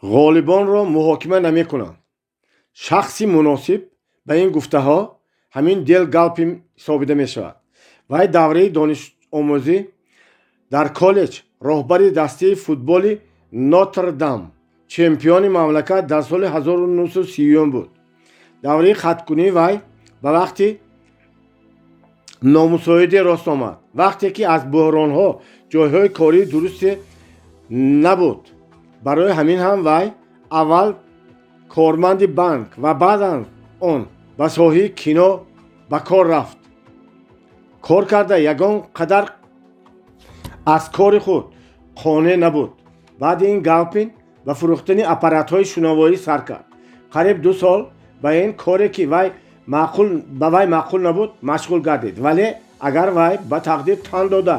Ғолибонро муҳокима намекунанд. Шахси муносиб ба ин гуфтаҳо ҳамин Ден Галпин ҳисобида мешавад. Вай давраи донишомӯзӣ дар коллеҷ роҳбари дастаи футболи Нотр-Дам, чемпиони мамлакат дар соли 1930 буд. Давраи хаткунии вай ба вақти номусоиде рост омад, вақте ки аз буҳронҳо ҷойҳои кории дурусте набуд. Барои ҳамин ҳам вай аввал корманди банк ва баъдан он ба соҳаи кино ба кор рафт. Кор карда, ягон қадар аз кори худ қонеъ набуд. Баъди ин Галпин ба фурӯхтани аппаратҳои шунавоӣ сар кард. Қариб 2 сол ба ин коре, ки вай ба вай маъқул набуд, машғул гардид. Вале агар вай ба тақдир тан дода,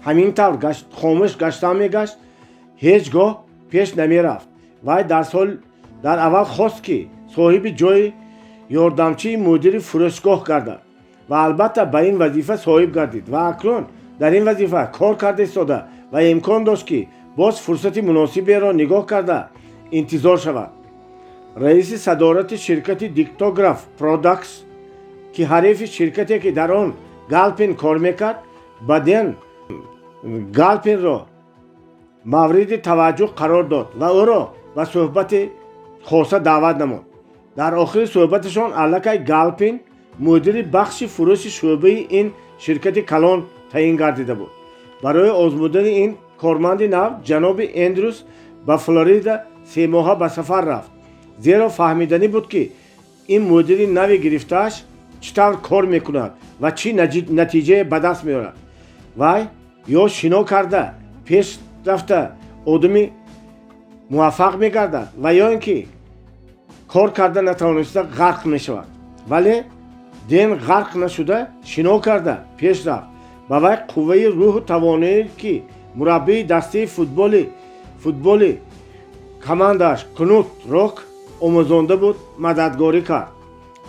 ҳамин тавр хомӯш гаштан мегашт, ҳеҷ гоҳ пеш намерафт. Вай дар сол дар аввал хост, ки соҳиби ҷои ёрдамчии мудири фурӯшгоҳ гардад ва албатта ба ин вазифа соҳиб гардид ва акнун дар ин вазифа кор карда истода ва имкон дошт, ки боз фурсати муносиберо нигоҳ карда интизор шавад. Раиси садорати ширкати Диктограф Продакс, ки ҳарифи ширкате, ки дар он Галпин кор мекард, ба Ден Галпинро мавриди таваҷҷӯҳ қарор дод ва ӯро ба суҳбати хоса даъват намуд. Дар охири суҳбаташон аллакай Галпин мудири бахши фурӯши шӯъбаи ин ширкати калон таъин гардида буд. Барои озмудани ин корманди нав ҷаноби Эндрюс ба Флорида 3 моҳа ба сафар рафт, зеро фаҳмиданӣ буд, ки ин мудири нави гирифтааш чӣ тавр кор мекунад ва чӣ натиҷае ба даст меорад. Вай ё шино карда пеш рафта одами муваффақ мегардад ва ё ин ки кор карда натавониста ғарқ мешавад. Вале Ден ғарқ нашуда, шино карда пеш рафт. Ба вай қувваи рӯҳу тавоное, ки мураббии дастаи футболи командааш Кнут Рок омӯзонда буд, мададгорӣ кард.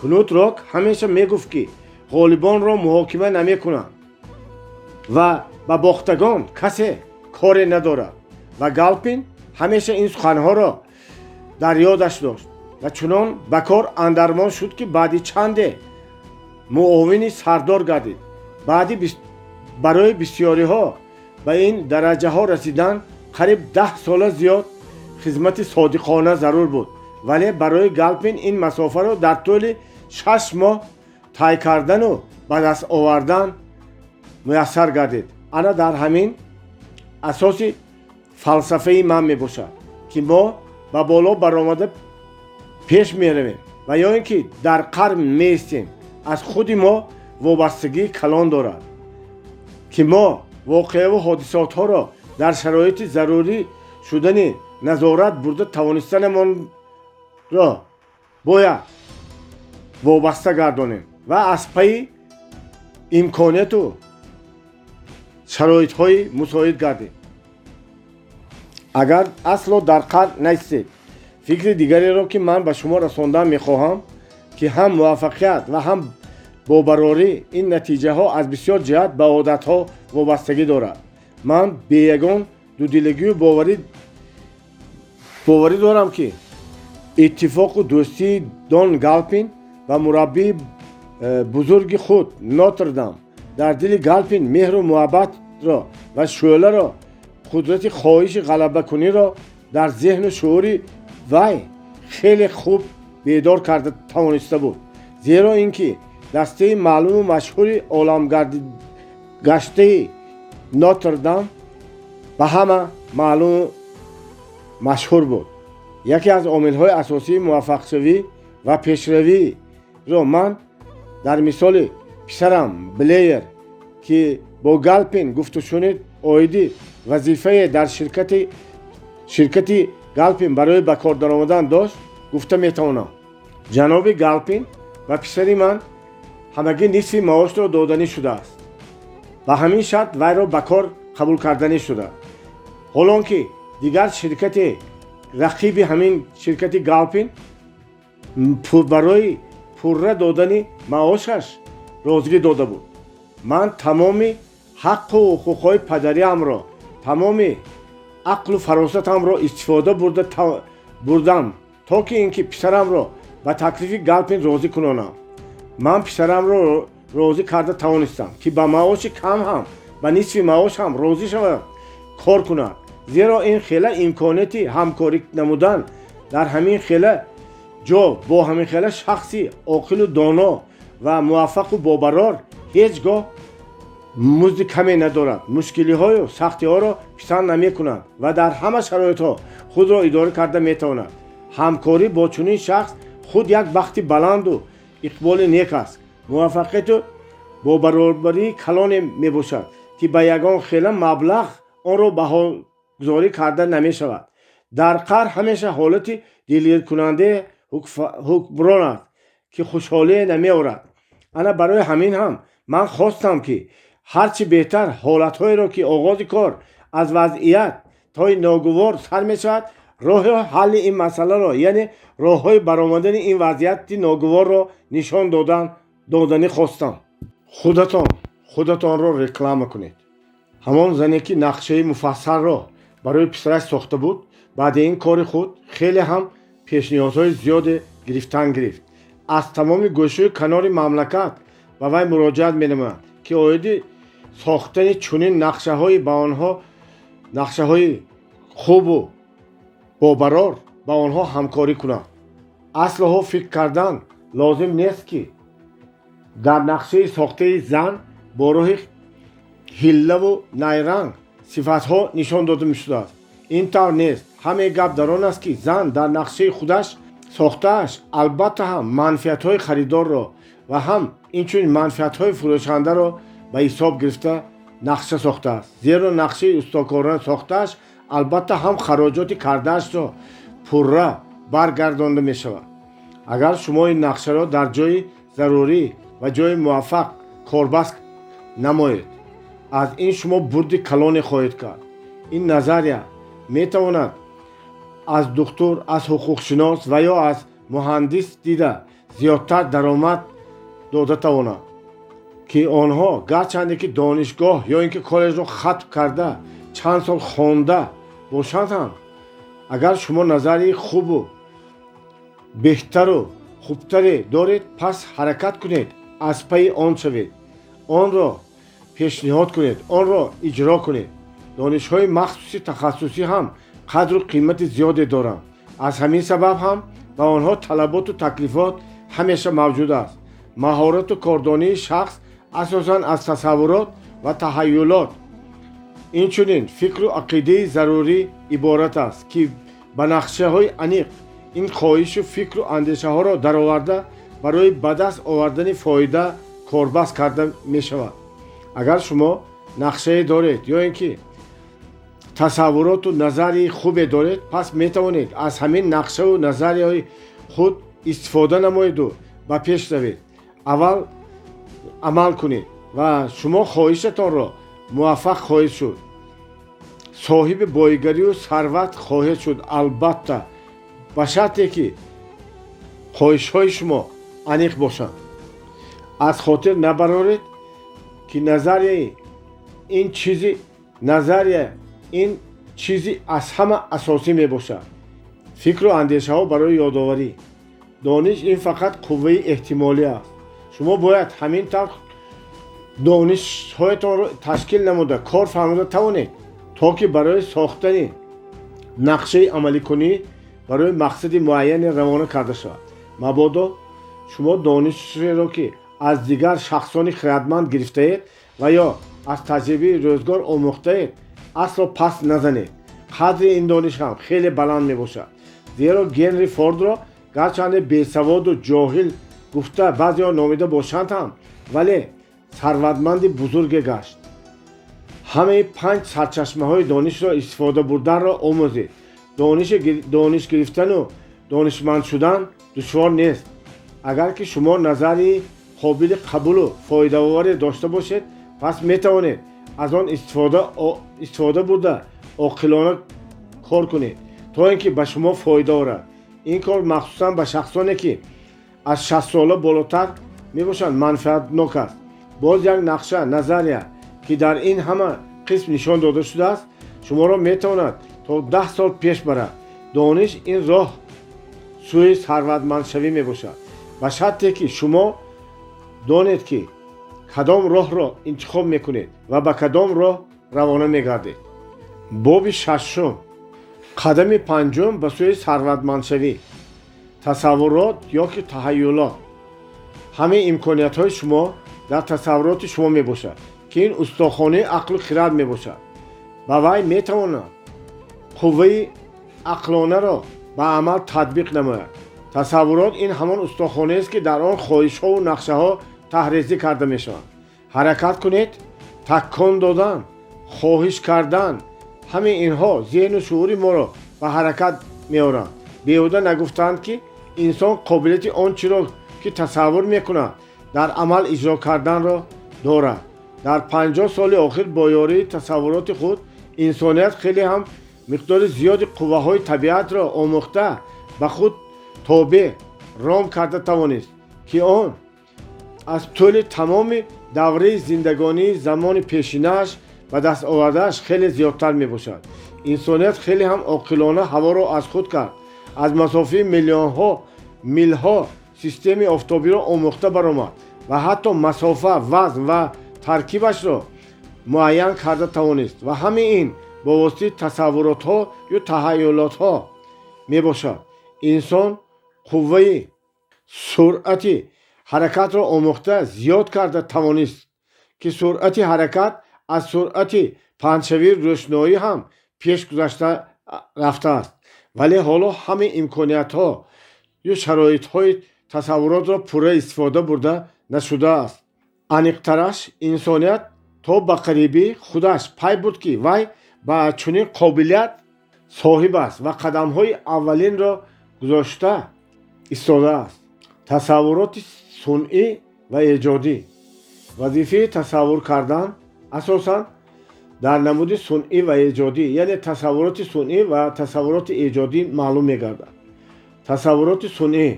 Кнут Рок ҳамеша мегуфт, ки ғолибонро муҳокима намекунанд ва ба бохтагон касе коре надорад. Ва Галпин ҳамеша ин суханҳоро дар ёдаш дошт ва чунон ба кор андармон шуд, ки баъди чанде муовини сардор гардид. Баъди барои бисёриҳо ба ин дараҷаҳо расидан қариб 10 сола зиёд хизмати содиқона зарур буд, вале барои Галпин ин масофаро дар тӯли 6 моҳ тай кардану ба даст овардан муяссар гардид. Ана дар ҳамин асоси фалсафаи ман мебошад, ки мо ба боло баромада пеш меравем ва ё ин ки дар қаър меистем, аз худи мо вобастагии калон дорад, ки мо воқеаву ҳодисотҳоро дар шароити зарурӣ шудани назорат бурда тавонистанамонро бояд вобаста гардонем ва аз пайи имконияту шароитҳои мусоид гардем. Агар асло дар қаър наистед. Фикри дигареро, ки ман ба шумо расондан мехоҳам, ки ҳам муваффақият ва ҳам бобарорӣ, ин натиҷаҳо аз бисёр ҷиҳат ба одатҳо вобастагӣ дорад. Ман бе ягон дудилагию боварӣ дорам, ки иттифоқу дӯстии Дон Галпин ва мураббии бузурги худ Нотрдам дар дили Галпин меҳру муҳаббатро ва шӯъларо, қудрати хоҳиши ғалабакуниро дар зеҳну шуури вай хеле хуб бедор карда тавониста буд, зеро ин ки дастаи маълуму машҳури оламгаштаи Нотрдам ба ҳама маълуму машҳур буд. Яке аз омилҳои асосии муваффақшавӣ ва пешравиро ман дар мисоли писарам Блеер, ки бо Галпин гуфтушунид оиди вазифае дар ширкати Галпин барои ба кор даромадан дошт, гуфта метавонам. Ҷаноби Галпин ба писари ман ҳамагӣ нисфи маошро доданӣ шудааст. Ба ҳамин шарт вайро ба кор қабул карданӣ шуда, ҳолон ки дигар ширкати рақиби ҳамин ширкати Галпин барои пурра додани маошаш розигӣ дода буд. Ман тамоми ҳаққу ҳуқуқҳои падариамро, тамоми ақлу фаросатамро истифода бурда. Бурдам, то ки ин ки писарамро ба таклифи Галпин розӣ кунонам. Ман писарамро розӣ карда тавонистам, ки ба маоши кам ҳам, ба нисфи маош ҳам розӣ шавад, кор кунад, зеро ин хела имконияти ҳамкорӣ намудан дар ҳамин хела ҷо бо ҳамин хела шахси оқилу доно ва муваффақу бобарор ҳеҷ гоҳ музди каме надорад, мушкилиҳою сахтиҳоро писанд намекунад ва дар ҳама шароитҳо худро идора карда метавонад. Ҳамкорӣ бо чунин шахс худ як бахти баланду иқболи нек аст, муваффақияту бобаробарии калоне мебошад, ки ба ягон хела маблағ онро баҳогузорӣ карда намешавад. Дар қаҳр ҳамеша ҳолати дилгиркунандае ҳукмрон аст, ки хушҳолие намеорад. Ана барои ҳамин ҳам ман хостам, ки ҳарчи беҳтар ҳолатҳоеро, ки оғози кор аз вазъиятҳои ногувор сар мешавад, роҳи ҳалли ин масъаларо, яъне роҳҳои баромадани ин вазъияти ногуворро нишон доданӣ хостам. Худатон худатонро реклама кунед. Ҳамон зане, ки нақшаи муфассалро барои писараш сохта буд, баъди ин кори худ хеле ҳам пешниҳодҳои зиёде гирифтан гирифт. Аз тамоми гӯшаю канори мамлакат ба вай муроҷиат менамоянд, ки оиди сохтани чунин нақшаҳои ба онҳо, нақшаҳои хубу бобарор ба онҳо ҳамкорӣ кунанд. Аслиҳо фикр кардан лозим нест, ки дар нақшаи сохтаи зан бо роҳи ҳиллаву найранг сифатҳо нишон дода мешудааст. Ин тавр нест. Ҳамаи гап дар он аст, ки зан дар нақшаи худаш сохтааш албатта ҳам манфиатҳои харидорро ва ҳам инчунин манфиатҳои фурӯшандаро ба ҳисоб гирифта нақша сохтааст, зеро нақшаи устокорона сохтааш албатта ҳам хароҷоти кардаашро пурра баргардонда мешавад. Агар шумо ин нақшаро дар ҷои зарурӣ ва ҷои муваффақ корбаст намоед, аз ин шумо бурди калоне хоҳед кард. Ин назария метавонад аз духтур, аз ҳуқуқшинос ва ё аз муҳандис дида зиёдтар даромад дода тавонад, ки онҳо гарчанде ки донишгоҳ ё ин ки коллеҷро хатм карда, чанд сол хонда бошанд ҳам. Агар шумо назарияи хубу беҳтару хубтаре доред, пас ҳаракат кунед, аз пайи он шавед, онро пешниҳод кунед, онро иҷро кунед. Донишҳои махсуси тахассусӣ ҳам қадру қимати зиёде доранд. Аз ҳамин сабаб ҳам ба онҳо талаботу таклифот ҳамеша мавҷуд аст. Маҳорату кордонии шахс асосан аз тасаввурот ва таҳаюлот, инчунин фикру ақидаи зарурӣ иборат аст, ки ба нақшаҳои аниқ ин хоҳишу фикру андешаҳоро дароварда, барои ба даст овардани фоида корбаст карда мешавад. Агар шумо нақшае доред ё ин ки тасаввуроту назарияи хубе доред, пас метавонед аз ҳамин нақшаву назарияҳои худ истифода намоеду ба пеш равед. Аввал амал кунед ва шумо хоҳишатонро муваффақ хоҳед шуд, соҳиби боигарию сарват хоҳед шуд, албатта ба шарте ки хоҳишҳои шумо аниқ бошанд. Аз хотир набароред, ки назария ин чизи аз ҳама асосӣ мебошад. Фикру андешаҳо барои ёдоварӣ. Дониш ин фақат қувваи эҳтимолӣ аст. Шумо бояд ҳамин тавр донишҳоятонро ташкил намуда, кор фармуда тавонед, то ки барои сохтани нақшаи амаликунӣ барои мақсади муайяне равона карда шавад. Мабодо шумо донишеро, ки аз дигар шахсони хирадманд гирифтаед ва ё аз таҷрибаи рӯзгор омӯхтаед, асло паст назанед. Қадри ин дониш ҳам хеле баланд мебошад, зеро Генри Фордро гарчанде бесаводу ҷоҳил гуфта баъзеҳо номида бошанд ҳам, вале сарватманди бузурге гашт. Ҳамаи панҷ сарчашмаҳои донишро истифода бурданро омӯзед. Дониш гирифтану донишманд шудан душвор нест. Агар ки шумо назарияи қобили қабулу фоидаоваре дошта бошед, пас метавонед аз он истифода бурда, оқилона кор кунед, то ин ки ба шумо фоида орад. Ин кор махсусан ба шахсоне, ки аз 60сола болотар мебошанд, манфиатнок аст. Боз як нақша, назария, ки дар ин ҳама қисм нишон дода шудааст, шуморо метавонад то 10 сол пеш барад. Дониш ин роҳ. сӯи сарватмандшавӣ мебошад, ба шарте ки шумо донед, ки кадом роҳро интихоб мекунед ва ба кадом роҳ равона мегардед. Боби шашум, қадами панҷум ба сӯи сарватмандшавӣ: тасаввурот ё ки таҳайюлот. Ҳамаи имкониятҳои шумо дар тасаввуроти шумо мебошад, ки ин устохонаи ақлу хирад мебошад. Ба вай метавонад қувваи ақлонаро ба амал татбиқ намояд. Тасаввурот ин ҳамон устохонаест, ки дар он хоҳишҳову нақшаҳо таҳрезӣ карда мешаванд. Ҳаракат кунед, такон додан, хоҳиш кардан, ҳамаи инҳо зеҳну шуури моро ба ҳаракат меоранд. Беҳуда нагуфтаанд, ки инсон қобилияти он чиро, ки тасаввур мекунад, дар амал иҷро карданро дорад. Дар 50 соли охир бо ёрии тасаввуроти худ инсоният хеле ҳам миқдори зиёди қувваҳои табиатро омӯхта, ба худ тобеъ ром карда тавонист, ки он аз тӯли тамоми давраи зиндагонии замони пешинааш ба даст овардааш хеле зиёдтар мебошад. Инсоният хеле ҳам оқилона ҳаворо аз худ кард, аз масофаи миллионҳо милҳо системаи офтобиро омӯхта баромад ва ҳатто масофа, вазн ва таркибашро муайян карда тавонист, ва ҳамаи ин бо воситаи тасаввуротҳо ё таҳайюлотҳо мебошад. Инсон қувваи суръати ҳаракатро омӯхта, зиёд карда тавонист, ки суръати ҳаракат аз суръати паҳншавии рӯшноӣ ҳам пеш гузашта рафтааст. Вале ҳоло ҳамаи имкониятҳо ё шароитҳои тасаввуротро пурра истифода бурда нашудааст. Аниқтараш, инсоният то ба қарибӣ худаш пай бурд, ки вай ба чунин қобилият соҳиб аст ва қадамҳои аввалинро гузошта истодааст. Тасаввуроти сунъӣ ва эҷодӣ. Вазифаи тасаввур кардан асосан дар намуди сунъӣ ва эҷодӣ, яъне тасаввуроти сунъӣ ва тасаввуроти эҷодӣ маълум мегардад. Тасаввуроти сунъӣ: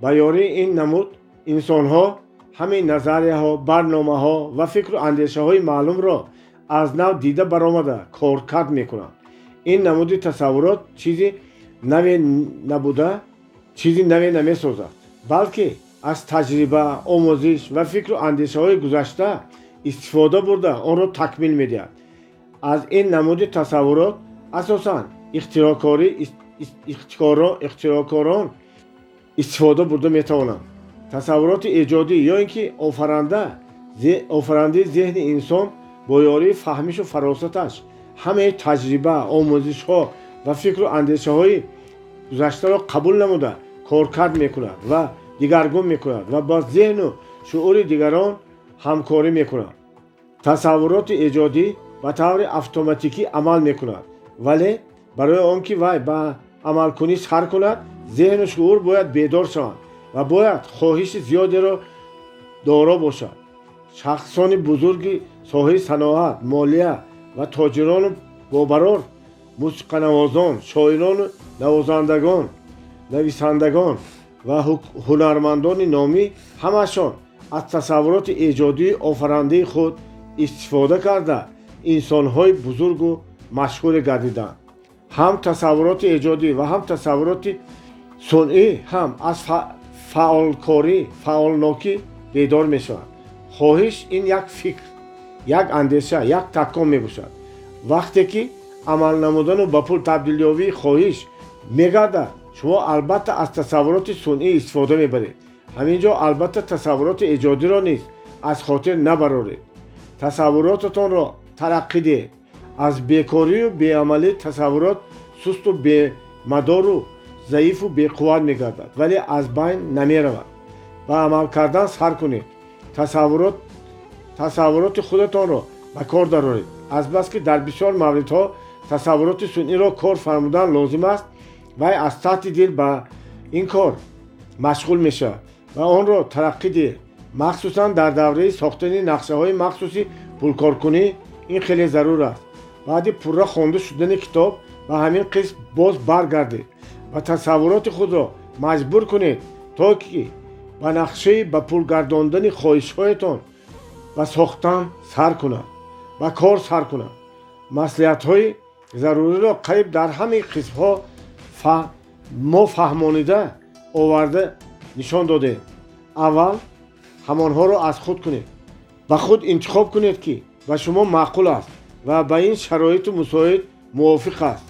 ба ёрии ин намуд инсонҳо ҳамаи назарияҳо, барномаҳо ва фикру андешаҳои маълумро аз нав дида баромада, коркард мекунанд. Ин намуди тасаввурот чизи наве набуда, чизи наве намесозад, балки аз таҷриба, омӯзиш ва фикру андешаҳои гузашта истифода бурда, онро такмил медиҳад. Аз ин намуди тасаввурот асосан ихтироъкорон истифода бурда метавонанд. Тасаввуроти эҷодӣ ё ин ки офарандаи зеҳни инсон бо ёрии фаҳмишу фаросаташ ҳамаи таҷриба, омӯзишҳо ва фикру андешаҳои гузаштаро қабул намуда, коркард мекунад ва дигаргун мекунад ва бо зеҳну шуури дигарон ҳамкорӣ мекунад. Тасаввуроти эҷодӣ ба таври автоматикӣ амал мекунад, вале барои он ки вай ба амалкунӣ сар кунад, зеҳну шуур бояд бедор шаванд ва бояд хоҳиши зиёдеро доро бошад. Шахсони бузурги соҳаи саноат, молия ва тоҷирону бобарор, мусиқанавозон, шоирону навозандагон, нависандагон ва ҳунармандони номӣ ҳамашон аз тасаввуроти эҷодии офарандаи худ истифода карда, инсонҳои бузургу машҳуре гардиданд. Ҳам тасаввуроти эҷодӣ ва ҳам тасаввуроти сунъӣ ҳам аз фаъолкорӣ, фаъолнокӣ бедор мешаванд. Хоҳиш ин як фикр, як андеша, як такон мебошад. Вақте ки амал намудану ба пул табдилёбии хоҳиш мегардад, шумо албатта аз тасаввуроти сунъӣ истифода мебаред. Ҳамин ҷо албатта тасаввуроти эҷодиро низ аз хотир набароред. Тасаввуротатонро тараққӣ диҳед. Аз бекорию беамалӣ тасаввурот сусту бемадору заифу беқувват мегардад, вале аз байн намеравад. Ба амал кардан сар кунед. Тасаввуроти худатонро ба кор дароред. Азбаски дар бисёр мавридҳо тасаввуроти сунъиро кор фармудан лозим аст, вай аз таҳти дил ба ин кор машғул мешавад ва онро тараққӣ диҳед. Махсусан дар давраи сохтани нақшаҳои махсуси пулкоркунӣ ин хеле зарур аст. Баъди пурра хонда шудани китоб ба ҳамин қисм боз баргардед ва тасаввуроти худро маҷбур кунед, то ки ба нақшаи ба пул гардондани хоҳишҳоятон ба сохтан сар кунад, ба кор сар кунад. Маслиҳатҳои заруриро қариб дар ҳамаи қисмҳо мо фаҳмонида Оварда нишон додем. Аввал ҳамонҳоро аз худ кунед, ба худ интихоб кунед, ки ба шумо маъқул аст ва ба ин шароиту мусоид мувофиқ аст.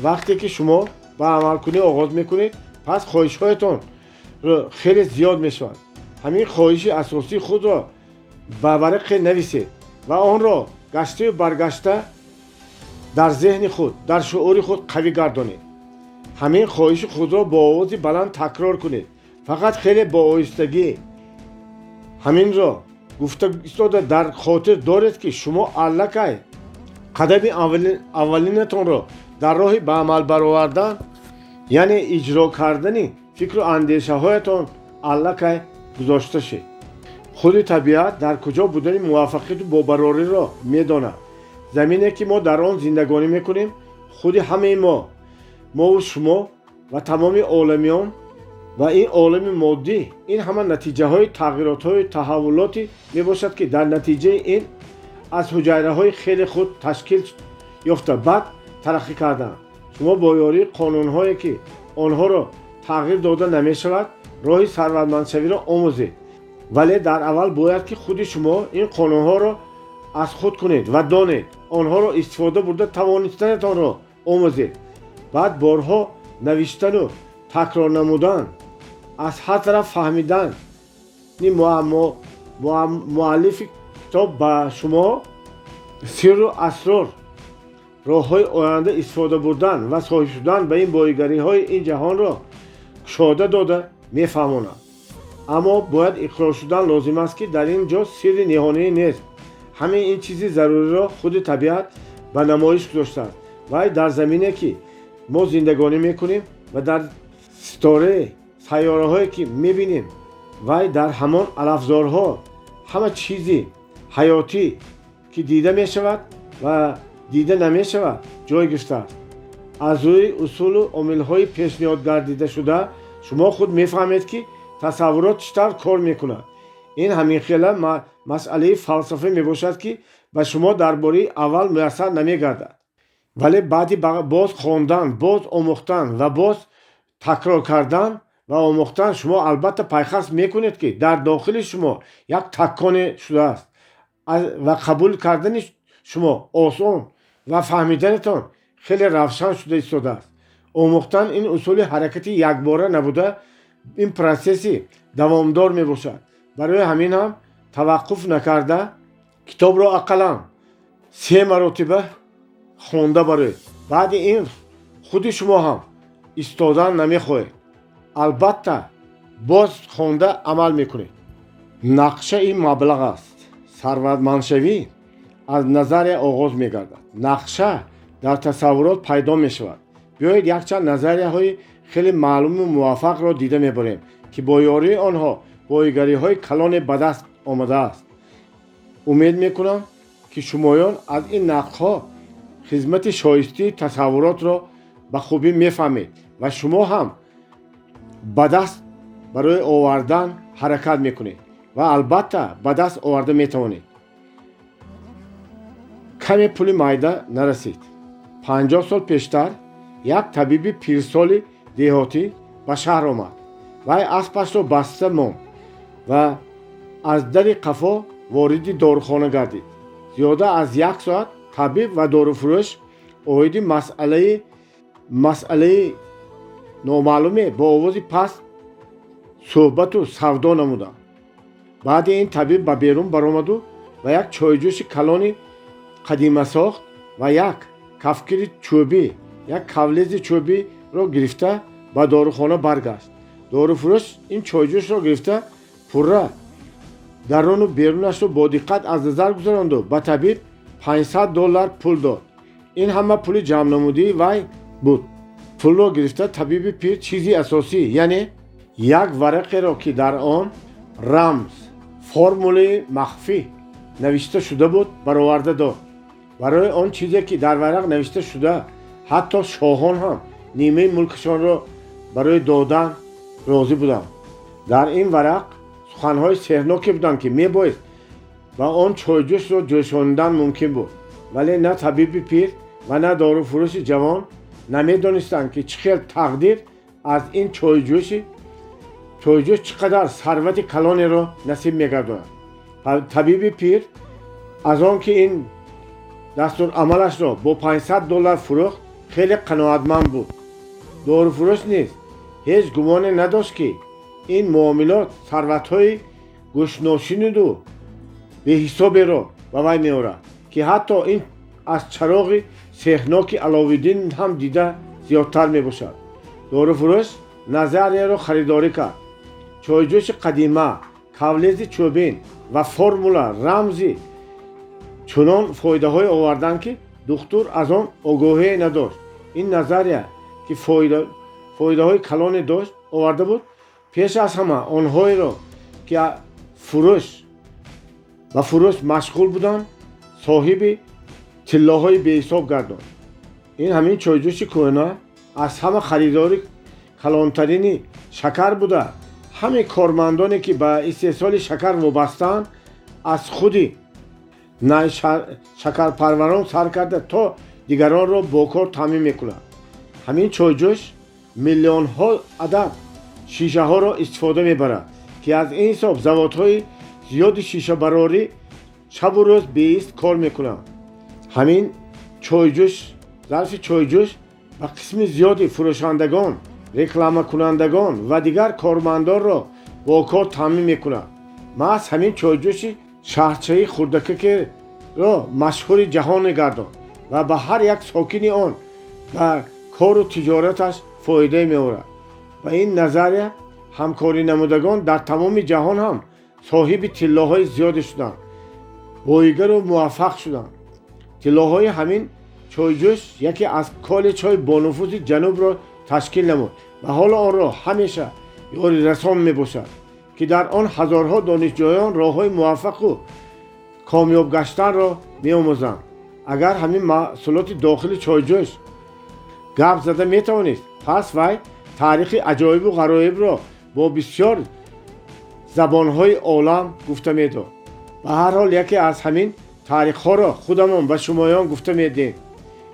Вақте ки шумо ба амалкунӣ оғоз мекунед, пас хоҳишҳоятон хеле зиёд мешавад. Ҳамин хоҳиши асосии худро ба варақе нависед ва онро гаштаю баргашта дар зеҳни худ, дар шуури худ қавӣ гардонед. Ҳамин хоҳиши худро бо овози баланд такрор кунед, фақат хеле бо оҳистагӣ. Ҳаминро гуфта истода дар хотир доред, ки шумо аллакай қадами аввалинатонро дар роҳи ба амал баровардан, яъне иҷро кардани фикру андешаҳоятон аллакай гузошта шед. Худи табиат дар куҷо будани муваффақияту бобарориро медонад. Замине, ки мо дар он зиндагонӣ мекунем, худи ҳамаи мо, мову шумо ва тамоми оламиён ва ин олами моддӣ, ин ҳама натиҷаҳои тағйиротҳои таҳаввулоте мебошад, ки дар натиҷаи ин аз ҳуҷайраҳои хеле худ ташкил ёфта, баъд тараққӣ карданд. Шумо бо ёрии қонунҳое, ки онҳоро тағйир дода намешавад, роҳи сарватмандшавиро омӯзед. Вале дар аввал бояд, ки худи шумо ин қонунҳоро аз худ кунед ва донед, онҳоро истифода бурда тавонистанатонро омӯзед. Баъд борҳо навиштану такрор намудан, аз ҳар тараф фаҳмидани муаллифи китоб ба шумо сирру асрор, роҳҳои оянда истифода бурдан ва соҳиб шудан ба ин боигариҳои ин ҷаҳонро кушода дода мефаҳмонад. Аммо бояд иқрор шудан лозим аст, ки дар ин ҷо сирри ниҳонӣ нест. Ҳамин ин чизи заруриро худи табиат ба намоиш гузоштааст. Вай дар замине, ки мо зиндагонӣ мекунем, ва дар ситораи сайёраҳое, ки мебинем, вай дар ҳамон алафзорҳо, ҳама чизи ҳаётӣ, ки дида мешавад ва дида намешавад, ҷой гирифтааст. Аз рӯи усулу омилҳои пешниҳод гардидашуда шумо худ мефаҳмед, ки тасаввурот чӣ тавр кор мекунад. Ин ҳаминхела масъалаи фалсафа мебошад, ки ба шумо дар бораи аввал муяссар намегардад, вале баъди боз хондан, боз омӯхтан ва боз такрор кардан ва омӯхтан шумо албатта пайхас мекунед, ки дар дохили шумо як таконе шудааст ва қабул кардани шумо осон ва фаҳмиданатон хеле равшан шуда истодааст. Омӯхтан ин усули ҳаракати якбора набуда, ин процесси давомдор мебошад. Барои ҳамин ҳам таваққуф накарда китобро ақаллан се маротиба хонда бароед. Баъди ин худи шумо ҳам истодан намехоҳед, албатта боз хонда амал мекунед. Нақша ин маблағ аст. Сарватмандшавӣ аз назария оғоз мегардад. Нақша дар тасаввурот пайдо мешавад. Биёед, якчанд назарияҳои хеле маълуму муваффақро дида мебарем, ки бо ёрии онҳо боигариҳои калоне ба даст омадааст. Умед мекунам, ки шумоён аз ин нақдҳо хизмати шоистии тасаввуротро ба хубӣ мефаҳмед ва шумо ҳам ба даст барои овардан ҳаракат мекунед ва албатта ба даст оварда метавонед. Каме пули майда нарасид. 50 сол пештар як табиби пирсоли деҳотӣ ба шаҳр омад. Вай аспашро баста монд ва аз дари қафо вориди дорухона гардид. Зиёда аз як соат табиб ва доруфурӯш оиди масъалаи номаълуме бо овози паст суҳбату савдо намуданд. Баъди ин табиб ба берун баромаду ва як чойҷӯши калони қадимасохт ва як кафкири чӯбӣ, як кавлези чӯбиро гирифта ба дорухона баргашт. Доруфурӯш ин чойҷӯшро гирифта, пурра даруну берунашро бо диққат аз назар гузаронду ба табиб 500 доллар пул дод. Ин ҳама пули ҷамънамудии вай буд. Пулро гирифта, табиби пир чизи асосӣ, яъне як варақеро, ки дар он рамз, формулаи махфӣ навишта шуда буд, бароварда дод. Барои он чизе, ки дар варақ навишта шуда, ҳатто шоҳон ҳам нимаи мулкашонро барои додан розӣ буданд. Дар ин варақ суханҳои сеҳрноке буданд, ки мебоист ва он чойҷӯшро ҷӯшонидан мумкин буд. Вале на табиби пир ва на доруфурӯши ҷавон намедонистанд, ки чӣ хел тақдир аз ин чойҷӯши Чойҷӯш чӣ қадар сарвати калонеро насиб мегардонад. Табиби пир аз он ки ин дастурамалашро бо 500 доллар фурӯхт, хеле қаноатманд буд. Доруфурӯш низ ҳеҷ гумоне надошт, ки ин муомилот сарватҳои гӯшношуниду беҳисоберо ба вай меорад, ки ҳатто ин аз чароғи сеҳрноки Аловиддин ҳам дида зиёдтар мебошад. Доруфурӯш назарияро харидорӣ кард. Чойҷӯши қадима, кавлези чӯбин ва формула рамзи чунон фоидаҳое оварданд, ки духтур аз он огоҳие надошт. Ин назария, ки фоидаҳои калоне дошт, оварда буд, пеш аз ҳама онҳоеро, ки фурӯш ба фурӯш машғул буданд, соҳиби тиллоҳои беҳисоб гардонд. Ин ҳамин чойҷӯши кӯҳна аз ҳама харидори калонтарини шакар буда, ҳамаи кормандоне, ки ба истеҳсоли шакар вобастаанд, аз худи шакарпарварон сар карда то дигаронро бо кор таъмин мекунад. Ҳамин чойҷӯш миллионҳо адад шишаҳоро истифода мебарад, ки аз ин ҳисоб заводҳои зиёди шишабарорӣ шабу рӯз беист кор мекунанд. Ҳамин чойҷӯш, зарфи чойҷӯш ба қисми зиёди фурӯшандагон, рекламакунандагон ва дигар кормандонро бо кор таъмин мекунад. Маҳз ҳамин чойҷӯши шаҳрчаи хурдакакеро машҳури ҷаҳон мегардонд ва ба ҳар як сокини он ба кору тиҷораташ фоида меорад. Ба ин назария ҳамкорӣ намудагон дар тамоми ҷаҳон ҳам соҳиби тиллоҳои зиёде шуданд, боигару муваффақ шуданд. Тиллоҳои ҳамин чойҷӯш яке аз коллеҷҳои бонуфузи ҷанубро ташкил намуд ва ҳоло онро ҳамеша ёрирасон мебошад, ки дар он ҳазорҳо донишҷӯён роҳҳои муваффақу комёб гаштанро меомӯзанд. Агар ҳамин маҳсулоти дохили чойҷӯш гап зада метавонист, пас вай таърихи аҷоибу ғароибро бо бисёр забонҳои олам гуфта медод. Ба ҳар ҳол, яке аз ҳамин таърихҳоро худамон ба шумоён гуфта медиҳем.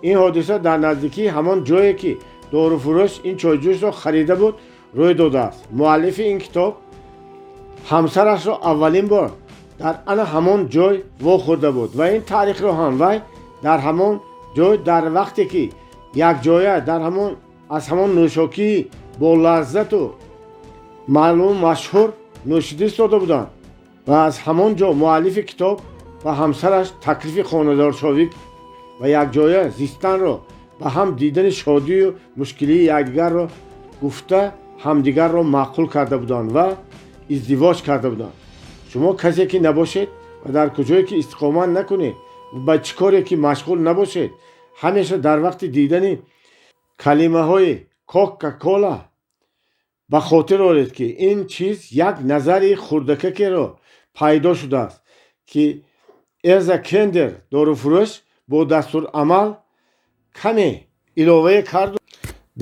Ин ҳодиса дар наздикии ҳамон ҷое, ки доруфурӯш ин чойҷӯшро харида буд, рӯй додааст. Муаллифи ин китоб ҳамсарашро аввалин бор дар ана ҳамон ҷой вохӯрда буд ва ин таърихро ҳам вай дар ҳамон ҷой, дар вақте ки якҷоя дар ҳамон аз ҳамон нӯшокии бо лаззату маълуму машҳур нӯшида истода буданд ва аз ҳамон ҷо муаллифи китоб ва ҳамсараш таклифи хонадоршавӣ ва якҷоя зистанро, ба ҳам дидани шодию мушкилии якдигарро гуфта, ҳамдигарро маъқул карда буданд ва издивоҷ карда буданд. Шумо касе ки набошед ва дар куҷое ки истиқомат накунед, ба чӣ коре ки машғул набошед, ҳамеша дар вақти дидани калимаҳои Кока-Кола ба хотир оред, ки ин чиз як назари хурдакакеро пайдо шудааст, ки Эзра Кендер доруфурӯш бо дастурамал каме иловае карду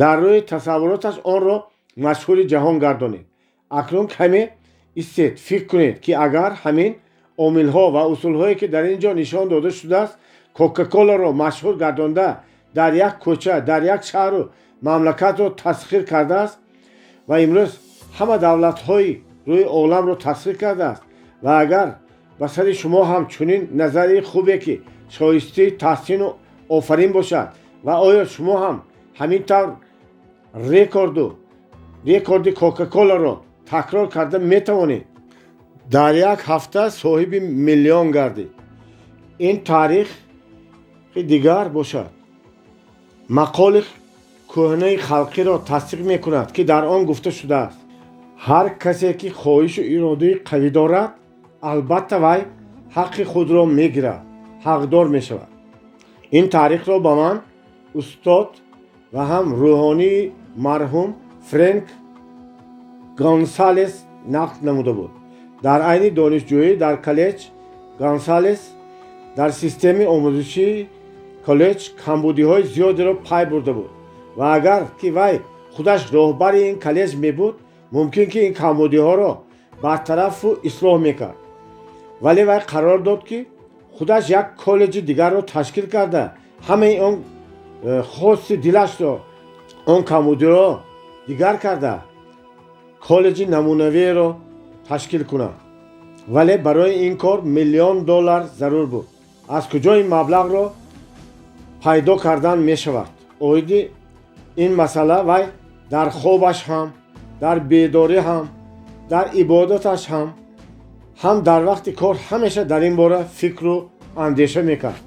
дар рӯи тасаввуроташ онро машҳури ҷаҳон гардонид. Акнун каме истед, фикр кунед, ки агар ҳамин омилҳо ва усулҳое, ки дар ин ҷо нишон дода шудааст, Кока-Коларо машҳур гардонда, дар як кӯча, дар як шаҳру мамлакатро тасхир кардааст ва имрӯз ҳама давлатҳои рӯи оламро тасхир кардааст, ва агар ба сари шумо ҳам чунин назарияи хубе, ки шоистаи таҳсину офарин бошад, ва оё шумо ҳам ҳамин тавр рекорди Кока-Коларо такрор карда метавонед, дар як ҳафта соҳиби миллион гардид? Ин таърихи дигар бошад, мақоли кӯҳнаи халқиро тасдиқ мекунад, ки дар он гуфта шудааст: ҳар касе ки хоҳишу иродаи қавӣ дорад, албатта вай ҳаққи худро мегирад, ҳақдор мешавад. Ин таърихро ба ман устод ва ҳам рӯҳонии марҳум Френк Гонсалес нақл намуда буд. Дар айни донишҷӯӣ дар коллеҷ Гонсалес дар системаи омӯзишии коллеҷ камбудиҳои зиёдеро пай бурда буд ва агар ки вай худаш роҳбари ин коллеҷ мебуд, мумкин ки ин камбудиҳоро бартарафу ислоҳ мекард. Вале вай қарор дод, ки худаш як коллеҷи дигарро ташкил карда, ҳамаи он хости дилашро, он камбудиро дигар карда. Коллеҷи намунавиеро ташкил кунад, вале барои ин кор 1 миллион доллар зарур буд. Аз куҷо ин маблағро пайдо кардан мешавад? Оиди ин масъала вай дар хобаш ҳам, дар бедорӣ ҳам, дар ибодаташ ҳам, ҳам дар вақти кор ҳамеша дар ин бора фикру андеша мекард.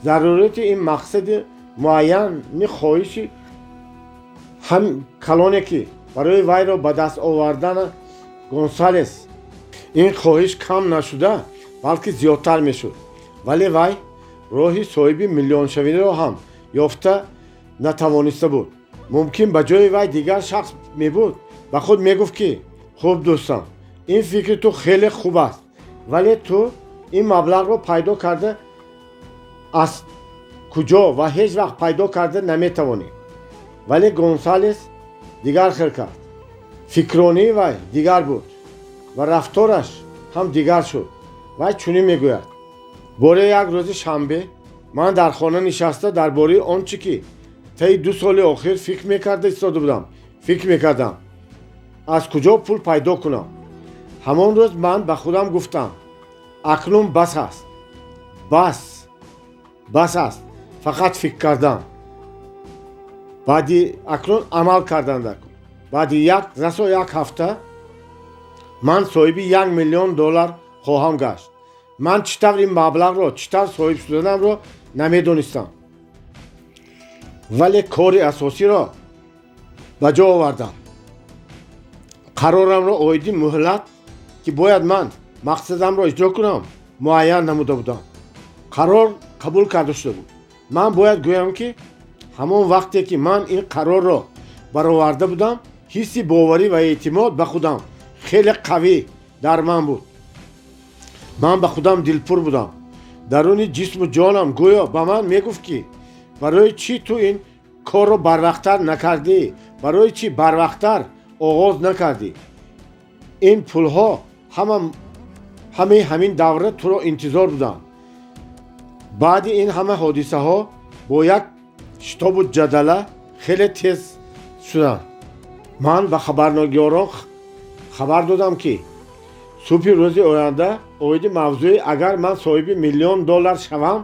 Зарурати ин мақсади муайяни хоҳиши ҳам калоне, ки барои вайро ба даст овардана Гонсалес, ин хоҳиш кам нашуда, балки зиёдтар мешуд. Вале вай роҳи соҳиби миллионшавиро ҳам ёфта натавониста буд. Мумкин, ба ҷои вай дигар шахс мебуд, ба худ мегуфт, ки хуб, дӯстам, ин фикри ту хеле хуб аст, вале ту ин маблағро пайдо карда аз куҷо ва ҳеҷ вақт пайдо карда наметавонӣ. Вале Гонсалес дигар хел кард. Фикронии вай дигар буд ва рафтораш ҳам дигар шуд. Вай чунин мегӯяд: боре як рӯзи шанбе ман дар хона нишаста, дар бораи он чӣ ки таи 2 соли охир фикр мекарда истода будам, фикр мекардам, аз куҷо пул пайдо кунам. Ҳамон рӯз ман ба худам гуфтам: акнун бас аст, бас, бас аст фақат фикр кардан, баъди акнун амал кардан дар кор. Баъди як расо як ҳафта ман соҳиби 1 миллион доллар хоҳам гашт. Ман чӣ тавр ин маблағро, чӣ тавр соҳиб шуданамро намедонистам, вале кори асосиро ба ҷо овардам. Қарорамро оиди муҳлат, ки бояд ман мақсадамро иҷро кунам, муайян намуда будам. Қарор қабул карда шуда буд. Ман бояд гӯям, ки ҳамон вақте ки ман ин қарорро бароварда будам, ҳисси боварӣ ва эътимод ба худам хеле қавӣ дар ман буд. Ман ба худам дилпур будам. Даруни ҷисму ҷонам гӯё ба ман мегуфт, ки барои чӣ ту ин корро барвақттар накардӣ, барои чӣ барвақттар оғоз накардӣ? Ин пулҳо ҳамаи ҳамин давра туро интизор буданд. Баъди ин ҳама ҳодисаҳо бо як шитобу ҷадала хеле тез шуданд. Ман ба хабарнигорон хабар додам, ки субҳи рӯзи оянда оиди мавзӯи агар ман соҳиби миллион доллар шавам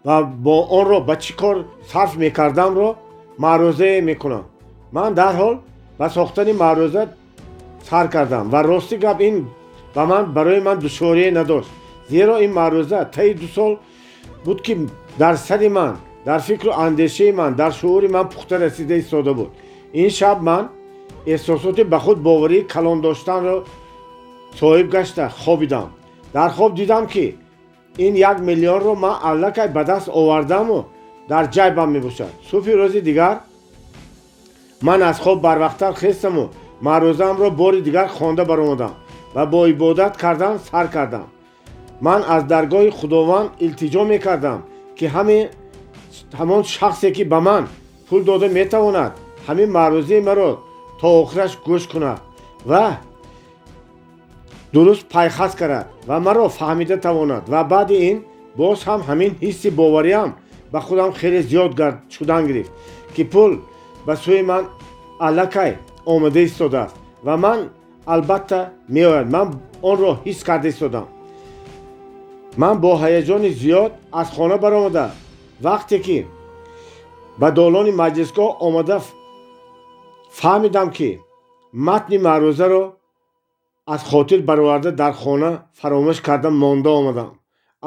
ва бо онро ба чӣ кор сарф мекардамро маърӯзае мекунам. Ман дарҳол ба сохтани маърӯза сар кардам ва рости гап, ин ба ман барои ман душворие надошт, зеро ин маърӯза таи 2 сол буд, ки дар сари ман, дар фикру андешаи ман, дар шуури ман пухта расида истода буд. Ин шаб ман эҳсосоти ба худ боварии калон доштанро соҳиб гашта хобидам. Дар хоб дидам, ки ин 1 миллионро ман аллакай ба даст овардаму дар ҷайбам мебошад. Субҳи рӯзи дигар ман аз хоб барвақттар хестаму маърӯзаамро бори дигар хонда баромадам ва бо ибодат кардан сар кардам. Ман аз даргоҳи Худованд илтиҷо мекардам, ки ҳамон шахсе, ки ба ман пул дода метавонад, ҳамин маърӯзаи маро то охираш гӯш кунад ва дуруст пайхас кунад ва маро фаҳмида тавонад. Ва баъди ин боз ҳам ҳамин ҳисси бовариам ба худам хеле зиёд шудан гирифт, ки пул ба сӯи ман аллакай омода истодааст ва ман албатта меояд. Ман онро ҳис карда истодам. Ман бо ҳаяҷони зиёд аз хона баромада, вақте ки ба долони маҷлисгоҳ омада, фаҳмидам, ки матни маърӯзаро аз хотир бароварда, дар хона фаромӯш карда монда омадам.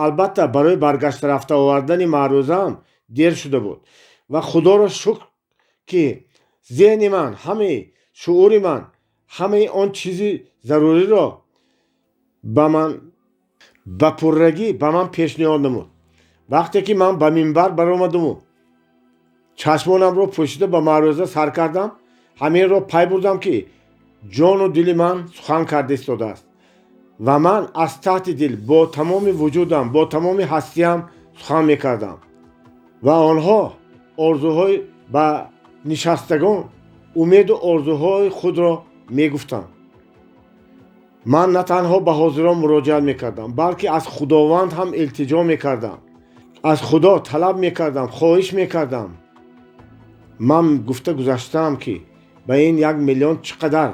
Албатта, барои баргашта рафта овардани маърӯзаам дер шуда буд. Ва Худоро шукр, ки зеҳни ман, ҳамаи шуури ман ҳамаи он чизи заруриро ба ман ба пуррагӣ ба ман пешниҳод намуд. Вақте ки ман ба минбар баромадаму чашмонамро пӯшида ба маърӯза сар кардам, ҳаминро пай бурдам, ки ҷону дили ман сухан карда истодааст ва ман аз таҳти дил, бо тамоми вуҷудам, бо тамоми ҳастиям сухан мекардам. Ва онҳо орзуҳои ба нишастагон умеду орзуҳои худро мегуфтанд. Ман на танҳо ба ҳозирон муроҷиат мекардам, балки аз Худованд ҳам илтиҷо мекардам, аз Худо талаб мекардам, хоҳиш мекардам. Ман гуфта гузаштаам, ки ба ин 1 миллион чӣ қадар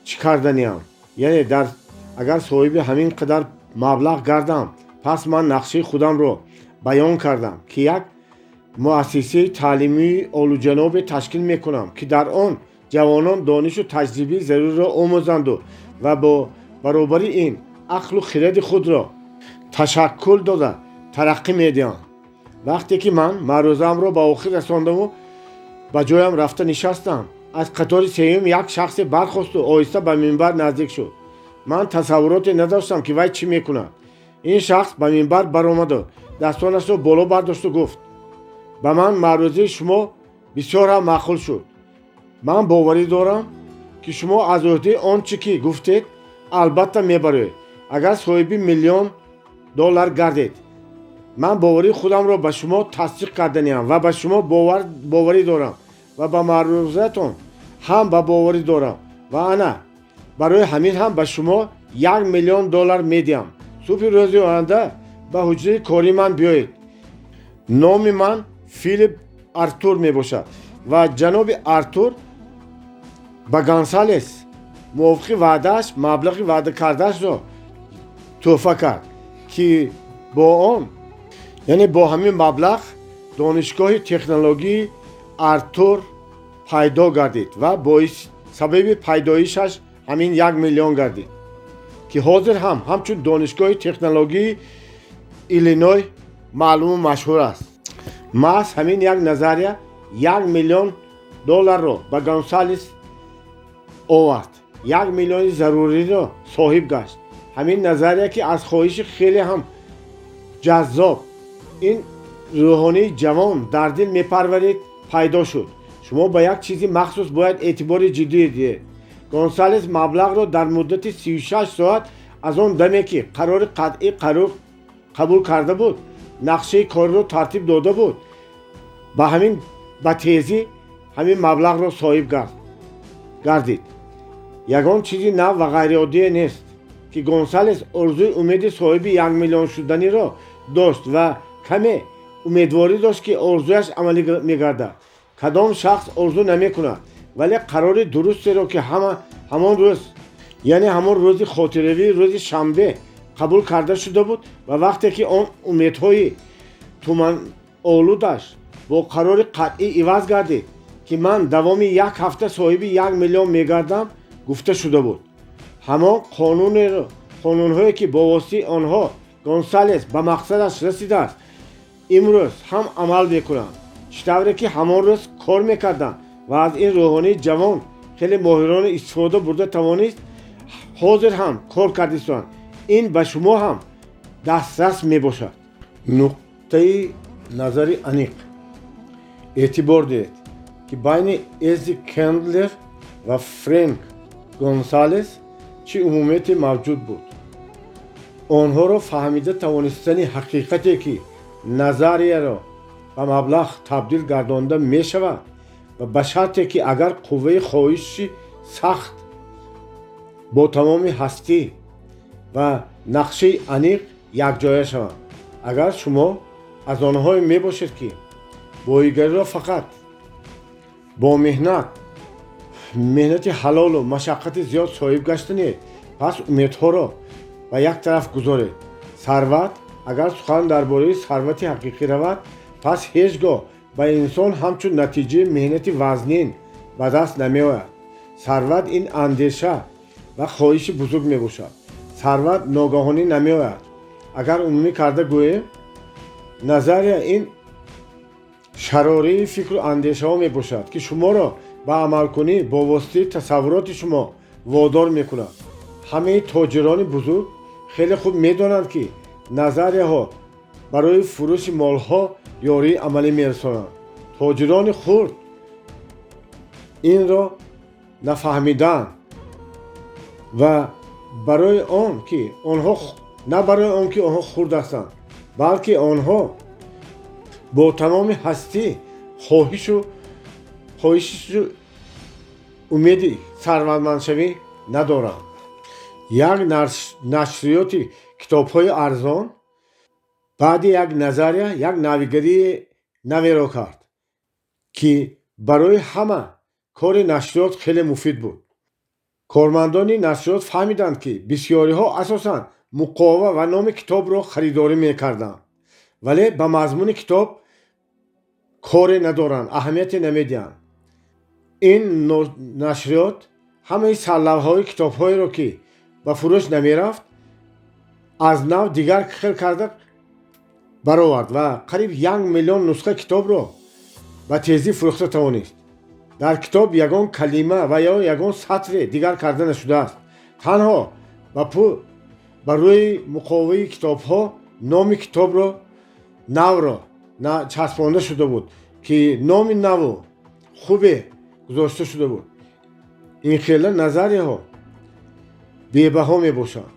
Чӣ карданиам? Яъне дар агар соҳиби ҳамин қадар маблағ гардам, пас ман нақшаи худамро баён кардам, ки як муассисаи таълимии олиҷанобе ташкил мекунам, ки дар он ҷавонон донишу таҷрибаи заруриро омӯзанду ва бо баробари ин ақлу хиради худро ташаккул дода тараққӣ медиҳанд. Вақте ки ман маърузаамро ба охир расондаму ба ҷоям рафта нишастам, аз қатори сеюм як шахсе бархосту оҳиста ба минбар наздик шуд. Ман тасаввуроте надоштам, ки вай чӣ мекунад. Ин шахс ба минбар баромаду дастонашро боло бардошту гуфт: «Ба ман маърузаи шумо бисёр ҳам маъқул шуд. Ман боварӣ дорам, ки шумо аз ӯҳдаи он чӣ ки гуфтед, албатта мебароед. Агар соҳиби миллион доллар гардед, ман боварии худамро ба шумо тасдиқ карданиам ва ба шумо боварӣ дорам ва ба маърузаатон ҳам ба боварӣ дорам ва ана барои ҳамин ҳам ба шумо 1 миллион доллар медиҳам. Субҳи рӯзи оянда ба ҳуҷраи кории ман биёед. Номи ман Филип Артур мебошад». Ва ҷаноби Артур ба Гонсалес мувофиқи ваъдааш маблағи ваъда кардаашро тӯҳфа кард, ки бо он, яъне бо ҳамин маблағ, Донишгоҳи технологии Артур пайдо гардид ва боис сабаби пайдоишаш ҳамин 1 миллион гардид, ки ҳозир ҳам ҳамчун Донишгоҳи технологии Иллиной маълуму машҳур аст. Маҳз ҳамин як назария 1 миллион долларро ба Гонсалес овард, 1 миллиони заруриро соҳиб гашт. Ҳамин назария, ки аз хоҳиши хеле ҳам ҷаззоб ин рӯҳонии ҷавон дар дил мепарварид, пайдо шуд. Шумо ба як чизи махсус бояд эътибори ҷиддӣ диҳед. Гонсалес маблағро дар муддати 36 соат аз он даме, ки қарори қатъӣ қабул карда буд, нақшаи корро тартиб дода буд, ба ҳамин ба тезӣ ҳамин маблағро соҳиб гардид. Ягон чизи нав ва ғайриоддие нест, ки Гонсалес орзуи умеди соҳиби 1 миллион шуданиро дошт ва каме умедворӣ дошт, ки орзуяш амалӣ мегардад. Кадом шахс орзу намекунад? Вале қарори дурустеро, ки ҳама ҳамон рӯз, яъне ҳамон рӯзи хотиравии рӯзи шанбе қабул карда шуда буд ва вақте ки он умедҳои туманолудаш бо қарори қатъӣ иваз гардид, ки ман давоми як ҳафта соҳиби 1 миллион мегардам, гуфта шуда буд, ҳамон қонунҳое, ки бо воситаи онҳо Гонсалес ба мақсадаш расидааст, имрӯз ҳам амал мекунанд, чӣ тавре ки ҳамон рӯз кор мекарданд ва аз ин рӯҳонии ҷавон хеле моҳирона истифода бурда тавонист, ҳозир ҳам кор кардистанд. Ин ба шумо ҳам дастрас мебошад. Нуқтаи назари аниқ. Эътибор диҳед, ки байни Эдди Кендлер ва Френк Гонсалес чӣ умумияте мавҷуд буд. Онҳоро фаҳмида тавонистани ҳақиқате, ки назарияро ба маблағ табдил гардонда мешавад ва ба шарте, ки агар қувваи хоҳиши сахт бо тамоми ҳастӣ ва нақшаи аниқ якҷоя шаванд. Агар шумо аз онҳое мебошед, ки боигариро фақат бо меҳнати ҳалолу машаққати зиёд соҳиб гаштанед, пас умедҳоро ба як тараф гузоред. Сарват, агар сухан дар бораи сарвати ҳақиқӣ равад, пас ҳеҷ гоҳ ба инсон ҳамчун натиҷаи меҳнати вазнин ба даст намеояд. Сарват ин андеша ва хоҳиши бузург мебошад. Сарват ногаҳонӣ намеояд. Агар умумӣ карда гӯем, назария ин шарораи фикру андешаҳо мебошад, ки шуморо ба амалкунӣ бо воситаи тасаввуроти шумо водор мекунад. Ҳамаи тоҷирони бузург хеле хуб медонанд, ки назарияҳо барои фурӯши молҳо ёрии амалӣ мерасонанд. Тоҷирони хурд инро нафаҳмидаанд ва барои он ки онҳо на барои он ки онҳо хурд ҳастанд, балки онҳо бо тамоми ҳастӣ хоҳишу умеди сарватмандшавӣ надоранд. Як нашриёти китобҳои арзон баъди як назария як навигарии наверо кард, ки барои ҳама кори нашриёт хеле муфид буд. Кормандони нашриёт фаҳмиданд, ки бисёриҳо асосан муқова ва номи китобро харидорӣ мекарданд, вале ба мазмуни китоб коре надоранд, аҳамияте намедиҳанд. Ин нашриёт ҳамаи сарлавҳаҳои китобҳоеро, ки ба фурӯш намерафт, аз нав дигар хел карда баровард ва қариб 1 миллион нусха китобро ба тезӣ фурӯхта тавонист. Дар китоб ягон калима ва ё ягон сатре дигар карда нашудааст. Танҳо ба рӯи муқоваи китобҳо номи китобро навро часпонда шуда буд, ки номи наву хубе гузошта шуда буд. Ин хела назарияҳо бебаҳо мебошанд,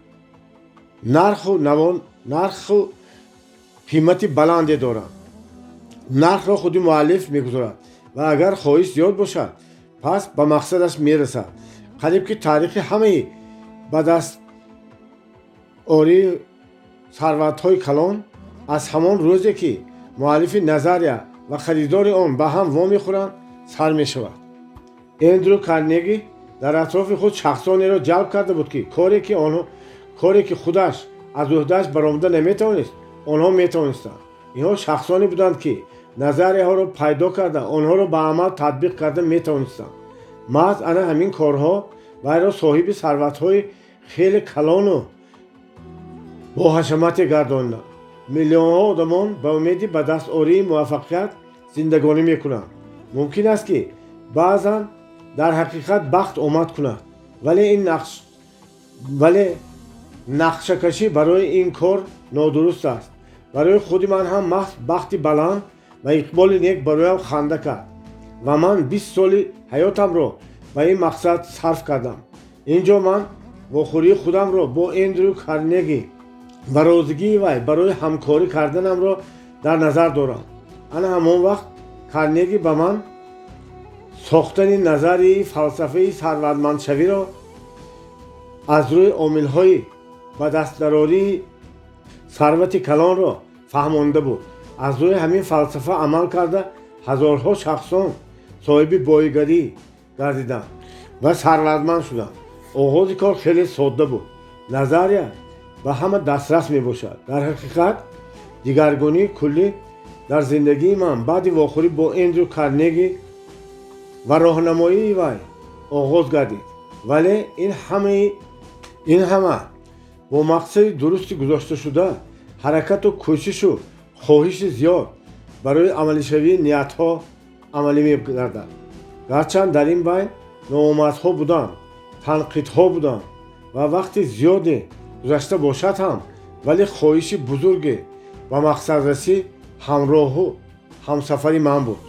нарху қимати баланде доранд. Нархро худи муаллиф мегузорад ва агар хоҳиш зиёд бошад, пас ба мақсадаш мерасад. Қариб ки таърихи ҳамаи ба даст ории сарватҳои калон аз ҳамон рӯзе, ки муаллифи назария ва харидори он ба ҳам вомехӯранд, сар мешавад. Эндрю Карнеги дар атрофи худ шахсонеро ҷалб карда буд, ки коре ки худаш аз ӯҳдааш баромада наметавонист, онҳо метавонистанд. Инҳо шахсоне буданд, ки назарияҳоро пайдо карда, онҳоро ба амал татбиқ карда метавонистанд. Маҳз ана ҳамин корҳо вайро соҳиби сарватҳои хеле калону боҳашамате гардониданд. Миллионҳо одамон ба умеди ба даст ории муваффақият зиндагонӣ мекунанд. Мумкин аст, ки баъзан дар ҳақиқат бахт омад кунад, вале нақшакашӣ барои ин кор нодуруст аст. Барои худи ман ҳам маҳз бахти баланд ва иқболи нек бароям ханда кард ва ман 20 соли ҳаётамро ба ин мақсад сарф кардам. Ин ҷо ман вохӯрии худамро бо Эндрю Карнеги ва розигии вай барои ҳамкорӣ карданамро дар назар дорам. Ана ҳамон вақт Карнеги ба ман сохтани назарияи фалсафаи сарватмандшавиро аз рӯи омилҳои ба дастдарории сарвати калонро фаҳмонда буд. Аз рӯи ҳамин фалсафа амал карда, ҳазорҳо шахсон соҳиби боигарӣ гардиданд ва сарватманд шуданд. Оғози кор хеле содда буд. Назария ба ҳама дастрас мебошад. Дар ҳақиқат, дигаргунии куллӣ дар зиндагии ман баъди вохӯрӣ бо Эндрю Карнеги ва роҳнамоии вай оғоз гардид. Вале ин ҳама бо мақсади дурусти гузошташуда, ҳаракату кӯшишу хоҳиши зиёд барои амалишавии ниятҳо амалӣ мегардад. Гарчанд дар ин байн ноомадҳо буданд, танқидҳо буданд ва вақти зиёде гузашта бошад ҳам, вале хоҳиши бузурге ба мақсадрасӣ ҳамроҳу ҳамсафари ман буд.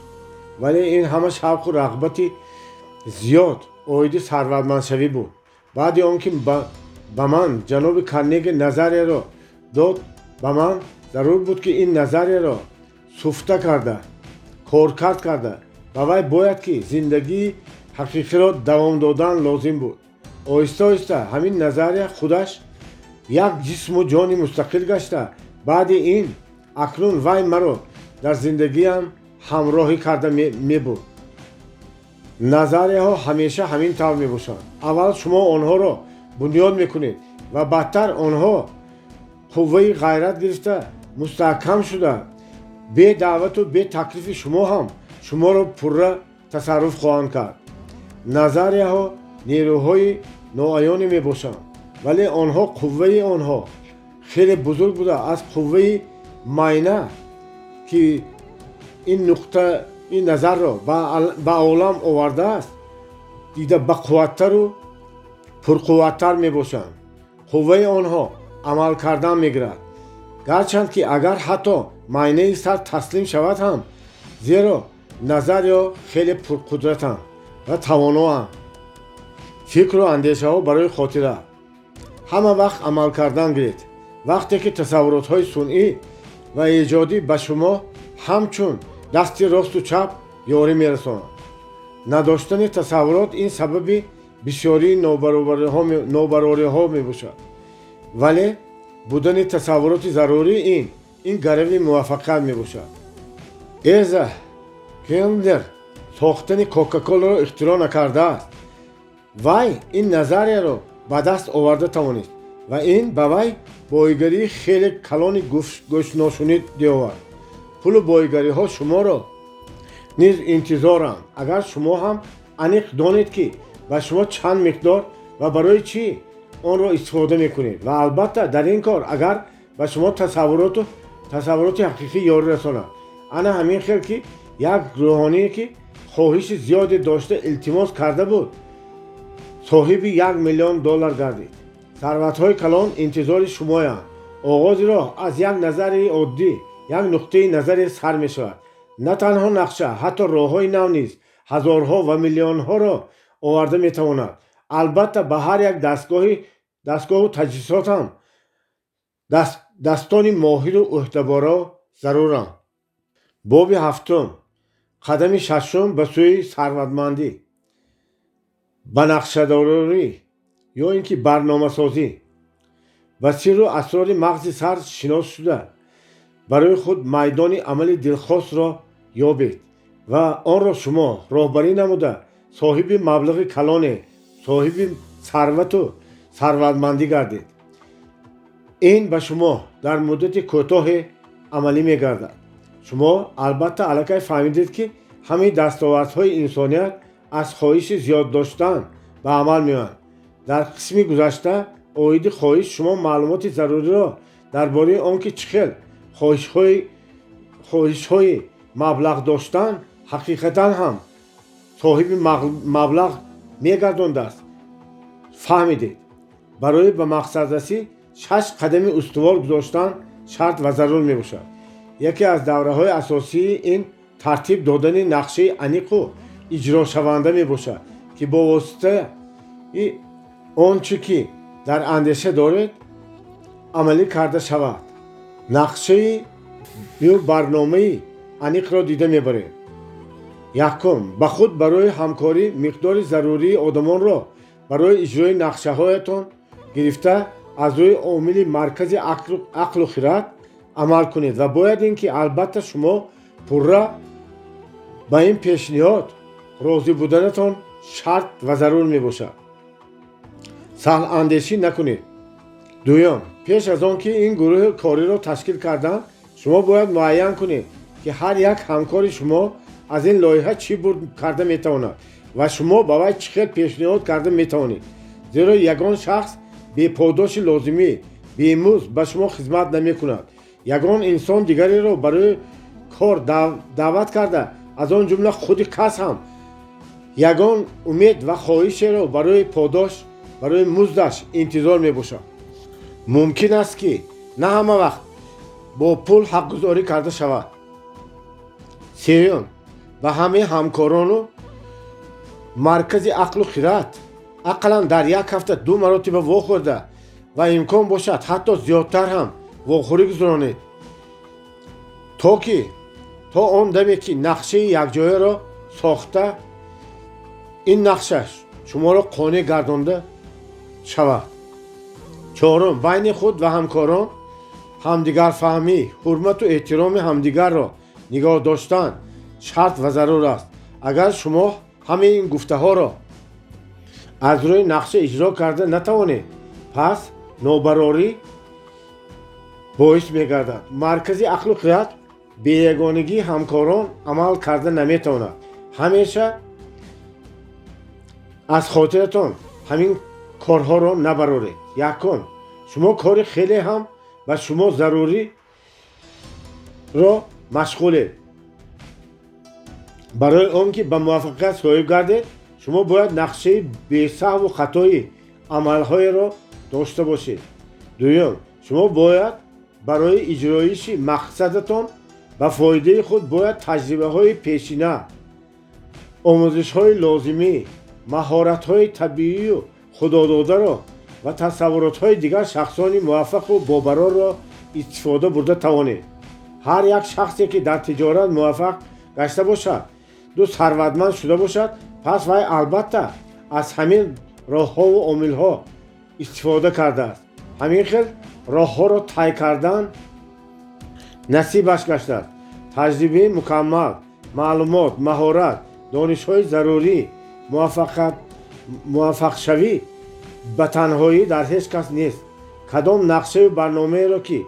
Вале ин ҳама шавқу рағбати зиёд оиди сарватмандшавӣ буд. Баъди он ки ба ман ҷаноби Карнеги назарияро дод, ба ман зарур буд, ки ин назарияро суфта карда, коркард карда, ба вай бояд ки зиндагии ҳақиқиро давом додан лозим буд. Оҳиста оҳиста ҳамин назария худаш як ҷисму ҷони мустақил гашта, баъди ин акнун вай маро дар зиндагиам ҳамроҳӣ карда мебурд. Назарияҳо ҳамеша ҳамин тавр мебошанд. Аввал шумо онҳоро бунёд мекунед ва баъдтар онҳо қувваи ғайрат гирифта, мустаҳкам шуда, бе даъвату бе таклифи шумо ҳам шуморо пурра тасарруф хоҳанд кард. Назарияҳо нерӯҳои ноаёне мебошанд, вале онҳо қувваи онҳо хеле бузург буда, аз қувваи майна, ки ин нуқта ин назарро ба олам овардааст, дида бақувваттару пурқувваттар мебошанд. Қувваи онҳо амал кардан мегирад, гарчанд ки агар ҳатто майнаи сар таслим шавад ҳам, зеро назарияҳо хеле пурқудратанд ва тавоноанд. Фикру андешаҳо барои хотира. Ҳама вақт амал кардан гиред, вақте ки тасаввуротҳои сунъӣ ва эҷодӣ ба шумо ҳамчун дасти росту чап ёрӣ мерасонанд. Надоштани тасаввурот ин сабаби бисёрии нобарориҳо мебошад, вале будани тасаввуроти зарурӣ ин гарави муваффақият мебошад. Эзра Кендлер сохтани Кока-Коларо ихтироъ накардааст. Вай ин назарияро ба даст оварда тавонист ва ин ба вай боигарии хеле калони гӯшношунид биёвард. Пулу боигариҳо шуморо низ интизоранд, агар шумо ҳам аниқ донед, ки ба шумо чанд миқдор ва барои чӣ онро истифода мекунед. Ва албатта, дар ин кор агар ба шумо тасаввуроти ҳақиқӣ ёрӣ расонад. Ана ҳамин хел ки як рӯҳоние, ки хоҳиши зиёде дошта илтимос карда буд, соҳиби 1 миллион доллар гардид. Сарватҳои калон интизори шумоянд. Оғози роҳ аз як назари оддӣ, як нуқтаи назаре сар мешавад. На танҳо нақша, ҳатто роҳҳои нав низ ҳазорҳо ва миллионҳоро оварда метавонад. Албатта, ба ҳар як дастгоҳу таҷҳизот ҳам дастони моҳиру ӯҳдаборо заруранд. Боби ҳафтум, қадами шашум ба сӯи сарватмандӣ: ба нақшадорӣ ё ин ки барномасозӣ. Ба сирру асрори мағзи сар шинос шуда, барои худ майдони амали дилхостро ёбед ва онро шумо роҳбарӣ намуда, соҳиби маблағи калоне, соҳиби сарвату сарватмандӣ гардед. Ин ба шумо дар муддати кӯтоҳе амалӣ мегардад. Шумо албатта аллакай фаҳмидед, ки ҳамаи дастовардҳои инсоният аз хоҳиши зиёд доштан ба амал меоянд. Дар қисми гузашта оиди хоҳиш шумо маълумоти заруриро дар бораи он ки чӣ хел хоҳишҳои маблағ доштан ҳақиқатан ҳам соҳиби маблағ мегардондааст, фаҳмидед. Барои ба мақсадрасӣ шаш қадами устувор гузоштан шарт ва зарур мебошад. Яке аз давраҳои асосии ин тартиб додани нақшаи аниқу иҷрошаванда мебошад, ки бо воситаи он чӣ ки дар андеша доред, амалӣ карда шавад. Нақшаи ё барномаи аниқро дида мебарем. Якум: ба худ барои ҳамкорӣ миқдори зарурии одамонро барои иҷрои нақшаҳоятон гирифта, аз рӯи омили маркази ақлу хирад амал кунед ва бояд ин ки албатта шумо пурра ба ин пешниҳод розӣ буданатон шарт ва зарур мебошад. Саҳландешӣ накунед. Дуюм: пеш аз он ки ин гурӯҳи кориро ташкил кардан, шумо бояд муайян кунед, ки ҳар як ҳамкори шумо аз ин лоиҳа чӣ бурд карда метавонад ва шумо ба вай чӣ хел пешниҳод карда метавонед, зеро ягон шахс беподоши лозимӣ, бемузд ба шумо хизмат намекунад. Ягон инсон дигареро барои кор даъват карда, аз он ҷумла худи кас ҳам, ягон умед ва хоҳишеро барои подош, барои муздаш интизор мебошад. Мумкин аст, ки на ҳама вақт бо пул ҳақгузорӣ карда шавад. Сеюм: ба ҳамаи ҳамкорону маркази ақлу хират ақаллан дар як ҳафта ду маротиба вохӯрда ва имкон бошад, ҳатто зиёдтар ҳам вохӯрӣ гузаронед, то ки то он даме ки нақшаи якҷояро сохта, ин нақша шуморо қонеъ гардонда шавад. Чорум: байни худ ва ҳамкорон ҳамдигарфаҳмӣ, ҳурмату эҳтироми ҳамдигарро нигоҳ доштан шарт ва зарур аст. Агар шумо ҳамаи ин гуфтаҳоро аз рӯи нақша иҷро карда натавонед, пас нобарорӣ боис мегардад. Маркази ақлу хирад бе ягонагии ҳамкорон амал карда наметавонад. Ҳамеша аз хотиратон ҳамин корҳоро набароред. Якум: шумо кори хеле ҳам ба шумо заруриро машғулед. Барои он ки ба муваффақият соҳиб гардед, шумо бояд нақшаи бесаҳву хатои амалҳоеро дошта бошед. Дуюм: шумо бояд барои иҷроиши мақсадатон ба фоидаи худ бояд таҷрибаҳои пешина, омӯзишҳои лозимӣ, маҳоратҳои табиию худододаро ва тасаввуротҳои дигар шахсони муваффақу бобарорро истифода бурда тавонед. Ҳар як шахсе, ки дар тиҷорат муваффақ гашта бошад, ду сарватманд шуда бошад, пас вай албатта аз ҳамин роҳҳову омилҳо истифода кардааст. Ҳамин хел роҳҳоро тай кардан насибаш гаштааст. Таҷрибаи мукаммал, маълумот, маҳорат, донишҳои зарурӣ, муваффақият. Муваффақшавӣ ба танҳоӣ дар ҳеҷ кас нест. Кадом нақшаю барномаеро ки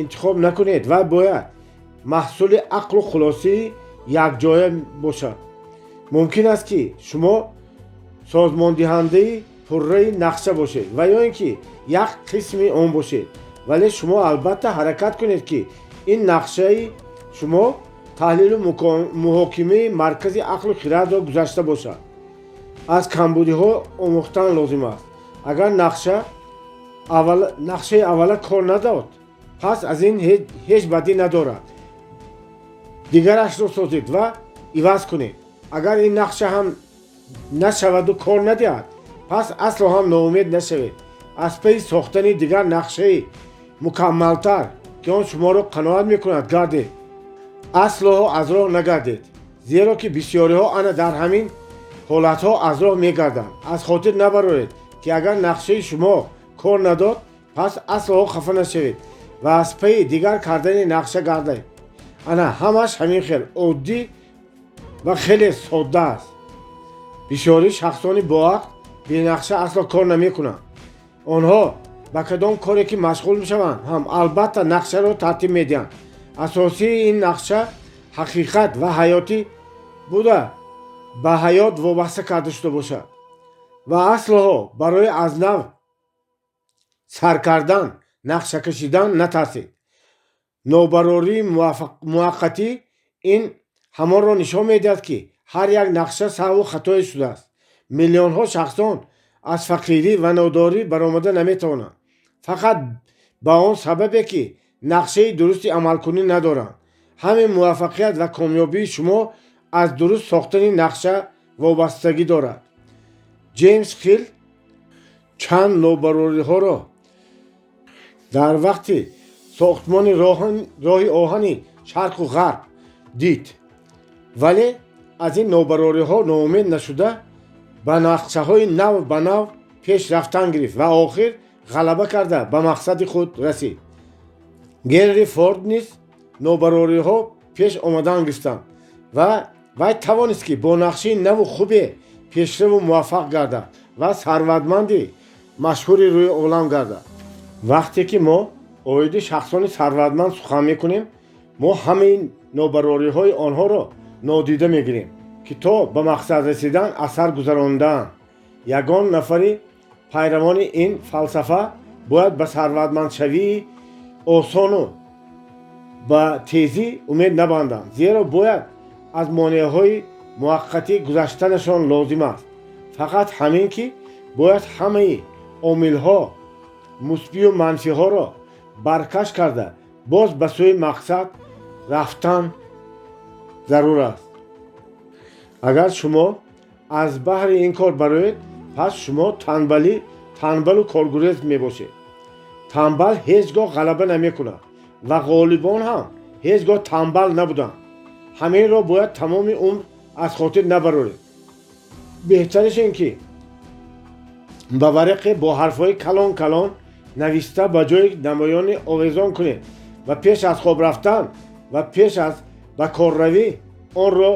интихоб накунед, вай бояд маҳсули ақлу хулосаи якҷоя бошад. Мумкин аст, ки шумо созмондиҳандаи пурраи нақша бошед ва ё ин ки як қисми он бошед, вале шумо албатта ҳаракат кунед, ки ин нақшаи шумо таҳлилу муҳокимаи маркази ақлу хирадро гузашта бошад. Аз камбудиҳо омӯхтан лозим аст. Агар нақшаи аввала кор надод, пас аз ин ҳеҷ бадӣ надорад. Дигарашро созед ва иваз кунед. Агар ин нақша ҳам нашаваду кор надиҳад, пас асло ҳам ноумед нашавед. Аз пайи сохтани дигар нақшаи мукаммалтар, ки он шуморо қаноат мекунад, гардед. Асло аз роҳ нагардед, зеро ки бисёриҳо ана дар ҳамин ҳолатҳо аз роҳ мегарданд. Аз хотир набароред, ки агар нақшаи шумо кор надод, пас асло хафа нашавед ва аз пайи дигар кардани нақша гардед. Ана ҳамаш ҳамин хел оддӣ ва хеле содда аст. Бисёри шахсони боақл бенақша асло кор намекунанд. Онҳо ба кадом коре ки машғул мешаванд ҳам, албатта нақшаро тартиб медиҳанд. Асосии ин нақша ҳақиқат ва ҳаётӣ буда, ба ҳаёт вобаста карда шуда бошад ва аслоҳо барои аз нав сар кардан, нақша кашидан натарсед. Нобарории муваққатӣ ин ҳамонро нишон медиҳад, ки ҳар як нақша саҳву хатое шудааст. Миллионҳо шахсон аз фақирӣ ва нодорӣ баромада наметавонанд фақат ба он сабабе, ки нақшаи дурусти амалкунӣ надоранд. Ҳамин муваффақият ва комёбии шумо аз дуруст сохтани нақша вобастагӣ дорад. Ҷеймс Хилл чанд нобарориҳоро дар вақти сохтмони роҳи оҳани шарқу ғарб дид, вале аз ин нобарориҳо ноумед нашуда, ба нақшаҳои нав ба нав пеш рафтан гирифт ва охир ғалаба карда, ба мақсади худ расид. Генри Форд низ нобарориҳо пеш омадан гирифтанд ва вай тавонист, ки бо нақшаи наву хубе пешраву муваффақ гардад ва сарватманди машҳури рӯи олам гардад. Вақте ки мо оиди шахсони сарватманд сухан мекунем, мо ҳамаи нобарориҳои онҳоро нодида мегирем, ки то ба мақсад расидан асар гузарондаанд. Ягон нафари пайравони ин фалсафа бояд ба сарватмандшавии осону ба тезӣ умед набанданд, зеро бояд аз монеаҳои муваққатӣ гузаштанашон лозим аст. Фақат ҳамин ки бояд ҳамаи омилҳо, мусбию манфиҳоро баркаш карда, боз ба сӯи мақсад рафтан зарур аст. Агар шумо аз баҳри ин кор бароед, пас шумо танбалӣ, танбалу коргурез мебошед. Танбал ҳеҷ гоҳ ғалаба намекунад ва ғолибон ҳам ҳеҷ гоҳ танбал набуданд. Ҳаминро бояд тамоми умр аз хотир набароред. Беҳтариш ин ки ба варақе бо ҳарфҳои калон калон нависта, ба ҷои намоёни овезон кунед ва пеш аз хоб рафтан ва пеш аз ба корравӣ онро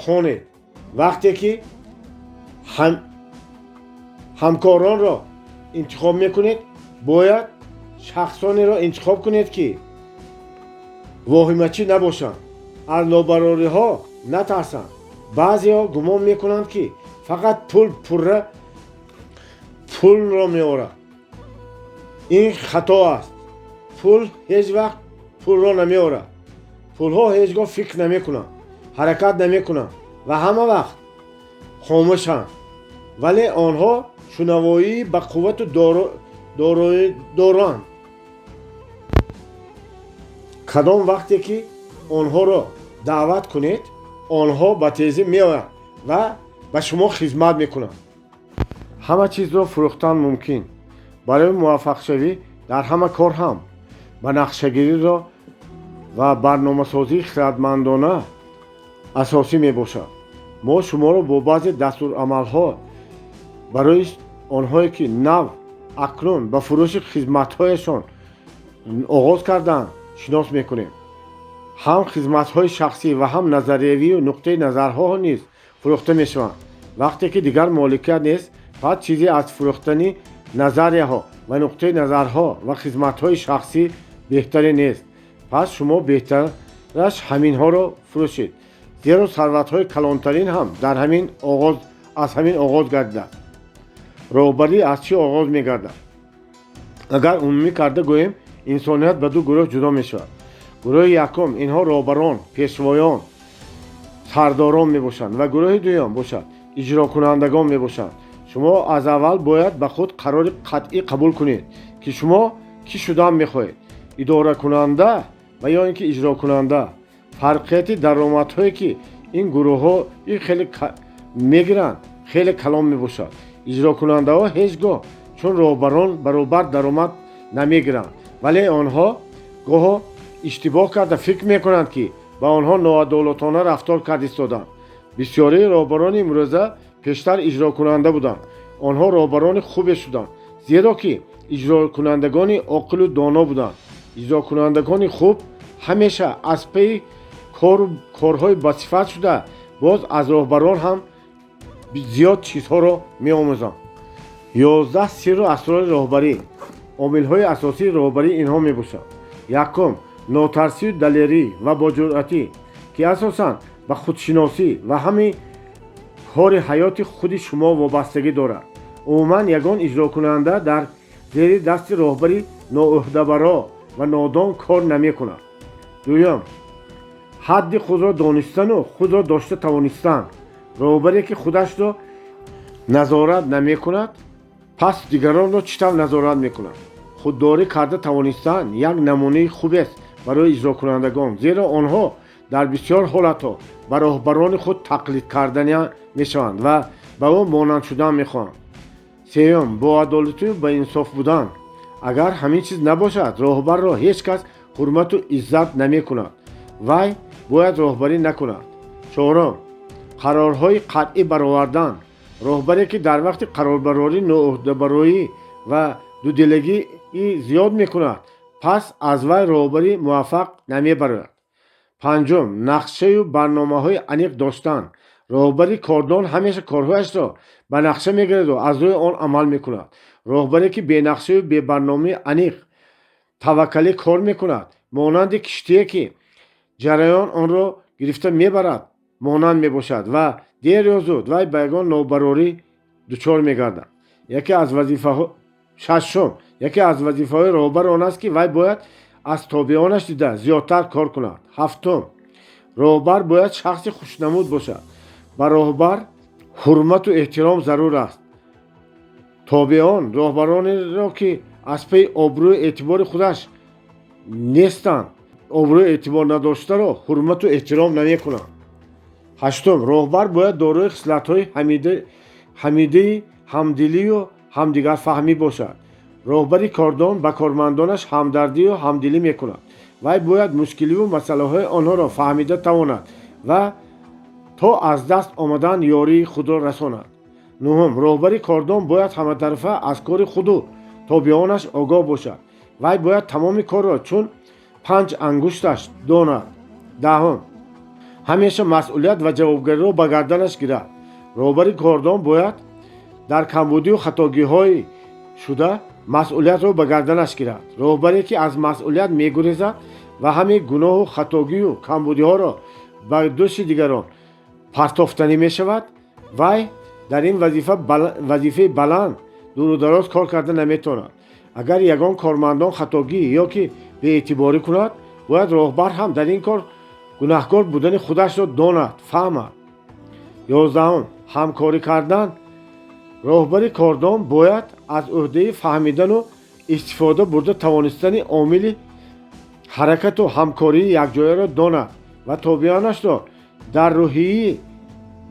хонед. Вақте ки ҳамкоронро интихоб мекунед, бояд шахсонеро интихоб кунед, ки воҳимачӣ набошанд, аз нобарориҳо натарсанд. Баъзеҳо гумон мекунанд, ки фақат пул пурра пулро меорад. Ин хато аст. Пул ҳеҷ вақт пулро намеорад. Пулҳо ҳеҷ гоҳ фикр намекунанд, ҳаракат намекунанд ва ҳама вақт хомӯшанд, вале онҳо шунавоии ба қуввату доранд. Кадом вақте ки онҳоро даъват кунед, онҳо ба тезӣ меоянд ва ба шумо хизмат мекунанд. Ҳама чизро фурӯхтан мумкин. Барои муваффақшавӣ дар ҳама кор ҳам ба нақшагириро ва барномасозии хирадмандона асосӣ мебошад. Мо шуморо бо баъзе дастурамалҳо барои онҳое, ки нав акнун ба фурӯши хизматҳояшон оғоз кардаанд, шинос мекунем. Ҳам хизматҳои шахсӣ ва ҳам назариявию нуқтаи назарҳо низ фурӯхта мешаванд. Вақте ки дигар моликият нест, Пас чизе аз фурӯхтани назарияҳо ва нуқтаи назарҳо ва хизматҳои шахсӣ беҳтаре нест. Пас шумо беҳтараш ҳаминҳоро фурӯшед, зеро сарватҳои калонтарин ҳам дар ҳамин оғоз аз ҳамин оғоз гардидааст. Роҳбарӣ аз чӣ оғоз мегардад? Агар умумӣ карда гӯем, инсоният ба ду гурӯҳ ҷудо мешавад. Гурӯҳи якум инҳо роҳбарон, пешвоён, сардорон мебошанд ва гурӯҳи дуюм бошад иҷрокунандагон мебошанд. Шумо аз аввал бояд ба худ қарори қатъӣ қабул кунед, ки шумо кӣ шудан мехоҳед: идоракунанда ва ё ин ки иҷрокунанда. Фарқияти даромадҳое, ки ин гурӯҳҳо хеле мегиранд, хеле калон мебошад. Иҷрокунандаҳо ҳеҷ гоҳ чун роҳбарон баробар даромад намегиранд, вале онҳо гоҳо иштибоҳ карда фикр мекунанд, ки ба онҳо ноадолатона рафтор карда истоданд. Бисёрии роҳбарони имрӯза пештар иҷрокунанда буданд. Онҳо роҳбарони хубе шуданд, зеро ки иҷрокунандагони оқилу доно буданд. Иҷрокунандагони хуб ҳамеша аз пайи корҳои басифат шуда, боз аз роҳбарон ҳам зиёд чизҳоро меомӯзанд. 11 сирру асрори роҳбарӣ. Омилҳои асосии роҳбарӣ инҳо мебошанд. Якум, нотарсию далерӣ ва боҷуръатӣ, ки асосан ба худшиносӣ ва ҳамин кори ҳаёти худи шумо вобастагӣ дорад. Умуман, ягон иҷрокунанда дар зери дасти роҳбари ноӯҳдабаро ва нодон кор намекунад. Дуюм, ҳадди худро донистану худро дошта тавонистан. Роҳбаре, ки худашро назорат намекунад, пас дигаронро чӣ тавр назорат мекунад? Худдорӣ карда тавонистан як намунаи хубест барои иҷрокунандагон, зеро онҳо дар бисёр ҳолатҳо ба роҳбарони худ тақлид кардани мешаванд ва ба ӯ монанд шудан мехоҳанд. Сеюм, боадолатию баинсоф будан. Агар ҳамин чиз набошад, роҳбарро ҳеҷ кас ҳурмату иззат намекунад, вай бояд роҳбарӣ накунад. Чорум, қарорҳои қатъӣ баровардан. Роҳбаре, ки дар вақти қарорбарорӣ ноӯҳдабароӣ ва дудилагии зиёд мекунад, пас аз вай роҳбарӣ муваффақ намебарояд. Панҷум, нақшаю барномаҳои аниқ доштан. Роҳбари кордон ҳамеша корҳояшро ба нақша мегираду аз рӯи он амал мекунад. Роҳбаре, ки бенақшаю бебарномаи аниқ таваккалӣ кор мекунад, монанди киштие, ки ҷараён онро гирифта мебарад, монанд мебошад ва дер ё зуд вай ба ягон нобарорӣ дучор мегардад. Яке аз вазифаҳо, шашум, яке аз вазифаҳои роҳбар он аст, ки вай бояд аз тобеонаш дида зиёдтар кор кунад. Ҳафтум, роҳбар бояд шахси хушнамуд бошад. Ба роҳбар ҳурмату эҳтиром зарур аст. Тобеон роҳбаронеро, ки аз паи обрӯю эътибори худаш нестанд, обрӯю эътибор надоштаро ҳурмату эҳтиром намекунанд. Ҳаштум, роҳбар бояд дорои хислатҳои ҳамидаи ҳамдилию ҳамдигарфаҳмӣ бошад. Роҳбари кордон ба кормандонаш ҳамдардию ҳамдилӣ мекунад. Вай бояд мушкиливу масъалаҳои онҳоро фаҳмида тавонад ва то аз даст омадан ёрии худро расонад. Нуҳум, роҳбари кордон бояд ҳаматарафа аз кори худу тобеонаш огоҳ бошад. Вай бояд тамоми корро чун панҷ ангушташ донад. Даҳум, ҳамеша масъулият ва ҷавобгариро ба гарданаш гирад. Роҳбари кордон бояд дар камбудию хатогиҳои шуда масъулиятро ба гарданаш гирад. Роҳбаре, ки аз масъулият мегурезад ва ҳамин гуноҳу хатогию камбудиҳоро ба дӯши дигарон партофтанӣ мешавад, вай дар ин вазифаи баланд дуру дароз кор карда наметавонад. Агар ягон кормандон хатогӣ ё ки беэътиборӣ кунад, бояд роҳбар ҳам дар ин кор гунаҳкор будани худашро донад, фаҳмад. 11-ум, ҳамкорӣ кардан. Роҳбари кордон бояд аз ӯҳдаи фаҳмидану истифода бурда тавонистани омили ҳаракату ҳамкории якҷояро донад ва тобеонашро дар рӯҳияи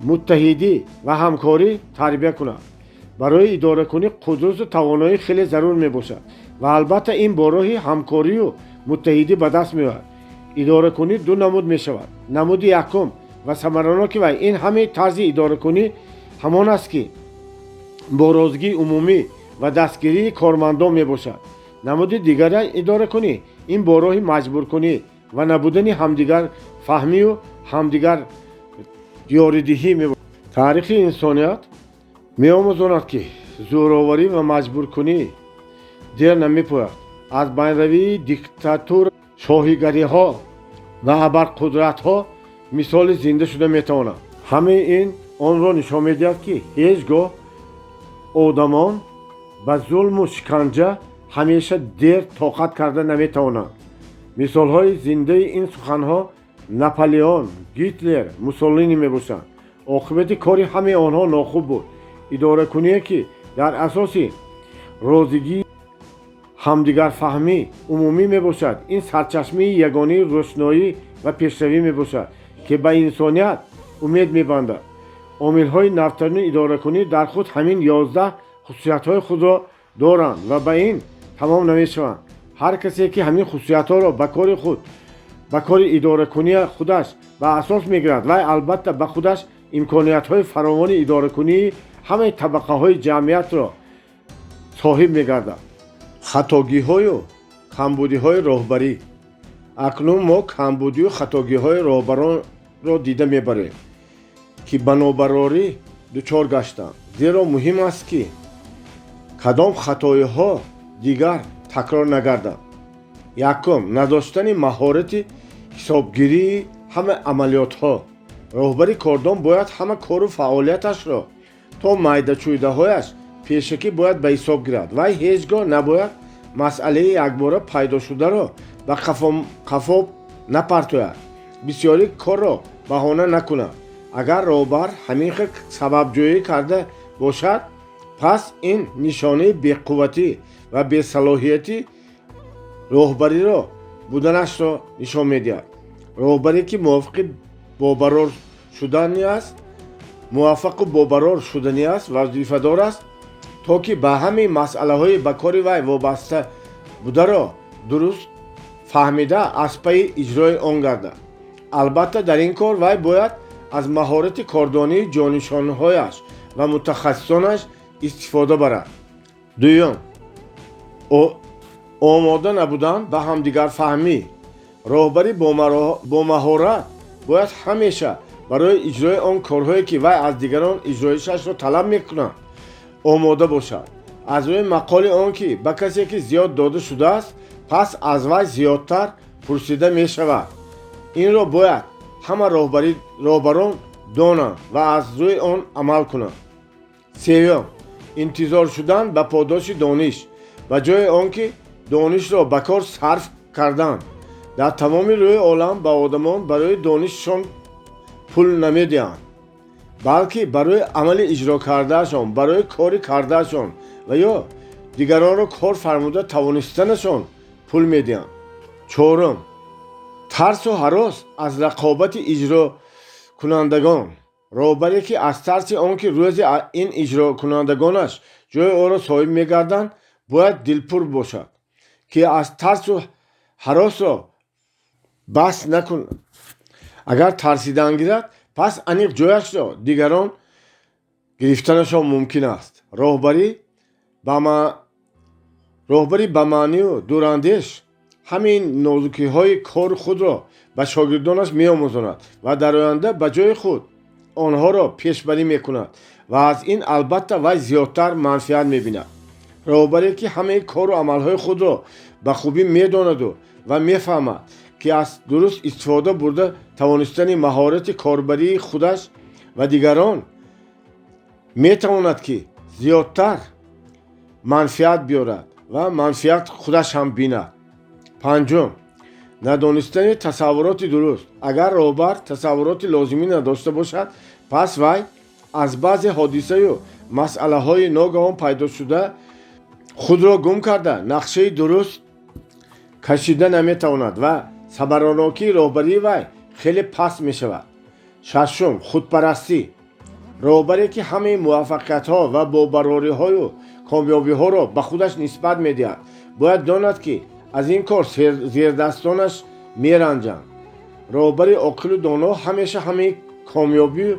муттаҳидӣ ва ҳамкорӣ тарбия кунад. Барои идоракунӣ қудрату тавоноӣ хеле зарур мебошад ва албатта ин бо роҳи ҳамкорию муттаҳидӣ ба даст меояд. Идоракунӣ ду намуд мешавад. Намуди якум ва самараноки вай ин ҳамаи тарзи идоракунӣ ҳамон аст, ки бо розигии умумӣ ва дастгирии кормандон мебошад. Намуди дигари идоракунӣ ин бо роҳи маҷбуркунӣ ва набудани ҳамдигарфаҳмию ҳамдигар ёридиҳӣ мебошад. Таърихи инсоният Меомӯзонад, ки зӯроварӣ ва маҷбуркунӣ дер намепояд. Аз байнравии диктатур, шоҳигариҳо ва абарқудратҳо мисоли зинда шуда метавонад. Ҳамаи ин онро нишон медиҳад, ки ҳеҷ гоҳ одамон ба зулму шиканҷа ҳамеша дер тоқат карда наметавонанд. Мисолҳои зиндаи ин суханҳо Наполеон, Гитлер, Муссолини мебошанд. Оқибати кори ҳамаи онҳо нохуб буд. Идоракуние, ки дар асоси розигии ҳамдигарфаҳмӣ умумӣ мебошад, ин сарчашмаи ягонаи рӯшноӣ ва пешравӣ мебошад, ки ба инсоният умед мебандад. Омилҳои навтарини идоракунӣ дар худ ҳамин 11 хусусиятҳои худро доранд ва ба ин тамом намешаванд. Ҳар касе, ки ҳамин хусусиятҳоро ба кори худ, ба кори идоракунии худаш ба асос мегирад, вай албатта ба худаш имкониятҳои фаровони идоракунии ҳамаи табақаҳои ҷамъиятро соҳиб мегардад. Хатогиҳою камбудиҳои роҳбарӣ. Акнун мо камбудию хатогиҳои роҳбаронро дида мебарем, ки ба нобарорӣ дучор гаштанд, зеро муҳим аст, ки кадом хатоиҳо дигар такрор нагарданд. Якум, надоштани маҳорати ҳисобгирии ҳама амалиётҳо. Роҳбари кордон бояд ҳама кору фаъолияташро то майдачӯйдаҳояш пешакӣ бояд ба ҳисоб гирад. Вай ҳеҷ гоҳ набояд масъалаи якбора пайдо шударо ба қафо напартояд, бисёри корро баҳона накунад. Агар роҳбар ҳамин хел сабабҷӯӣ карда бошад, пас ин нишонаи беқувватӣ ва бесалоҳияти роҳбариро буданашро нишон медиҳад. Роҳбаре, ки мувофиқи бобарор шудани аст, муваффақу бобарор шудани аст, вазифадор аст, то ки ба ҳамаи масъалаҳои ба кори вай вобаста бударо дуруст фаҳмида, аз пайи иҷрои он гардад. Албатта, дар ин кор вай бояд аз маҳорати кордонии ҷонишонҳояш ва мутахассисонаш истифода барад. Дуюм, омода набудан ба ҳамдигарфаҳмӣ. Роҳбари бомаҳорат бояд ҳамеша барои иҷрои он корҳое, ки вай аз дигарон иҷроишашро талаб мекунад, омода бошад. Аз рӯи мақоли он ки ба касе ки зиёд дода шудааст, пас аз вай зиёдтар пурсида мешавад, инро бояд ҳама роҳбарон донанд ва аз рӯи он амал кунанд. Сеюм, интизор шудан ба подоши дониш ба ҷои он ки донишро ба кор сарф кардан. Дар тамоми рӯи олам ба одамон барои донишшон пул намедиҳанд, балки барои амали иҷро кардаашон, барои кори кардаашон ва ё дигаронро кор фармуда тавонистанашон пул медиҳанд. Чорум, тарсу ҳарос аз рақобати иҷрокунандагон. Роҳбаре, ки аз тарси он ки рӯзе ин иҷрокунандагонаш ҷои ӯро соҳиб мегарданд, бояд дилпур бошад, ки аз тарсу ҳаросро бас накунад. Агар тарсидан гирад, пас аниқ ҷояшро дигарон гирифтанашон мумкин аст. Роҳбари ба маънию дурандеш ҳамин нозукиҳои кори худро ба шогирдонаш меомӯзонад ва дар оянда ба ҷои худ онҳоро пешбарӣ мекунад ва аз ин албатта вай зиёдтар манфиат мебинад. Роҳбаре, ки ҳамаи кору амалҳои худро ба хубӣ медонаду ва мефаҳмад, ки аз дуруст истифода бурда тавонистани маҳорати корбарии худаш ва дигарон метавонад, ки зиёдтар манфиат биёрад ва манфиат худаш ҳам бинад. Панҷум, надонистани тасаввуроти дуруст. Агар роҳбар тасаввуроти лозимӣ надошта бошад, пас вай аз баъзе ҳодисаю масъалаҳои ногаҳон пайдо шуда худро гум карда, нақшаи дуруст кашида наметавонад ва самаранокии роҳбарии вай хеле паст мешавад. Шашум, худпарастӣ. Роҳбаре, ки ҳамаи муваффақиятҳо ва бобарориҳою комёбиҳоро ба худаш нисбат медиҳад, бояд донад, ки аз ин кор зердастонаш меранҷанд. Роҳбари оқилу доно ҳамеша ҳамаи комёбию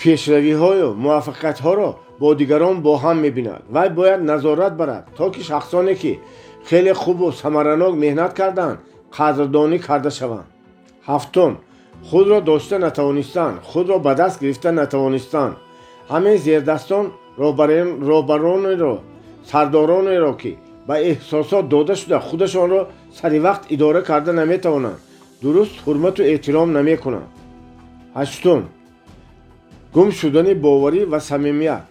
пешравиҳою муваффақиятҳоро бо дигарон бо ҳам мебинад. Вай бояд назорат барад, то ки шахсоне, ки хеле хубу самаранок меҳнат карданд, қадрдонӣ карда шаванд. Ҳафтум, худро дошта натавонистан, худро ба даст гирифта натавонистан. Ҳамин зердастон роҳбаронеро, сардоронеро, ки ба эҳсосот дода шуда, худашонро сари вақт идора карда наметавонанд, дуруст ҳурмату эҳтиром намекунанд. Ҳаштум, гум шудани боварӣ ва самимият.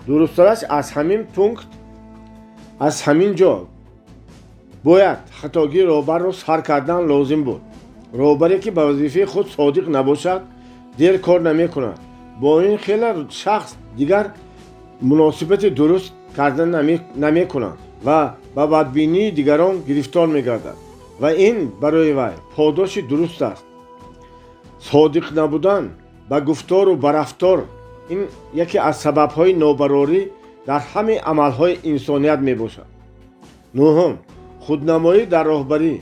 Дурусттараш, аз ҳамин пункт, аз ҳамин ҷо бояд хатогии роҳбарро сар кардан лозим буд. Роҳбаре, ки ба вазифаи худ содиқ набошад, дер кор намекунад. Бо ин хела шахс дигар муносибати дуруст карда намекунад ва ба бадбинии дигарон гирифтор мегардад ва ин барои вай подоши дуруст аст. Содиқ набудан ба гуфтору ба рафтор ин яке аз сабабҳои нобарорӣ дар ҳамаи амалҳои инсоният мебошад. Нуҳум, худнамоӣ дар роҳбарӣ.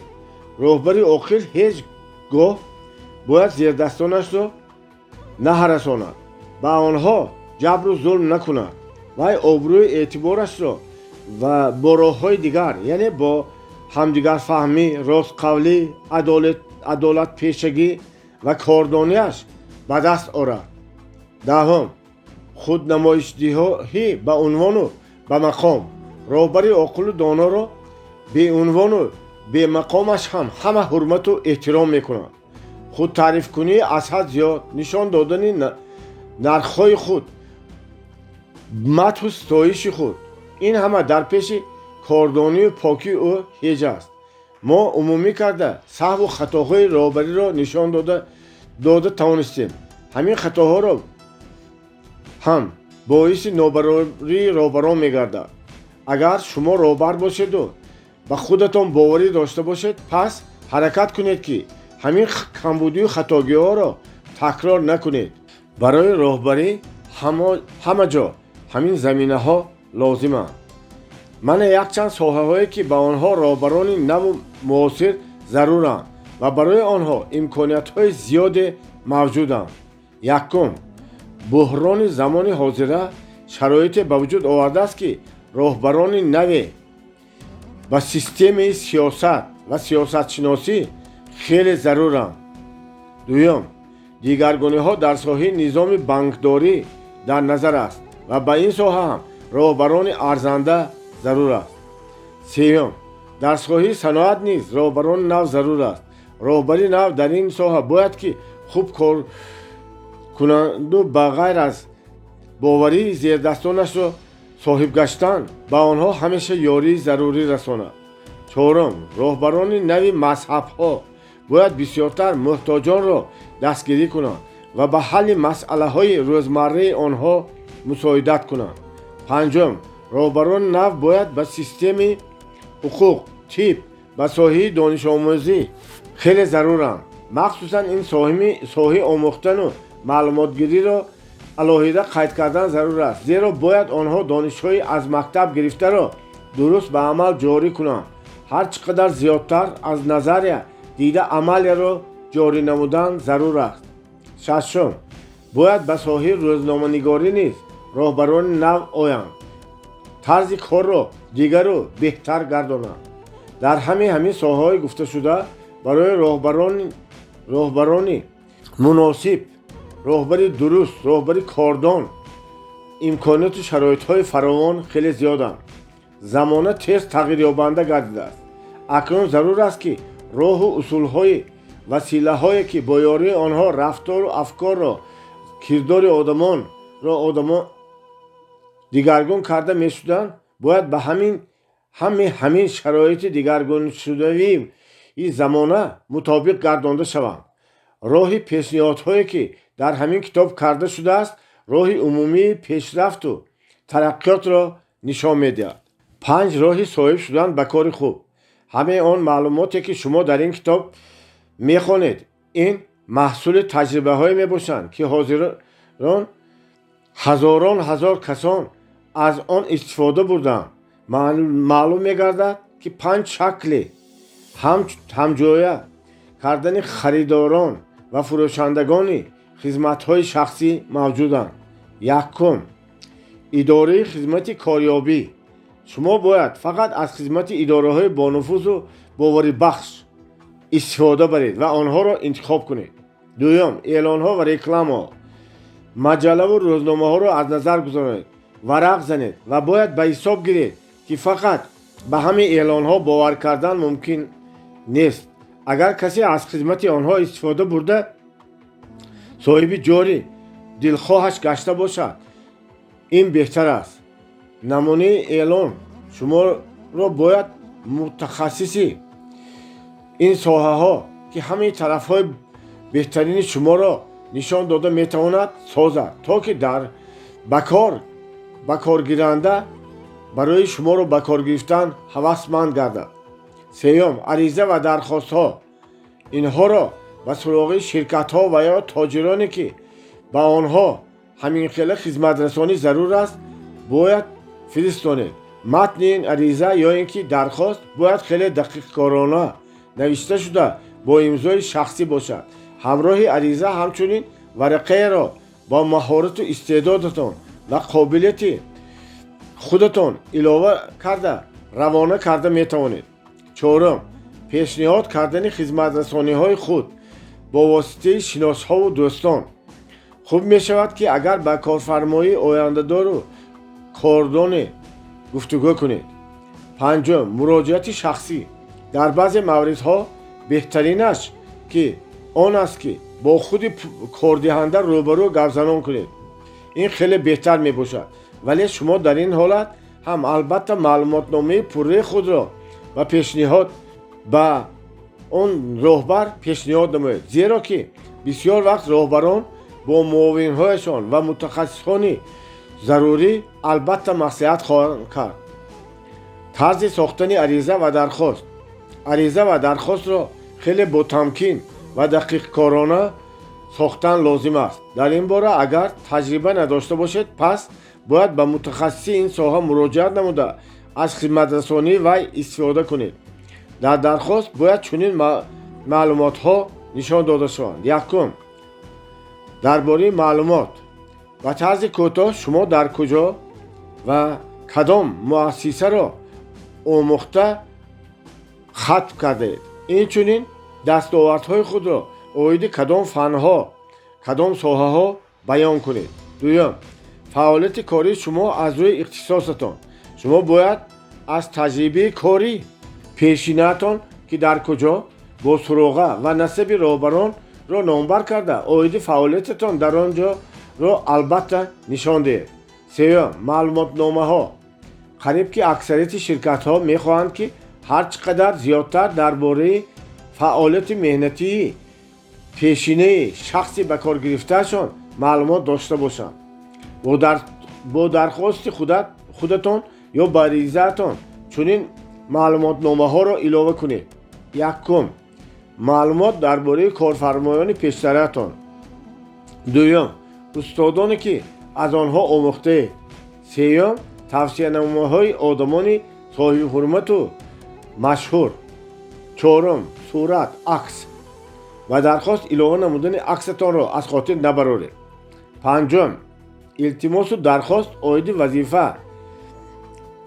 Роҳбари оқил ҳеҷ гоҳ бояд зердастонашро наҳарасонад, ба онҳо ҷабру зулм накунад. Вай обрӯи эътиборашро ва бо роҳҳои дигар, яъне бо ҳамдигарфаҳмӣ, ростқавлӣ, адолатпешагӣ ва кордониаш ба даст орад. Даҳум, худнамоишдиҳӣ ба унвону ба мақом. Роҳбари оқилу доноро беунвону бемақомаш ҳам ҳама ҳурмату эҳтиром мекунанд. Худтаърифкунии аз ҳад зиёд, нишон додани нархҳои худ, мадҳу ситоиши худ, ин ҳама дар пеши кордонию покии ӯ ҳеҷ аст. Мо умумӣ карда саҳву хатоҳои роҳбариро нишон дода тавонистем. Ҳамин хатоҳоро ҳам боиси нобарории роҳбарон мегардад. Агар шумо роҳбар бошеду ба худатон боварӣ дошта бошед, пас ҳаракат кунед, ки ҳамин камбудию хатогиҳоро такрор накунед. Барои роҳбарӣ ҳама ҷо ҳамин заминаҳо лозиманд. Мана якчанд соҳаҳое, ки ба онҳо роҳбарони наву муосир заруранд ва барои онҳо имкониятҳои зиёде мавҷуданд. Якум, буҳрони замони ҳозира шароите ба вуҷуд овардааст, ки роҳбарони наве ба системаи сиёсат ва сиёсатшиносӣ хеле заруранд. Дуюм, дигаргуниҳо дар соҳаи низоми банкдорӣ дар назар аст ва ба ин соҳа ҳам роҳбарони арзанда зарур аст. Сеюм, дар соҳаи саноат низ роҳбарони нав зарур аст. Роҳбари нав дар ин соҳа бояд ки хуб кор кунанду ба ғайр аз боварии зердастонашро соҳиб гаштан, ба онҳо ҳамеша ёрии зарурӣ расонад. Чорум, роҳбарони нави мазҳабҳо бояд бисёртар муҳтоҷонро дастгирӣ кунанд ва ба ҳалли масъалаҳои рӯзмарраи онҳо мусоидат кунанд. Панҷум, роҳбарони нав бояд ба системаи ҳуқуқ, тиб, ба соҳаи донишомӯзӣ хеле заруранд. Махсусан ин соҳаи омӯхтану маълумотгириро алоҳида қайд кардан зарур аст, зеро бояд онҳо донишҳои аз мактаб гирифтаро дуруст ба амал ҷорӣ кунанд. Ҳар чӣ қадар зиёдтар аз назария дида амалияро ҷорӣ намудан зарур аст. Шашум, бояд ба соҳаи рӯзноманигорӣ низ роҳбарони нав оянд, тарзи корро дигару беҳтар гардонанд. Дар ҳамин соҳаҳои гуфташуда барои роҳбарони муносиб, роҳбари дуруст, роҳбари кордон имконияту шароитҳои фаровон хеле зиёданд. Замона тез тағйирёбанда гардидааст. Акнун зарур аст, ки роҳу усулҳои василаҳое, ки бо ёрии онҳо рафтору афкорро, кирдори одамонро одамон дигаргун карда мешуданд, бояд ба ҳамин шароити дигаргуншудавии замона мутобиқ гардонда шаванд. Роҳи пешниҳодҳое, ки дар ҳамин китоб карда шудааст, роҳи умумии пешрафту тараққиётро нишон медиҳад. 5 роҳи соҳиб шудан ба кори хуб. Ҳамаи он маълумоте, ки шумо дар ин китоб мехонед, ин маҳсули таҷрибаҳое мебошанд, ки ҳозирон ҳазорон ҳазор касон аз он истифода бурданд. Маълум мегардад, ки 5 шакли ҳамҷоя кардани харидорон ва фурӯшандагони хизматҳои шахсӣ мавҷуданд. Якум, идораи хизмати корёбӣ. Шумо бояд фақат аз хизмати идораҳои бонуфузу боварибахш истифода баред ва онҳоро интихоб кунед. Дуюм, эълонҳо ва рекламаҳо. Маҷаллаву рӯзномаҳоро аз назар гузаронед, варақ занед ва бояд ба ҳисоб гиред, ки фақат ба ҳамин эълонҳо бовар кардан мумкин нест. Агар касе аз хизмати онҳо истифода бурда, соҳиби ҷори дилхоҳаш гашта бошад, ин беҳтар аст. Намунаи эълон шуморо бояд мутахассиси ин соҳаҳо, ки ҳамаи тарафҳои беҳтарини шуморо нишон дода метавонад, созад, то ки дар ба коргиранда барои шуморо ба кор гирифтан ҳавасманд гардад. Сеюм, ариза ва дархостҳо. Инҳоро ба суроғи ширкатҳо ва ё тоҷироне, ки ба онҳо ҳаминхела хизматрасонӣ зарур аст, бояд фиристонед. Матни ин ариза ё ин ки дархост бояд хеле дақиқкорона навишта шуда, бо имзои шахсӣ бошад. Ҳамроҳи ариза ҳамчунин варақаеро бо маҳорату истеъдодатон ва қобилияти худатон илова карда равона карда метавонед. Чорум, пешниҳод кардани хизматрасониҳои худ бо воситаи шиносҳову дӯстон. Хуб мешавад, ки агар ба корфармоии ояндадору кордоне гуфтугӯ кунед. Панҷум, муроҷиати шахсӣ. Дар баъзе мавридҳо беҳтаринаш ки он аст, ки бо худи кордиҳанда рӯбарӯ гапзанон кунед. Ин хеле беҳтар мебошад, вале шумо дар ин ҳолат ҳам албатта маълумотномаи пурраи худро ба пешниҳод ба он роҳбар пешниҳод намоед, зеро ки бисёр вақт роҳбарон бо муовинҳояшон ва мутахассисони зарурӣ албатта маслиҳат хоҳанд кард. Тарзи сохтани ариза ва дархост. Ариза ва дархостро хеле ботамкин ва дақиқкорона сохтан лозим аст. Дар ин бора агар таҷриба надошта бошед, пас бояд ба мутахассиси ин соҳа муроҷиат намуда, аз хизматрасонии вай истифода кунед. Дар дархост бояд чунин маълумотҳо нишон дода шаванд. Якум, дар бораи маълумот. Ба тарзи кӯтоҳ шумо дар куҷо ва кадом муассисаро омӯхта хатм кардаед, инчунин дастовардҳои худро оиди кадом фанҳо, кадом соҳаҳо баён кунед. Дуюм, фаъолияти кории шумо аз рӯи ихтисосатон. Шумо бояд аз таҷрибаи кори пешинаатон, ки дар куҷо, бо суроға ва насаби роҳбаронро номбар карда, оиди фаъолиятатон дар он ҷоро албатта нишон диҳед. Сеюм, маълумотномаҳо. Қариб ки аксарияти ширкатҳо мехоҳанд, ки ҳар чӣ қадар зиёдтар дар бораи фаъолияти меҳнатии пешинаи шахси ба кор гирифтаашон маълумот дошта бошанд. Бо дархости худатон ё ба аризаатон чунин маълумотномаҳоро илова кунед. Якум, маълумот дар бораи корфармоёни пештараатон. Дуюм, устодоне, ки аз онҳо омӯхтаед. Сеюм, тавсияномаҳои одамони соҳибҳурмату машҳур. Чорум, сурат, акс. Ба дархост илова намудани аксатонро аз хотир набароред. Панҷум, илтимосу дархост оиди вазифа.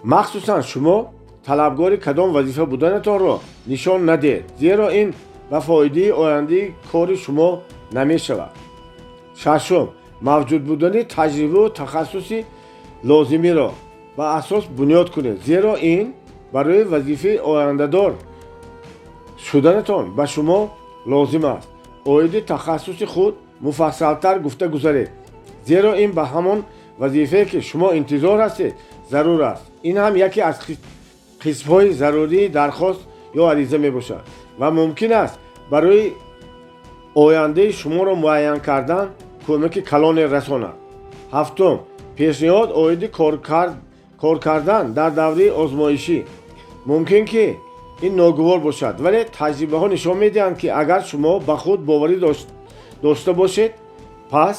Махсусан шумо талабгори кадом вазифа буданатонро нишон надиҳед, зеро ин ба фоидаи ояндаи кори шумо намешавад. Шашум, мавҷуд будани таҷрибаву тахассуси лозимиро ба асос бунёд кунед, зеро ин барои вазифаи ояндадор шуданатон ба шумо лозим аст. Оиди тахассуси худ муфассалтар гуфта гузаред, зеро ин ба ҳамон вазифае, ки шумо интизор ҳастед, зарур аст. Ин ҳам яке аз қисмҳои зарурии дархост ё ариза мебошад ва мумкин аст барои ояндаи шуморо муайян кардан кӯмаки калоне расонад. Ҳафтум, пешниҳод оиди кор кардан дар давраи озмоишӣ. Мумкин ки ин ногувор бошад, вале таҷрибаҳо нишон медиҳанд, ки агар шумо ба худ боварӣ дошта бошед, пас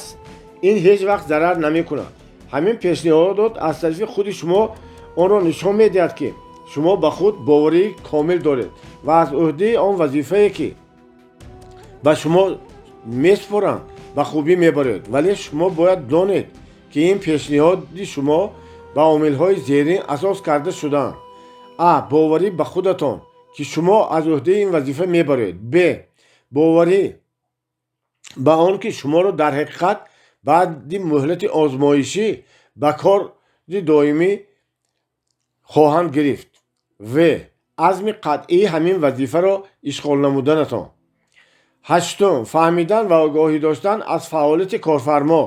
ин ҳеҷ вақт зарар намекунад. Ҳамин пешниҳодот аз тарафи худи шумо онро нишон медиҳад, ки шумо ба худ боварии комил доред ва аз ӯҳдаи он вазифае, ки ба шумо месупоранд, ба хубӣ мебаред. Вале шумо бояд донед, ки ин пешниҳоди шумо ба омилҳои зерин асос карда шудаанд. А, боварӣ ба худатон, ки шумо аз ӯҳдаи ин вазифа мебаред. Б, боварӣ ба он, ки шуморо дар ҳақиқат Баъди муҳлати озмоишӣ ба кори доимӣ хоҳанд гирифт. В. Азми қатъии ҳамин вазифаро ишғол намуданатон. Ҳаштум, фаҳмидан ва огоҳӣ доштан аз фаъолияти корфармо.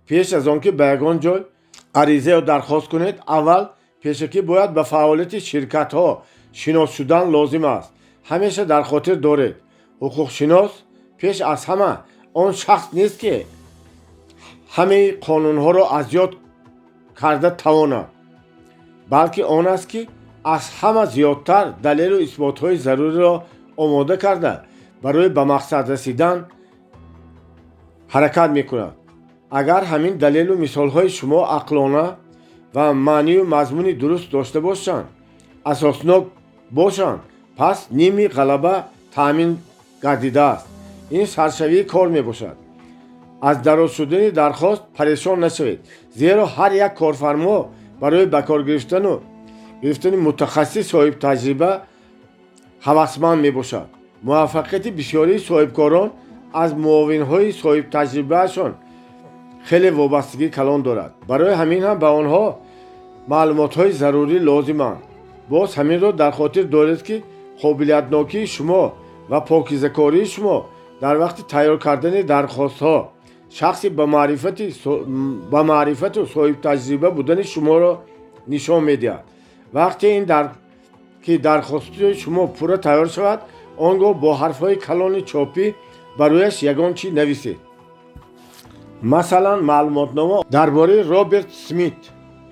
Пеш аз он ки ба ягон ҷой ариза ё дархост кунед, аввал пешакӣ бояд ба фаъолияти ширкатҳо шинос шудан лозим аст. Ҳамеша дар хотир доред, ҳуқуқшинос пеш аз ҳама он шахс нест, ки ҳамаи қонунҳоро аз ёд карда тавонад, балки он аст, ки аз ҳама зиёдтар далелу исботҳои заруриро омода карда, барои ба мақсад расидан ҳаракат мекунад. Агар ҳамин далелу мисолҳои шумо ақлона ва маънию мазмуни дуруст дошта бошанд, асоснок бошанд, пас ними ғалаба таъмин гардидааст. Ин саршавии кор мебошад. Аз дароз шудани дархост парешон нашавед, зеро ҳар як корфармо барои ба кор гирифтани мутахассис соҳибтаҷриба ҳавасманд мебошад. Муваффақияти бисёрии соҳибкорон аз муовинҳои соҳибтаҷрибаашон хеле вобастагии калон дорад. Барои ҳамин ҳам ба онҳо маълумотҳои зарурӣ лозиманд. Боз ҳаминро дар хотир доред, ки қобилиятнокии шумо ва покизакории шумо дар вақти тайёр кардани дархостҳо шахси ба маърифату соҳибтаҷриба будани шуморо нишон медиҳад. Вақте ин ки дархости шумо пурра тайёр шавад, он гоҳ бо ҳарфҳои калони чопӣ ба рӯяш ягон чӣ нависед. Масалан, маълумотнома дар бораи Роберт Смит,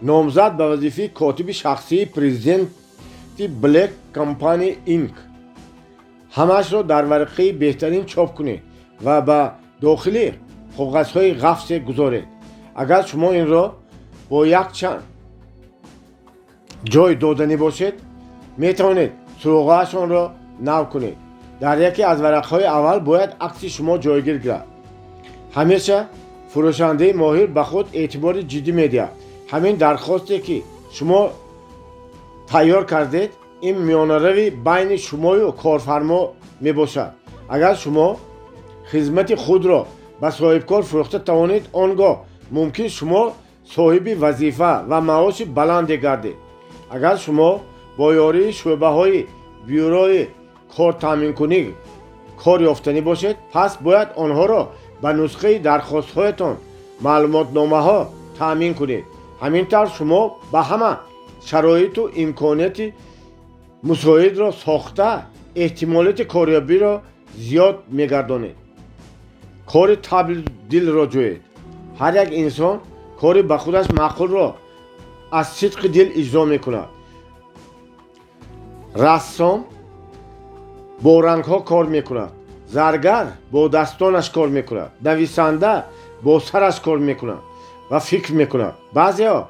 номзад ба вазифаи котиби шахсии президенти Black Company Inc. Ҳамаашро дар варақаи беҳтарин чоп кунед ва ба дохили коғазҳои ғафсе гузоред. Агар шумо инро бо якчанд ҷой доданӣ бошед, метавонед суроғаашонро нав кунед. Дар яке аз варақҳои аввал бояд акси шумо ҷойгир гирад. Ҳамеша фурӯшандаи моҳир ба худ эътибори ҷиддӣ медиҳад. Ҳамин дархосте, ки шумо тайёр кардед, ин миёнарави байни шумою корфармо мебошад. Агар шумо хизмати худро ба соҳибкор фурӯхта тавонед, он гоҳ мумкин шумо соҳиби вазифа ва маоши баланде гардед. Агар шумо бо ёрии шӯъбаҳои бюрои кортаъминкунӣ кор ёфтанӣ бошед, пас бояд онҳоро ба нусхаи дархостҳоятон маълумотномаҳо таъмин кунед. Ҳамин тавр шумо ба ҳама шароиту имконияти мусоидро сохта, эҳтимолияти корёбиро зиёд мегардонед. Кори табъи дилро ҷӯед. Ҳар як инсон кори ба худаш маъқулро аз сидқи дил иҷро мекунад. Рассом бо рангҳо кор мекунад, заргар бо дастонаш кор мекунад, нависанда бо сараш кор мекунад ва фикр мекунад. Баъзеҳо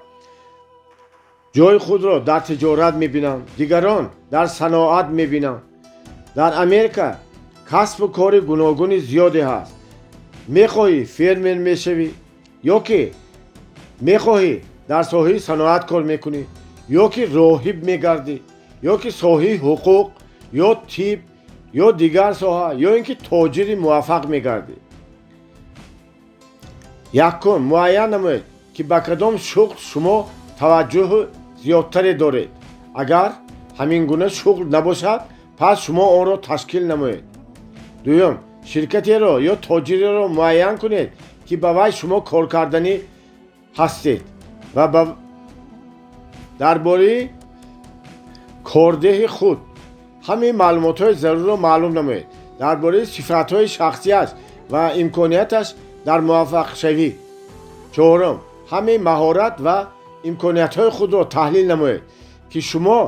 ҷои худро дар тиҷорат мебинанд, дигарон дар саноат мебинанд. Дар Америка касбу кори гуногуни зиёде ҳаст. Мехоҳӣ фермер мешавӣ, ё ки мехоҳӣ дар соҳаи саноат кор мекунӣ, ё ки роҳиб мегардӣ, ё ки соҳаи ҳуқуқ, ё тиб, ё дигар соҳа, ё ин ки тоҷири муваффақ мегардӣ. Якум, муайян намоед, ки ба кадом шуғл шумо таваҷҷӯҳи зиёдтаре доред. Агар ҳамин гуна шуғл набошад, пас шумо онро ташкил намоед. Дуюм, ширкатеро ё тоҷиреро муайян кунед, ки ба вай шумо коркарданӣ ҳастед ва дар бораи кордеҳи худ ҳамаи маълумотҳои зарурро маълум намоед. Дар бораи сифатҳои шахсиаш ва имконияташ дар муваффақшавӣ. Чорум, ҳамаи маҳорат ва имкониятҳои худро таҳлил намоед, ки шумо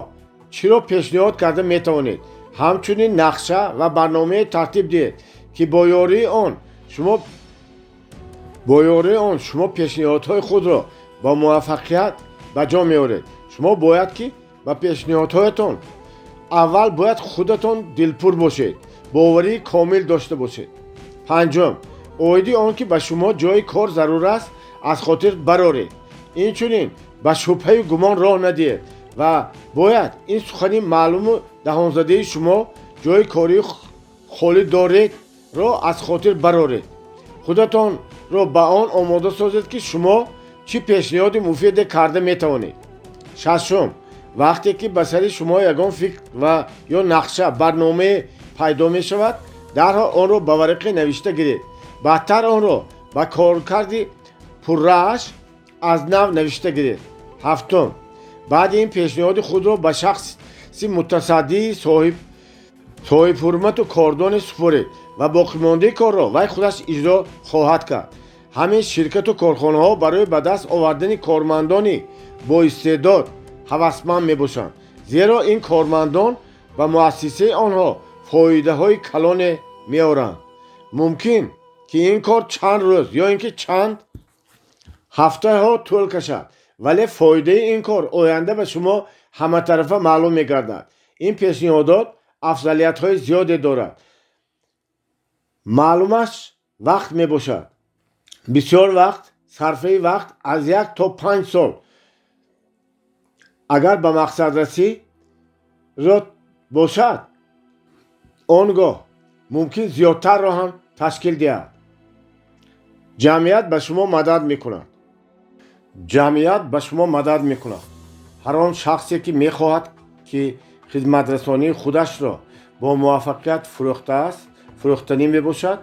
чиро пешниҳод карда метавонед. Ҳамчунин нақша ва барномае тартиб диҳед, ки бо ёрии он шумо пешниҳодҳои худро бо муваффақият ба ҷо меоред. Шумо бояд ки ба пешниҳодҳоятон аввал бояд худатон дилпур бошед, боварии комил дошта бошед. Панҷум, оиди он ки ба шумо ҷои кор зарур аст, аз хотир бароред. Инчунин ба шубҳаю гумон роҳ надиҳед ва бояд ин сухани маълуму даҳонзадаи шумо ҷои кории холӣ доредро аз хотир бароред. Худатонро ба он омода созед, ки шумо чӣ пешниҳоди муфиде карда метавонед. Шашум, вақте ки ба сари шумо ягон фикр ва ё нақша, барномае пайдо мешавад, дарҳол онро ба варақе навишта гиред. Баъдтар онро ба коркарди пуррааш аз нав навишта гиред. Ҳафтум, баъди ин пешниҳоди худро ба шахси мутасаддии соҳибҳурмату кордоне супоред ва боқимондаи корро вай худаш иҷро хоҳад кард. Ҳамин ширкату корхонаҳо барои ба даст овардани кормандони боистеъдод ҳавасманд мебошанд, зеро ин кормандон ба муассисаи онҳо фоидаҳои калоне меоранд. Мумкин ки ин кор чанд рӯз ё ин ки чанд ҳафтаҳо тӯл кашад, вале фоидаи ин кор оянда ба шумо ҳаматарафа маълум мегардад. Ин пешниҳодот афзалиятҳои зиёде дорад. Маълумаш вақт мебошад. Бисёр вақт, сарфаи вақт аз 1 то 5 сол, агар ба мақсадрасӣ зиёд бошад, он гоҳ мумкин зиёдтарро ҳам ташкил диҳад. Ҷамъият ба шумо мадад мекунад. Ҷамъият ба шумо мадад мекунад. Ҳар он шахсе, ки мехоҳад, ки хизматрасонии худашро бо муваффақият фурӯхтааст, фурӯхтанӣ мебошад,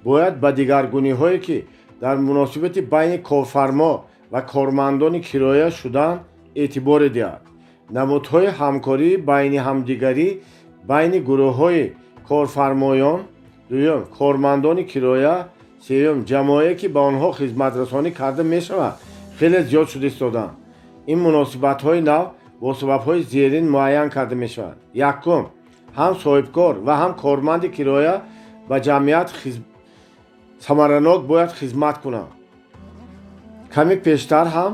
бояд ба дигаргуниҳое, ки дар муносибати байни корфармо ва кормандони кироя шудан, эътиборе диҳад. Намудҳои ҳамкории байни ҳамдигарӣ байни гурӯҳҳои корфармоён, дуюм, кормандони кироя, сеюм, ҷамоае, ки ба онҳо хизматрасонӣ карда мешавад, хеле зиёд шуда истодаанд. Ин муносибатҳои нав бо сабабҳои зерин муайян карда мешаванд. Якум, ҳам соҳибкор ва ҳам корманди кироя ба ҷамъият самаранок бояд хизмат кунанд. Каме пештар ҳам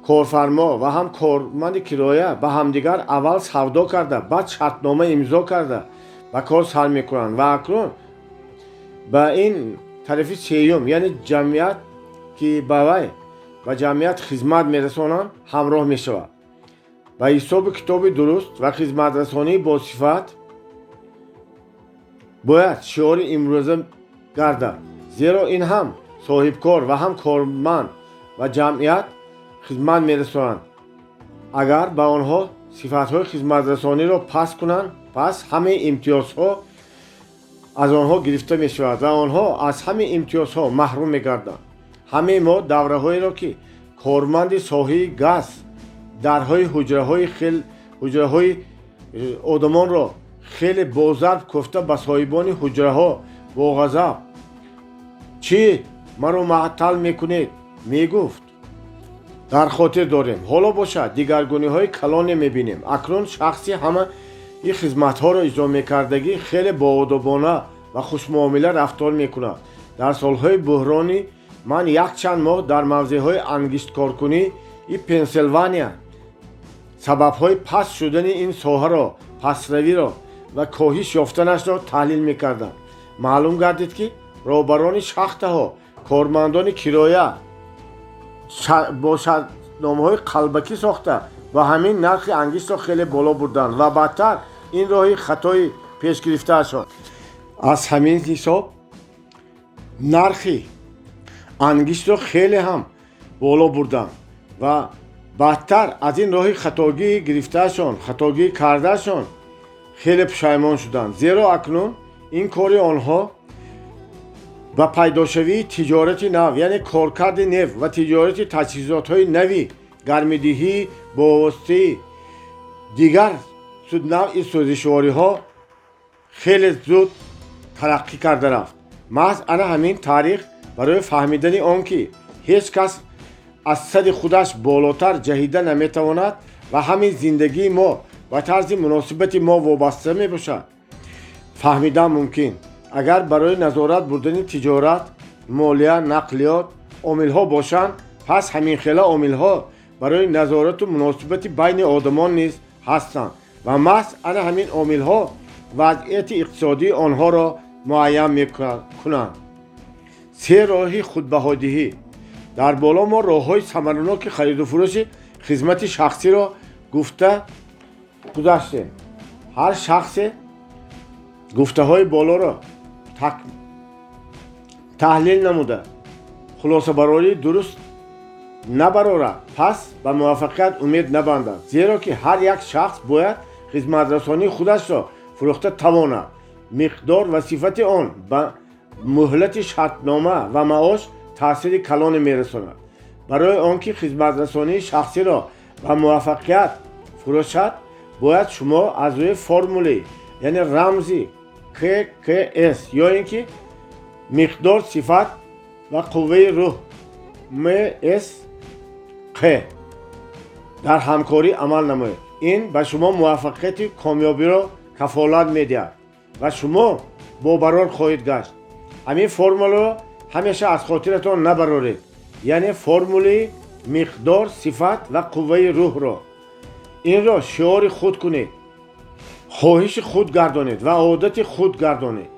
корфармо ва ҳам корманди кироя ба ҳамдигар аввал савдо карда, баъд шартнома имзо карда, ба кор сар мекунанд ва акнун ба ин тарафи сеюм, яъне ҷамъият, ки ба вай ба ҷамъият хизмат мерасонанд, ҳамроҳ мешавад. Ба ҳисобу китоби дуруст ва хизматрасонии босифат бояд шиори имрӯза гардад, зеро ин ҳам соҳибкор ва ҳам корманд ва ҷамъият хизмат мерасонанд. Агар ба онҳо сифатҳои хизматрасониро паст кунанд, пас ҳамаи имтиёзҳо аз онҳо гирифта мешавад ва онҳо аз ҳамаи имтиёзҳо маҳрум мегарданд. Ҳамаи мо давраҳоеро, ки корманди соҳаи газ дарҳои ҳуҷраҳои одамонро хеле бозарб кӯфта, ба соҳибони ҳуҷраҳо бо ғазаб: «Чӣ маро маътал мекунед?» мегуфт, дар хотир дорем. Ҳоло бошад, дигаргуниҳои калоне мебинем. Акнун шахси ҳамаи хизматҳоро иҷро мекардагӣ хеле боодобона ва хушмуомила рафтор мекунад. Дар солҳои буҳронӣ ман якчанд моҳ дар мавзеъҳои ангишткоркунии Пенсилвания сабабҳои паст шудани ин соҳаро, пастравиро ва коҳиш ёфтанашро таҳлил мекардам. Маълум гардид, ки роҳбарони шахтаҳо кормандони кироя бо шартномаҳои қалбакӣ сохта ва ҳамин нархи ангиштро хеле боло бурданд ва баъдтар ин роҳи хатои пеш гирифтаашон аз ҳамин ҳисоб нархи ангиштро хеле ҳам боло бурданд ва баъдтар аз ин роҳи хатогии гирифтаашон, хатогии кардаашон хеле пушаймон шуданд, зеро акнун ин кори онҳо ба пайдошавии тиҷорати нав, яъне коркарди нефт ва тиҷорати таҷҳизотҳои нави гармидиҳӣ бо воситаи дигар навъи сӯзишвориҳо хеле зуд тараққӣ карда рафт. Маҳз ана ҳамин таърих барои фаҳмидани он, ки ҳеҷ кас аз сари худаш болотар ҷаҳида наметавонад ва ҳамин зиндагии мо ба тарзи муносибати мо вобаста мебошад, фаҳмидан мумкин. Агар барои назорат бурдани тиҷорат, молия, нақлиёт омилҳо бошанд, пас ҳаминхела омилҳо барои назорату муносибати байни одамон низ ҳастанд ва маҳз ана ҳамин омилҳо вазъияти иқтисодии онҳоро муайян мекунанд. Се роҳи худбаҳодиҳӣ. Дар боло мо роҳҳои самараноки хариду фурӯши хизмати шахсиро гуфта гузаштем. Ҳар шахсе гуфтаҳои болоро таҳлил намуда Хулосабарории дуруст набарорад, пас ба муваффақият умед набандад, зеро ки ҳар як шахс бояд хизматрасонии худашро фурӯхта тавонад. Миқдор ва сифати он ба муҳлати шартнома ва маош таъсири калоне мерасонад. Барои он ки хизматрасонии шахсиро ба муваффақият фурӯшад, бояд шумо аз рӯи формули, яъне рамзи ККС, ё ин ки миқдор, сифат ва қувваи рӯҳ МСҚ дар ҳамкорӣ амал намоед. Ин ба шумо муваффақияти комёбиро кафолат медиҳад ва шумо бобарор хоҳед гашт. Ҳамин формуларо ҳамеша аз хотиратон набароред, яъне формули миқдор, сифат ва қувваи рӯҳро. Инро шиори худ кунед, хоҳиши худ гардонед ва одати худ гардонед.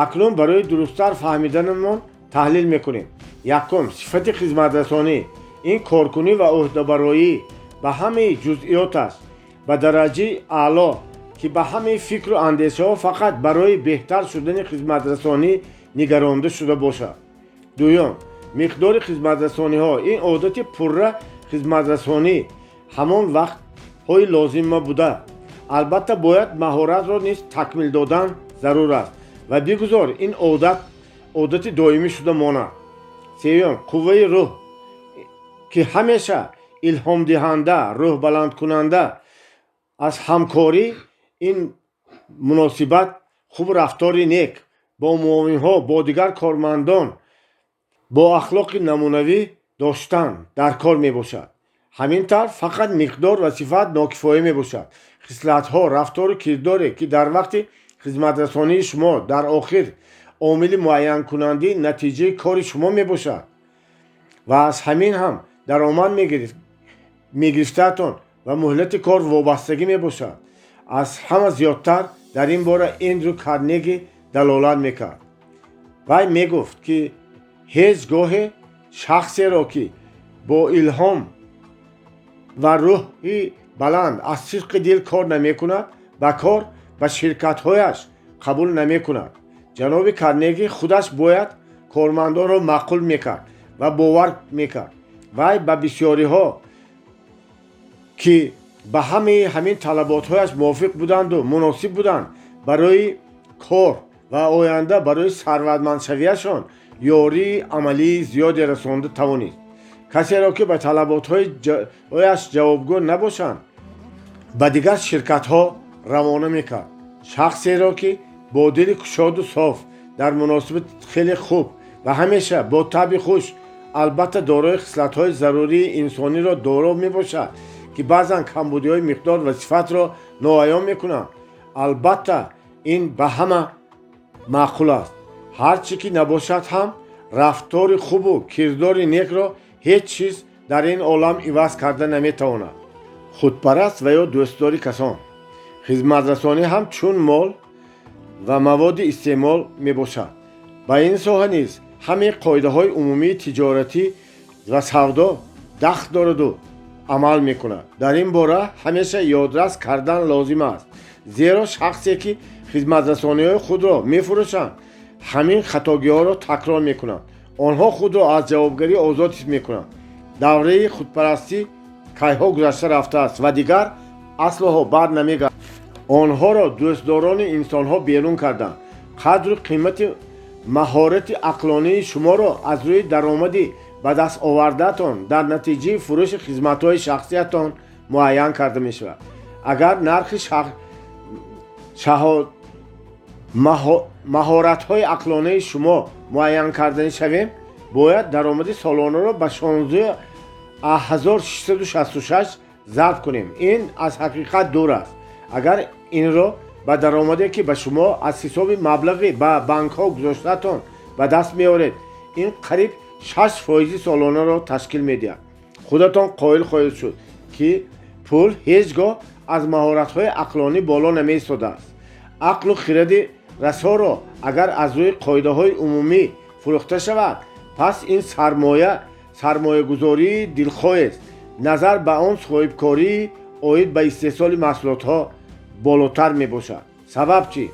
Акнун барои дурусттар фаҳмиданамон таҳлил мекунем. Якум, сифати хизматрасонӣ ин коркунӣ ва ӯҳдабароӣ ба ҳамаи ҷузъиёт аст ба дараҷаи аъло, ки ба ҳамаи фикру андешаҳо фақат барои беҳтар шудани хизматрасонӣ нигаронда шуда бошад. Дуюм, миқдори хизматрасониҳо ин одати пурра хизматрасонӣ ҳамон вақтҳои лозима буда, албатта бояд маҳоратро низ такмил додан зарур аст ва бигузор ин одат одати доимӣ шуда монад. Сеюм, қувваи рӯҳ, ки ҳамеша илҳомдиҳанда, рӯҳбаландкунанда аз ҳамкорӣ, ин муносибат, хуб рафтори нек бо муовинҳо, бо дигар кормандон, бо ахлоқи намунавӣ доштан дар кор мебошад. Ҳамин тавр, фақат миқдор ва сифат нокифоя мебошад. Хислатҳо, рафтору кирдоре, ки дар вақти хизматрасонии шумо дар охир омили муайянкунандаи натиҷаи кори шумо мебошад ва аз ҳамин ҳам даромад мегирифтаатон ва муҳлати кор вобастагӣ мебошад. Аз ҳама зиёдтар дар ин бора Эндрю Карнеги далолат мекард. Вай мегуфт, ки ҳеҷ гоҳе шахсеро, ки бо илҳом ва рӯҳи баланд аз сидқи дил кор намекунад, ба кор ба ширкатҳояш қабул намекунад. Ҷаноби Карнеги худаш бояд кормандонро маъқул мекард ва бовар мекард. Вай ба бисёриҳо, ки ба ҳамаи ҳамин талаботҳояш мувофиқ буданду муносиб буданд барои кор ва оянда барои сарватмандшавиашон ёрии амалии зиёде расонда тавонист. Касеро, ки ба талаботҳояш ҷавобгӯ набошанд, ба дигар ширкатҳо равона мекард. Шахсеро, ки бо дили кушоду соф, дар муносибати хеле хуб ва ҳамеша бо табъи хуш, албатта дорои хислатҳои зарурии инсониро доро мебошад, ки баъзан камбудиҳои миқдор ва сифатро ноаён мекунанд. Албатта, ин ба ҳама маъқул аст. Ҳар чӣ ки набошад ҳам, рафтори хубу кирдори некро ҳеҷ чиз дар ин олам иваз карда наметавонад. Худпараст ва ё дӯстдори касон. Хизматрасонӣ ҳам чун мол ва маводи истеъмол мебошад. Ба ин соҳа низ ҳамаи қоидаҳои умумии тиҷоратӣ ва савдо дахл дораду амал мекунад. Дар ин бора ҳамеша ёдрас кардан лозим аст, зеро шахсе, ки хизматрасониҳои худро мефурӯшанд, ҳамин хатогиҳоро такрор мекунанд. Онҳо худро аз ҷавобгарӣ озод ҳис мекунанд. Давраи худпарастӣ кайҳо гузашта рафтааст ва дигар аслоҳо бар намегардад. Онҳоро дӯстдорони инсонҳо берун карданд. Қадру қимати маҳорати ақлонии шуморо аз рӯи даромади ба даст овардаатон дар натиҷаи фурӯши хизматҳои шахсиятон муайян карда мешавад. Агар нархи маҳоратҳои ақлонии шумо муайян карданӣ шавем, бояд даромади солонаро ба 16,666 зарб кунем. Ин аз ҳақиқат дур аст. Агар инро ба даромаде, ки ба шумо аз ҳисоби маблағи ба банкҳо гузоштаатон ба даст меоред, ин қариб 6 фоизи солонаро ташкил медиҳад. Худатон қоил хоҳед шуд, ки пул ҳеҷ гоҳ аз маҳоратҳои ақлонӣ боло намеистодааст. Ақлу хиради расоро агар аз рӯи қоидаҳои умумӣ фурӯхта шавад, пас ин сармоя сармоягузории дилхоҳест. Назар ба он соҳибкории оид ба истеҳсоли маҳсулотҳо болотар мебошад. Сабаб чӣ?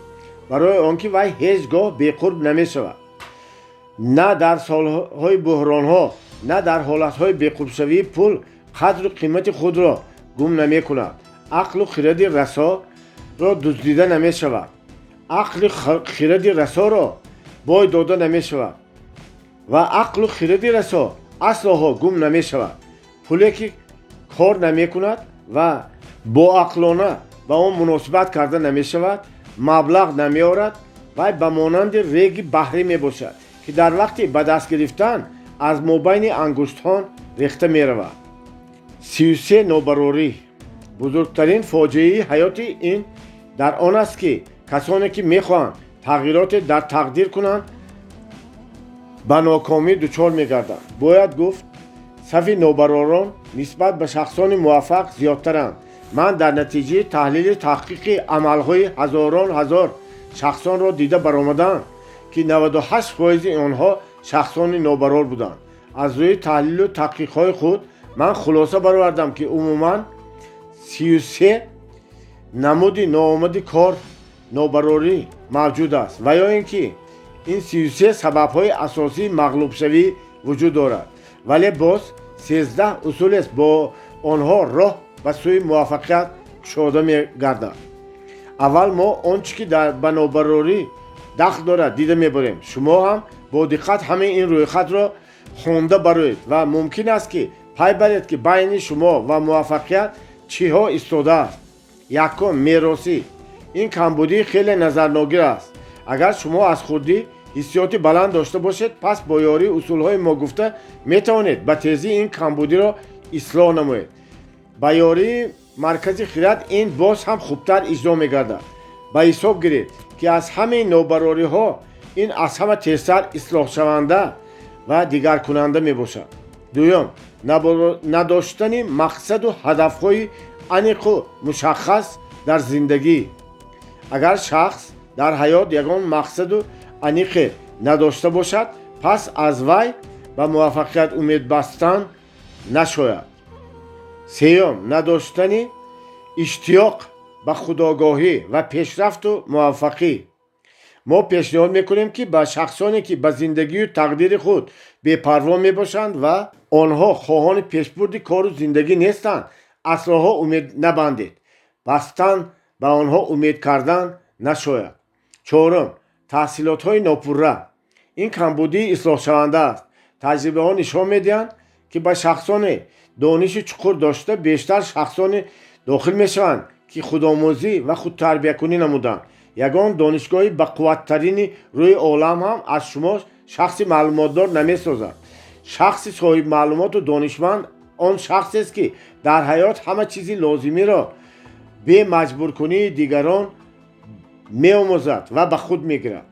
Барои он ки вай ҳеҷ гоҳ беқурб намешавад. На дар солҳои буҳронҳо, на дар ҳолатҳои беқурбшавии пул қадру қимати худро гум намекунад. Ақлу хиради расоро дуздида намешавад, ақли хиради расоро бой дода намешавад ва ақлу хиради расо аслоҳо гум намешавад. Пуле ки кор намекунад ва боақлона ба он муносибат карда намешавад, маблағ намеорад. Вай ба монанди реги баҳрӣ мебошад, ки дар вақти ба даст гирифтан аз мобайни ангуштҳон рехта меравад. 33 нобарорӣ. Бузургтарин фоҷиаи ҳаёти ин дар он аст, ки касоне ки мехоҳанд тағйироте дар тақдир кунанд, ба нокомӣ дучор мегарданд. Бояд гуфт, сафи нобаророн нисбат ба шахсони муваффақ зиёдтаранд. Ман дар натиҷаи таҳлили таҳқиқи амалҳои ҳазорон ҳазор шахсонро дида баромадам, ки 98 фоизи онҳо шахсони нобарор буданд. Аз рӯи таҳлилу таҳқиқҳои худ ман хулоса баровардам, ки умуман 33 намуди ноомади кор нобарорӣ мавҷуд аст ва ё ин ки ин 33 сабабҳои асосии мағлубшавӣ вуҷуд дорад, вале боз 13 усулест, бо онҳо роҳ ба сӯи муваффақият кушода мегардад. Аввал мо он чӣ ки ба нобарорӣ дахл дорад, дида мебарем. Шумо ҳам бо диққат ҳамаи ин рӯйхатро хонда бароед ва мумкин аст, ки пай баред, ки байни шумо ва муваффақият чиҳо истодааст. Якум, меросӣ. Ин камбудии хеле назарногир аст. Агар шумо аз хурдӣ ҳиссиёти баланд дошта бошед, пас бо ёрии усулҳои мо гуфта метавонед ба тезӣ ин камбудиро ислоҳ намоед. Ба ёрии маркази хирад ин боз ҳам хубтар иҷро мегардад. Ба ҳисоб гиред, ки аз ҳамаи нобарориҳо ин аз ҳама тезтар ислоҳшаванда ва дигаркунанда мебошад. Дуюм, надоштани мақсаду ҳадафҳои аниқу мушаххас дар зиндагӣ. Агар шахс дар ҳаёт ягон мақсаду аниқе надошта бошад, пас аз вай ба муваффақият умед бастан нашояд. Сеюм, надоштани иштиёқ ба худогоҳӣ ва пешрафту муваффақӣ. Мо пешниҳод мекунем, ки ба шахсоне, ки ба зиндагию тақдири худ бепарво мебошанд ва онҳо хоҳони пешбурди кору зиндагӣ нестанд, аслоҳо умед набандед, бастан ба онҳо умед кардан нашояд. Чорум, таҳсилотҳои нопурра. Ин камбудии ислоҳшаванда аст. Таҷрибаҳо нишон медиҳанд, ки ба шахсоне дониши чуқур дошта бештар шахсоне дохил мешаванд, ки худомӯзӣ ва худтарбиякунӣ намуданд. Ягон донишгоҳи бақувваттарини рӯи олам ҳам аз шумо шахси маълумотдор намесозад. Шахси соҳибмаълумоту донишманд он шахсест, ки дар ҳаёт ҳама чизи лозимиро бе маҷбуркунии дигарон меомӯзад ва ба худ мегирад.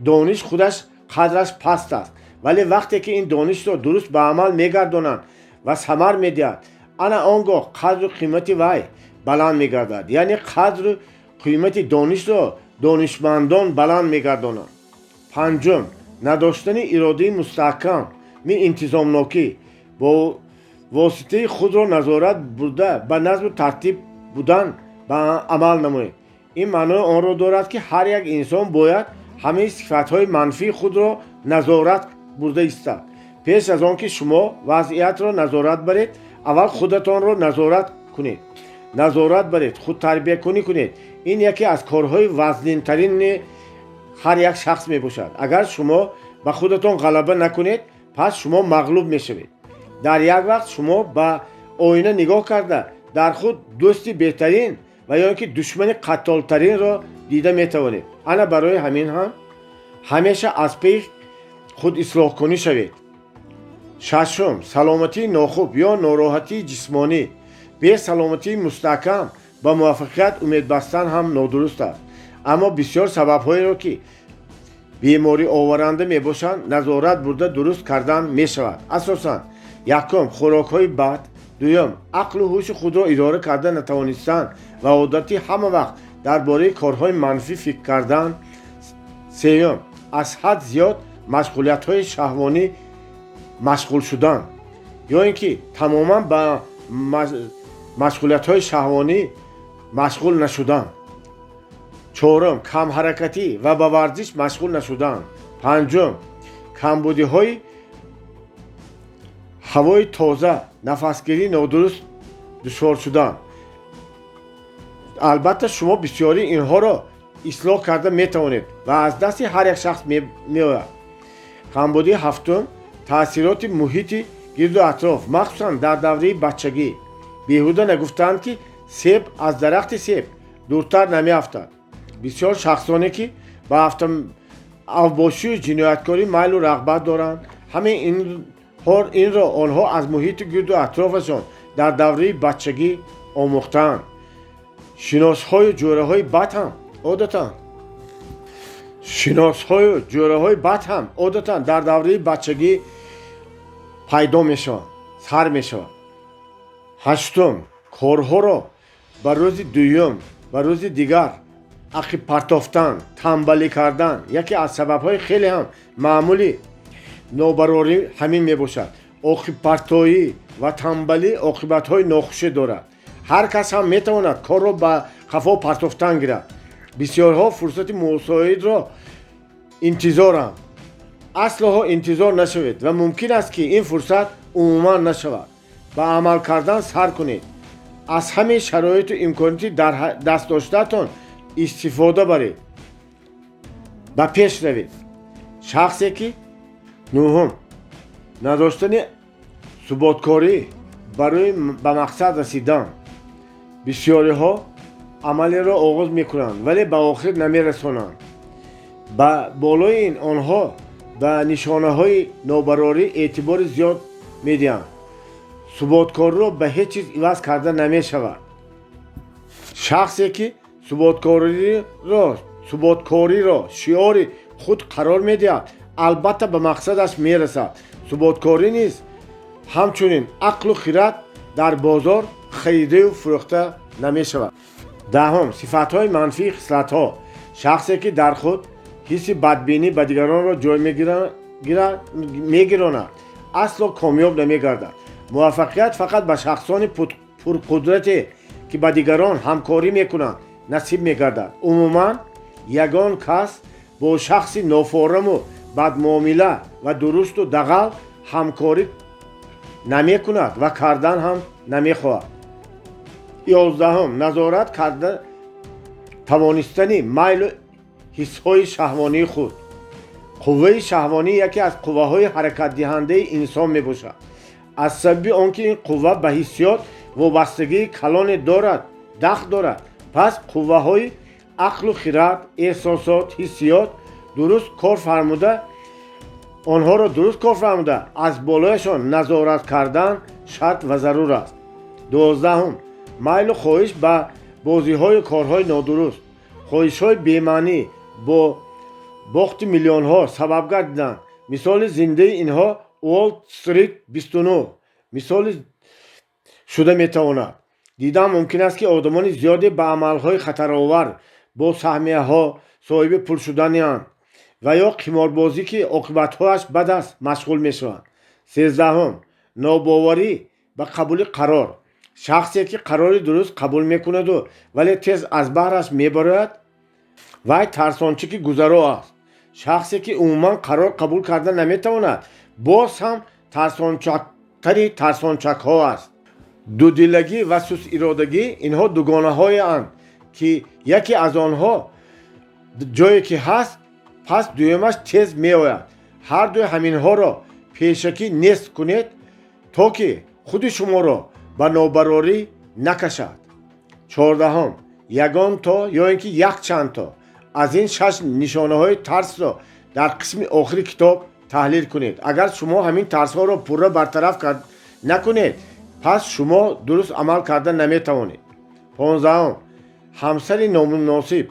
Дониш худаш қадраш паст аст, вале вақте ки ин донишро дуруст ба амал мегардонанд ва самар медиҳад, ана он гоҳ қадру қимати вай баланд мегардад. Яъне қадру қимати донишро донишмандон баланд мегардонанд. Панҷум, надоштани иродаи мустаҳкам, интизомнокӣ. Бо воситаи худро назорат бурда, ба назму тартиб будан ба амал намоед. Ин маънои онро дорад, ки ҳар як инсон бояд ҳамаи сифатҳои манфии худро назорат бурда истад. Пеш аз он ки шумо вазъиятро назорат баред, аввал худатонро назорат кунед, назорат баред, худтарбиякунӣ кунед. Ин яке аз корҳои вазнинтарини ҳар як шахс мебошад. Агар шумо ба худатон ғалаба накунед, пас шумо мағлуб мешавед. Дар як вақт шумо ба оина нигоҳ карда, дар худ дӯсти беҳтарин ва ё ин ки душмани қаттолтаринро дида метавонед. Ана барои ҳамин ҳам ҳамеша аз пеи худислоҳкунӣ шавед. Шашум, саломатии нохуб ё нороҳатии ҷисмонӣ. Бе саломатии мустаҳкам ба муваффақият умед бастан ҳам нодуруст аст. Аммо бисёр сабабҳоеро, ки бемориоваранда мебошанд, назорат бурда дуруст кардан мешавад. Асосан, якум, хӯрокҳои бад, дуюм, ақлу ҳуши худро идора карда натавонистан ва одати ҳама вақт дар бораи корҳои манфӣ фикр кардан, сеюм, аз ҳад зиёд машғулиятҳои шаҳвонӣ машғул шудан ё ин ки тамоман ба машғулиятҳои шаҳвонӣ машғул нашудан, чорум, камҳаракатӣ ва ба варзиш машғул нашудан, панҷум, Камбудиҳои ҳавои тоза, нафасгирӣ нодуруст, душвор шудан. Албатта, шумо бисёри инҳоро ислоҳ карда метавонед ва аз дасти ҳар як шахс меояд. Камбудии ҳафтум: таъсироти муҳити гирду атроф, махсусан дар давраи бачагӣ. Беҳуда нагуфтаанд, ки себ аз дарахти себ дуртар намеафтад. Бисёр шахсоне, ки ба авбошию ҷинояткорӣ майлу рағбат доранд, ҳамаи инро онҳо аз муҳити гирду атрофашон дар давраи бачагӣ омӯхтаанд. Шиносҳою ҷӯраҳои бад ҳам одатан шиносҳою ҷӯраҳои бад ҳам одатан дар давраи бачагӣ пайдо мешаванд, сар мешаванд. Ҳаштум: корҳоро ба рӯзи дуюм, ба рӯзи дигар ақибпартофтан, танбалӣ кардан. Яке аз сабабҳои хеле ҳам маъмули нобарорӣ ҳамин мебошад. Оқибпартоӣ ва танбалӣ оқибатҳои нохуше дорад. Ҳар кас ҳам метавонад корро ба қафо партофтан гирад. Бисёрҳо фурсати мусоидро интизоранд. Аслоҳо интизор нашавед ва мумкин аст, ки ин фурсат умуман нашавад. Ба амал кардан сар кунед. Аз ҳамаи шароиту имконоти дар даст доштаатон истифода баред, ба пеш равед. Шахсе ки нуҳум: надоштани суботкорӣ барои ба мақсад расидан. Бисёриҳо амалеро оғоз мекунанд, вале ба охир намерасонанд. Ба болои ин, онҳо ба нишонаҳои нобарорӣ эътибори зиёд медиҳанд. Суботкориро ба ҳеҷ чиз иваз карда намешавад. Шахсе ки суботкориро шиори худ қарор медиҳад, албатта ба мақсадаш мерасад. Суботкорӣ низ ҳамчунин ақлу хирад дар бозор харидаю фурӯхта намешавад. Даҳум: сифатҳои манфии хислатҳо. Шахсе ки дар худ ҳисси бадбинӣ ба дигаронро ҷой мегиронад, асло комёб намегардад. Муваффақият фақат ба шахсони пурқудрате, ки ба дигарон ҳамкорӣ мекунанд, насиб мегардад. Умуман, ягон кас бо шахси нофораму бадмуомила ва дурушту дағал ҳамкорӣ намекунад ва кардан ҳам намехоҳад. 11-ум: назорат карда тавонистани майлу ҳиссҳои шаҳвонии худ. Қувваи шаҳвонӣ яке аз қувваҳои ҳаракатдиҳандаи инсон мебошад. Аз сабаби он ки ин қувва ба ҳиссиёт вобастагии калоне дорад, дахл дорад, пас қувваҳои ақлу хирад, эҳсосот, ҳиссиёт дуруст кор фармуда, онҳоро дуруст кор фармуда, аз болояшон назорат кардан шарт ва зарур аст. 12-ум: майлу хоҳиш ба бозиҳою корҳои нодуруст. Хоҳишҳои бемаънӣ бо бохти миллионҳо сабаб гардиданд. Мисоли зиндаи инҳо Уолл Стрит 29 мисоли шуда метавонад. Дидан мумкин аст, ки одамони зиёде ба амалҳои хатаровар бо саҳмияҳо соҳиби пул шуданианд ва ё қиморбозӣ, ки оқибатҳояш бад аст, машғул мешаванд. 13-ум: нобоварӣ ба қабули қарор. Шахсе ки қарори дуруст қабул мекунаду, вале тез аз баҳраш мебарояд, вай тарсончики гузаро аст. Шахсе ки умуман қарор қабул карда наметавонад, боз ҳам тарсончактари тарсончакҳо аст. Дудилагӣ ва сустиродагӣ инҳо дугонаҳоеанд, ки яке аз онҳо ҷое ки ҳаст, пас дуюмаш тез меояд. Ҳардуи ҳаминҳоро пешакӣ нест кунед, то ки худи шуморо ба нобарорӣ накашад. 14-ум: ягон то ё ин ки якчанд то аз ин шаш нишонаҳои тарсро дар қисми охири китоб таҳлил кунед. Агар шумо ҳамин тарсҳоро пурра бартараф накунед, пас шумо дуруст амал карда наметавонед. 15-ум: ҳамсари номуносиб.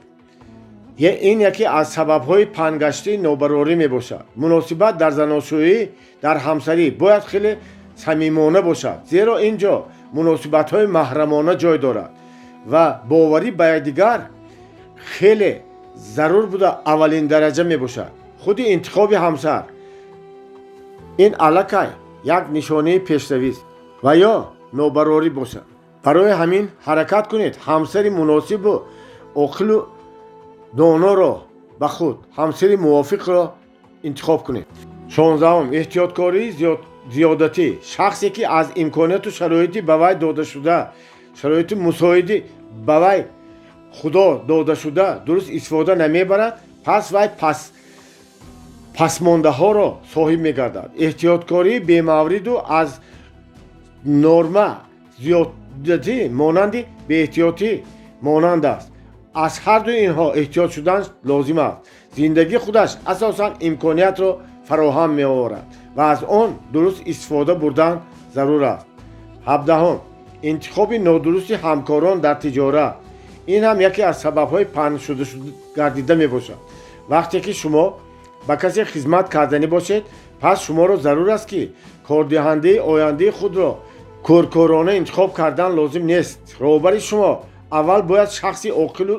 Ин яке аз сабабҳои паҳнгаштии нобарорӣ мебошад. Муносибат дар заношӯӣ, дар ҳамсарӣ бояд хеле самимона бошад, зеро ин ҷо муносибатҳои маҳрамона ҷой дорад ва боварӣ ба якдигар хеле зарур буда, аввалин дараҷа мебошад. Худи интихоби ҳамсар ин аллакай як нишонаи пешравист ва ё нобарорӣ бошад. Барои ҳамин ҳаракат кунед, ҳамсари муносибу оқилу доноро ба худ, ҳамсари мувофиқро интихоб кунед. 16-ум, эҳтиёткории зиёдатӣ. Шахсе, ки аз имконияту шароити ба вай додашуда, шароити мусоиди ба вай Худо додашуда, дуруст истифода намебарад, пас вай пасмондаҳоро соҳиб мегардад. Эҳтиёткории бемавриду аз норма зиёдатӣ монанди беэҳтиётӣ монанд аст. Аз ҳарду инҳо эҳтиёт шудан лозим аст. Зиндагӣ худаш асосан имкониятро фароҳам меоварад ва аз он дуруст истифода бурдан зарур аст. 17-ум, интихоби нодурусти ҳамкорон дар тиҷорат. Ин ҳам яке аз сабабҳои паҳншуда гардида мебошад. Вақте ки шумо ба касе хизмат карданӣ бошед, пас шуморо зарур аст, ки кордиҳандаи ояндаи худро кӯркӯрона интихоб кардан лозим нест. Роҳбари шумо аввал бояд шахси оқилу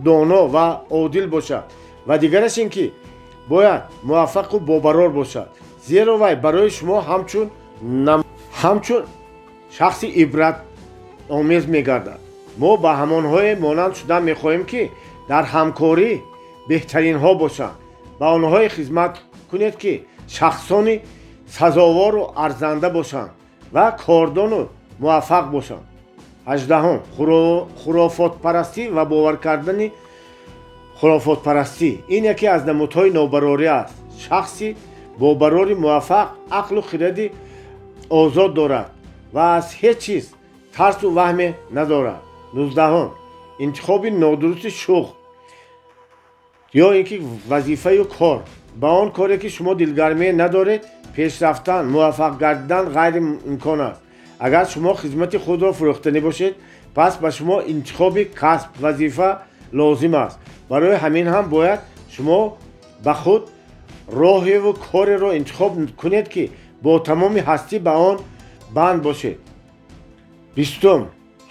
доно ва одил бошад ва дигараш ин ки бояд муваффақу бобарор бошад, зеро вай барои шумо ҳамчун шахси ибратомез мегардад. Мо ба ҳамонҳое монанд шудан мехоҳем, ки дар ҳамкорӣ беҳтаринҳо бошанд. Ба онҳое хизмат кунед, ки шахсони сазовору арзанда бошанд ва кордону муваффақ бошанд. 18-ум, хурофотпарастӣ ва бовар кардани хурофотпарастӣ. Ин яке аз намудҳои нобарорӣ аст. Шахси бобарори муваффақ ақлу хиради озод дорад ва аз ҳеҷ чиз тарсу ваҳме надорад. 19-ум, интихоби нодурусти шуғл ё ин ки вазифаю кор. Ба он коре, ки шумо дилгармие надоред, пешрафтан, муваффақ гардидан ғайриимкон аст. Агар шумо хизмати худро фурӯхтанӣ бошед, пас ба шумо интихоби касб, вазифа лозим аст. Барои ҳамин ҳам бояд шумо ба худ роҳеву кореро интихоб кунед, ки бо тамоми ҳастӣ ба он банд бошед. 20-ум,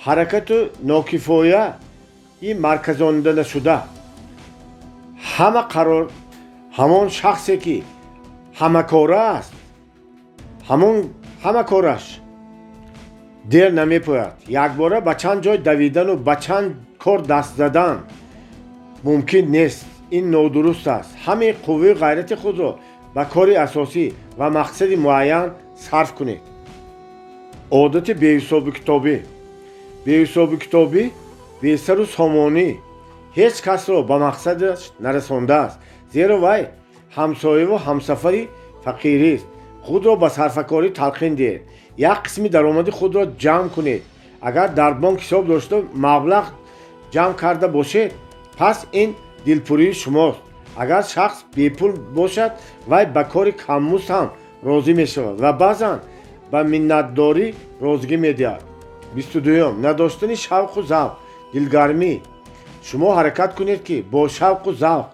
ҳаракату нокифояи марказонида нашуда. Ҳама қарор, ҳамон шахсе, ки ҳамакора аст, ҳамон ҳама кораш дер намепояд. Якбора ба чанд ҷой давидану ба чанд кор даст задан мумкин нест, ин нодуруст аст. Ҳамаи қувваи ғайрати худро ба кори асосӣ ва мақсади муайян сарф кунед. Одати беҳисобу китобӣ. Беҳисобу китобӣ, бесару сомонӣ ҳеҷ касро ба мақсадаш нарасондааст, зеро вай ҳамсояву ҳамсафари фақирист. Худро ба сарфакорӣ талқин диҳед. Як қисми даромади худро ҷамъ кунед. Агар дар бонк ҳисоб дошта, маблағ ҷамъ карда бошед, пас ин дилпурии шумост. Агар шахс бепул бошад, вай ба кори каммузд ҳам розӣ мешавад ва баъзан ба миннатдорӣ розигӣ медиҳад. 22-юм, надоштани шавқу завқ, дилгармӣ. Шумо ҳаракат кунед, ки бо шавқу завқ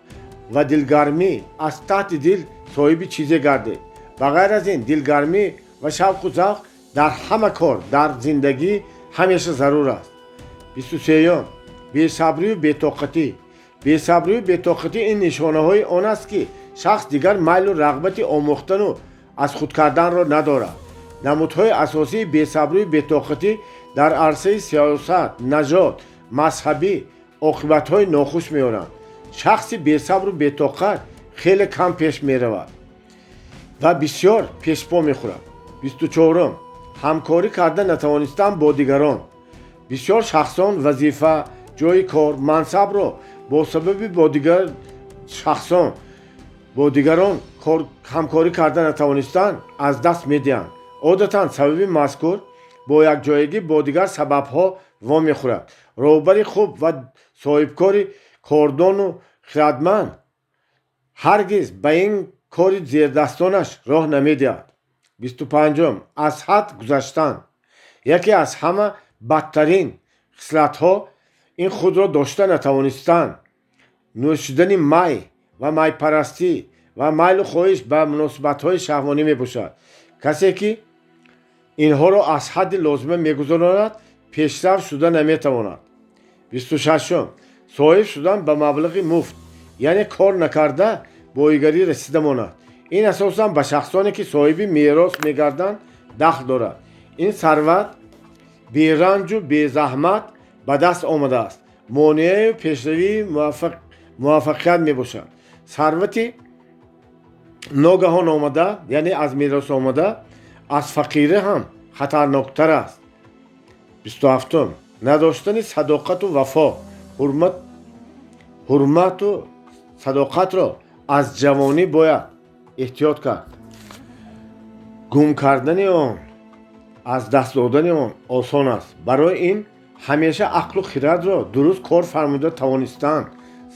ва дилгармӣ аз таҳти дил соҳиби чизе гардед. Ба ғайр аз ин, дилгармӣ ва шавқу завқ дар ҳама кор дар зиндагӣ ҳамеша зарур аст. 23-юм, бесабрию бетоқатӣ. Бесабрию бетоқатӣ ин нишонаҳои он аст, ки шахс дигар майлу рағбати омӯхтану аз худ карданро надорад. Намудҳои асосии бесабрию бетоқатӣ дар арсаи сиёсат, нажод, мазҳабӣ оқибатҳои нохуш меоранд. Шахси бесабру бетоқат хеле кам пеш меравад ва бисёр пешпо мехӯрад. 24-ум, ҳамкорӣ карда натавонистан бо дигарон. Бисёр шахсон вазифа, ҷойи кор, мансабро бо сабаби бо дигар шахсон, бо дигарон ҳамкорӣ карда натавонистан аз даст медиҳанд. Одатан сабаби мазкур бо якҷоягӣ бо дигар сабабҳо вомехӯрад. Роҳбари хуб ва соҳибкори кордону хирадманд ҳаргиз ба ин кори зердастонаш роҳ намедиҳад. 25-ум, аз ҳад гузаштан. Яке аз ҳама бадтарин хислатҳо ин худро дошта натавонистан, нӯшидани май ва майпарастӣ ва майлу хоҳиш ба муносибатҳои шаҳвонӣ мебошад. Касе, ки инҳоро аз ҳадди лозима мегузаронад, пешрафт шуда наметавонад. 26-ум, соҳиб шудан ба маблағи муфт, яъне кор накарда боигарӣ расида монад. Ин асосан ба шахсоне, ки соҳиби мерос мегарданд, дахл дорад. Ин сарват беранҷу безаҳмат ба даст омадааст, монеаю пешравии муваффақият мебошад. Сарвати Ногаҳон омада, яъне аз мерос омада, аз фақирӣ ҳам хатарноктар аст. 27-ум, надоштани садоқату вафо. Ҳурмату садоқатро аз ҷавонӣ бояд эҳтиёт кард. Гум кардани он, аз даст додани он осон аст. Барои ин ҳамеша ақлу хирадро дуруст кор фармуда тавонистан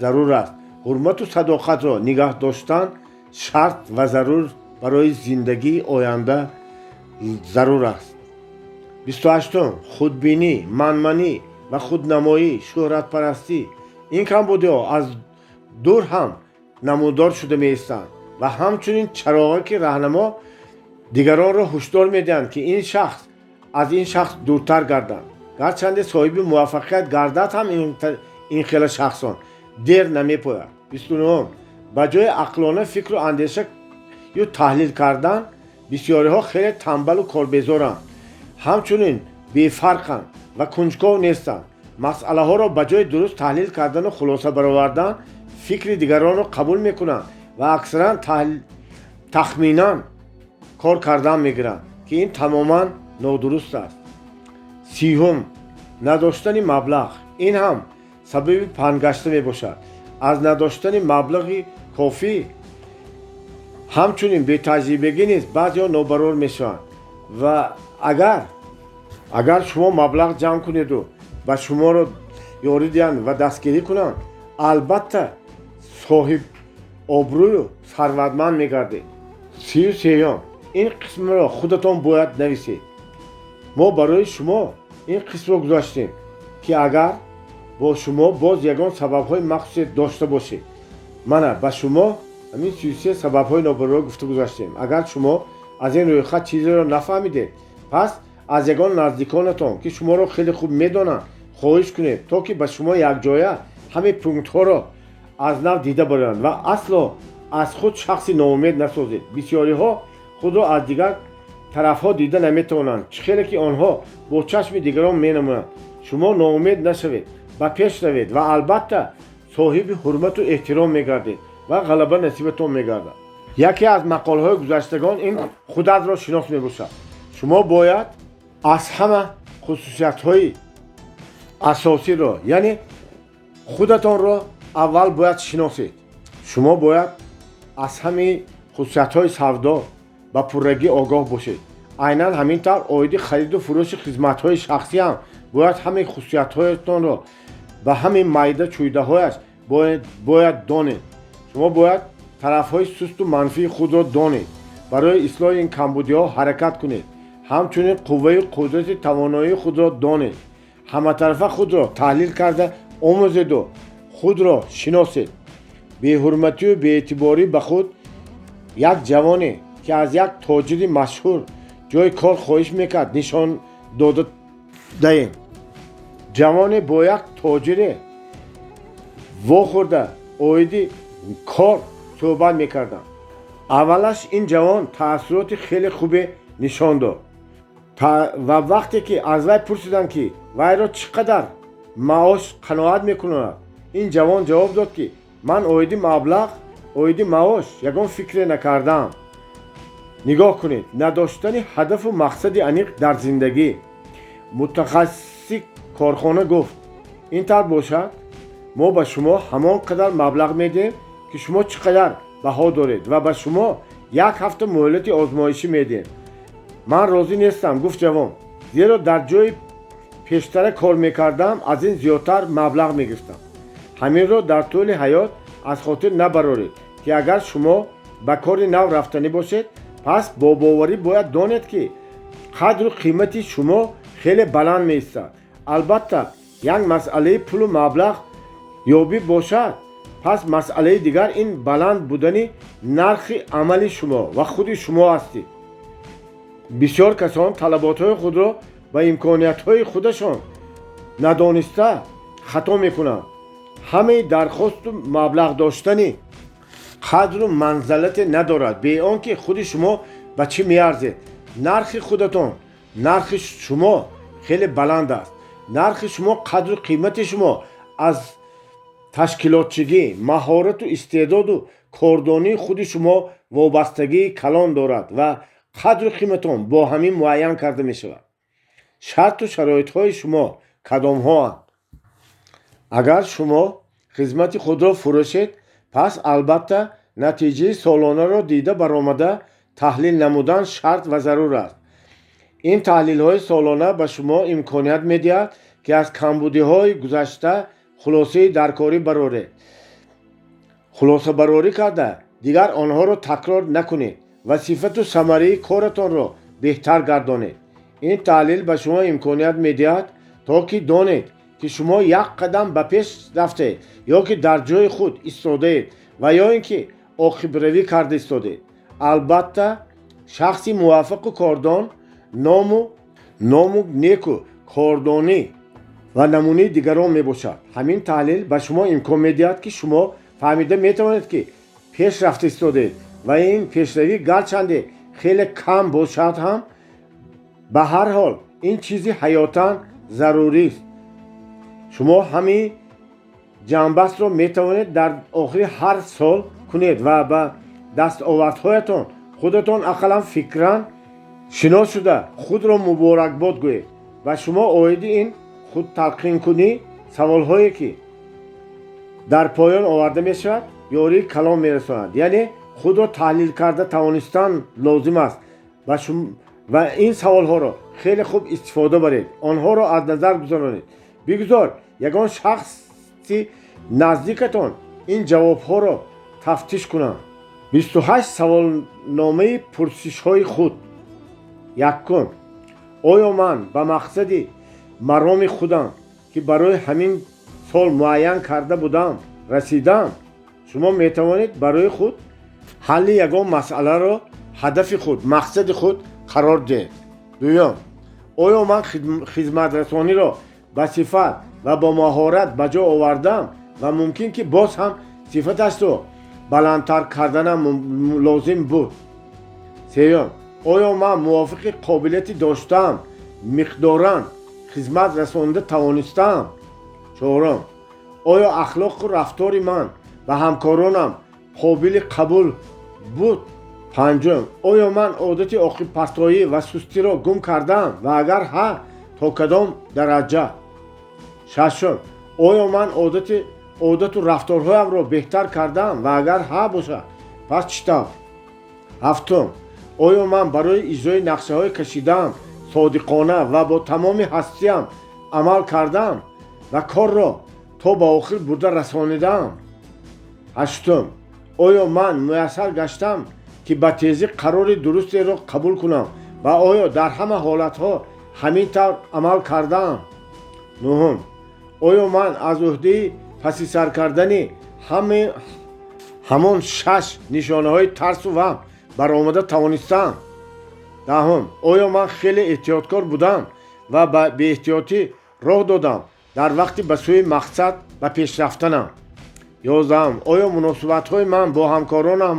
зарур аст. Ҳурмату садоқатро нигаҳ доштан шарт ва зарур барои зиндагии оянда зарур аст. 28-ум, худбинӣ, манманӣ ва худнамоӣ, шӯҳратпарастӣ. Ин камбудиҳо аз дур ҳам намудор шуда меистанд ва ҳамчунин чароғаки раҳнамо дигаронро ҳушдор медиҳанд, ки ин шахс аз ин шахс дуртар гарданд. Гарчанде соҳиби муваффақият гардад ҳам, ин хела шахсон дер намепояд. 29-ум, ба ҷои ақлона фикру андеша ю таҳлил кардан, бисёриҳо хеле тамбалу корбезоранд, ҳамчунин бефарқанд ва кунҷков нестанд. Масъалаҳоро ба ҷои дуруст таҳлил кардану хулоса баровардан, фикри дигаронро қабул мекунанд ва аксаран тахминан кор кардан мегиранд, ки ин тамоман нодуруст аст. 30-ум, надоштани маблағ. Ин ҳам сабаби паҳнгашта мебошад. Аз надоштани маблағи кофӣ, ҳамчунин бетаҷрибагӣ низ баъзеҳо нобарор мешаванд. Ва агар шумо маблағ ҷамъ кунеду ба шуморо ёрӣ диҳанд ва дастгирӣ кунанд, албатта соҳиб обрӯю сарватманд мегардед. 33-юм, ин қисмро худатон бояд нависед. Мо барои шумо ин қисмро гузоштем, ки агар бо шумо боз ягон сабабҳои махсусе дошта бошед. Мана ба шумо ҳамин 33 сабабҳои нобарорро гуфта гузаштем. Агар шумо аз ин рӯйхат чизеро нафаҳмидед, пас аз ягон наздиконатон, ки шуморо хеле хуб медонанд, хоҳиш кунед, то ки ба шумо якҷоя ҳамин пунктҳоро аз нав дида бароянд. Ва асло аз худ шахси ноумед насозед. Бисёриҳо худро аз дигар тарафҳо дида наметавонанд, чӣ хеле ки онҳо бо чашми дигарон менамоянд. Шумо ноумед нашавед, ба пеш равед ва албатта соҳиби ҳурмату эҳтиром мегардед ва ғалаба насибатон мегардад. Яке аз мақолҳои гузаштагон ин худатро шинос мебошад. Шумо бояд аз ҳама хусусиятҳои асосиро, яъне худатонро аввал бояд шиносед. Шумо бояд аз ҳамаи хусусиятҳои савдо ба пуррагӣ огоҳ бошед. Айнан ҳамин тавр оиди хариду фурӯши хизматҳои шахсӣ ҳам бояд ҳамаи хусусиятҳоятонро ба ҳамаи майда чӯйдаҳояш бояд донед. Шумо бояд тарафҳои сусту манфии худро донед, барои ислоҳи ин камбудиҳо ҳаракат кунед. Ҳамчунин қувваю қудрати тавоноии худро донед. Ҳаматарафа худро таҳлил карда омӯзеду худро шиносед. Беҳурматию беэътиборӣ ба худ. Як ҷавоне, ки аз як тоҷири машҳур ҷои кор хоҳиш мекард, нишон дода даем. Ҷавоне бо як тоҷире вохӯрда оиди кор суҳбат мекарданд. Аввалаш ин ҷавон таассуроти хеле хубе нишон дод ва вақте ки аз вай пурсиданд, ки вайро чӣ қадар маош қаноат мекунад, ин ҷавон ҷавоб дод, ки ман оиди маблағ, оиди маош ягон фикре накардаам. Нигоҳ кунед, надоштани ҳадафу мақсади аниқ дар зиндагӣ. Мутахассиси корхона гуфт: ин тавр бошад, мо ба шумо ҳамон қадар маблағ медиҳем, ки шумо чӣ қадар баҳо доред, ва ба шумо як ҳафта муҳлати озмоишӣ медиҳем. Ман розӣ нестам, гуфт ҷавон, зеро дар ҷои пештара кор мекардам, аз ин зиёдтар маблағ мегирифтам. Ҳаминро дар тӯли ҳаёт аз хотир набароред, ки агар шумо ба кори нав рафтанӣ бошед, пас бо боварӣ бояд донед, ки қадру қимати шумо хеле баланд меистад. Албатта, як масъалаи пулу маблағ ёбӣ бошад, пас масъалаи дигар ин баланд будани нархи амали шумо ва худи шумо ҳастед. Бисёр касон талаботҳои худро ба имкониятҳои худашон надониста хато мекунанд. Ҳамаи дархосту маблағ доштани қадру манзалате надорад, бе он ки худи шумо ба чӣ меарзед. Нархи худатон, нархи шумо хеле баланд аст. Нархи шумо, қадру қимати шумо аз ташкилотчигӣ, маҳорату истеъдоду кордонии худи шумо Вобастагии калон дорад ва қадру қиматон бо ҳамин муайян карда мешавад. Шарту шароитҳои шумо кадомҳоанд? Агар шумо хизмати худро фурӯшед, пас албатта натиҷаи солонаро дида баромада таҳлил намудан шарт ва зарур аст. Ин таҳлилҳои солона ба шумо имконият медиҳад, ки аз камбудиҳои гузашта хулосаи даркорӣ бароред, хулосабарорӣ карда, дигар онҳоро такрор накунед ва сифату самараи коратонро беҳтар гардонед. Ин таҳлил ба шумо имконият медиҳад, то ки донед, ки шумо як қадам ба пеш рафтаед ё ки дар ҷои худ истодаед ва ё ин ки оқибравӣ карда истодед. Албатта, шахси муваффақу кордон ному неку кордонӣ ва намунаи дигарон мебошад. Ҳамин таҳлил ба шумо имкон медиҳад, ки шумо фаҳмида метавонед, ки пеш рафта истодед ва ин пешравӣ гарчанде хеле кам бошад ҳам, ба ҳар ҳол ин чизи ҳаётан зарурист. Шумо ҳамин ҷамъбастро метавонед дар охири ҳар сол кунед ва ба дастовардҳоятон худатон ақаллан фикран шинос шуда, худро муборакбод гӯед. Ва шумо оиди ин худталқинкунӣ саволҳое, ки дар поён оварда мешавад, ёрии калон мерасонад. Яъне худро таҳлил карда тавонистан лозим аст ва ин саволҳоро хеле хуб истифода баред, онҳоро аз назар гузаронед. Бигузор ягон шахси наздикатон ин ҷавобҳоро тафтиш кунанд. 28 саволномаи пурсишҳои худ. Якум: оё ман ба мақсади мароми худам, ки барои ҳамин сол муайян карда будам, расидам? Шумо метавонед барои худ ҳалли ягон масъаларо ҳадафи худ, мақсади худ қарор диҳед. Дуюм: оё ман хизматрасониро ба сифат ва бо маҳорат ба ҷо овардам ва мумкин ки боз ҳам сифаташро баландтар карданам лозим буд? Сеюм: оё ман мувофиқи қобилияти доштаам миқдоран хизмат расонида тавонистаам? Чорум: оё ахлоқу рафтори ман ба ҳамкоронам қобили қабул буд? Панҷум: оё ман одати оқибпартоӣ ва сустиро гум кардам ва агар ҳа, то кадом дараҷа? Шашум: оё ман одату рафторҳоямро беҳтар кардам ва агар ҳа бошад, пас чӣ тавр? Ҳафтум: оё ман барои иҷрои нақшаҳои кашидаам содиқона ва бо тамоми ҳастиям амал кардам ва корро то ба охир бурда расонидаам? Ҳаштум: оё ман муяссар гаштам, ки ба тезӣ қарори дурустеро қабул кунам ва оё дар ҳама ҳолатҳо ҳамин тавр амал кардаам? Нуҳум: оё ман аз ӯҳдаи паси сар кардани ҳамон шаш нишонаҳои тарсу ваҳм баромада тавонистам? Даҳум: оё ман хеле эҳтиёткор будам ва ба беэҳтиётӣ роҳ додам дар вақти ба сӯи мақсад ба пеш рафтанам? 11-ум: оё муносибатҳои ман бо ҳамкоронам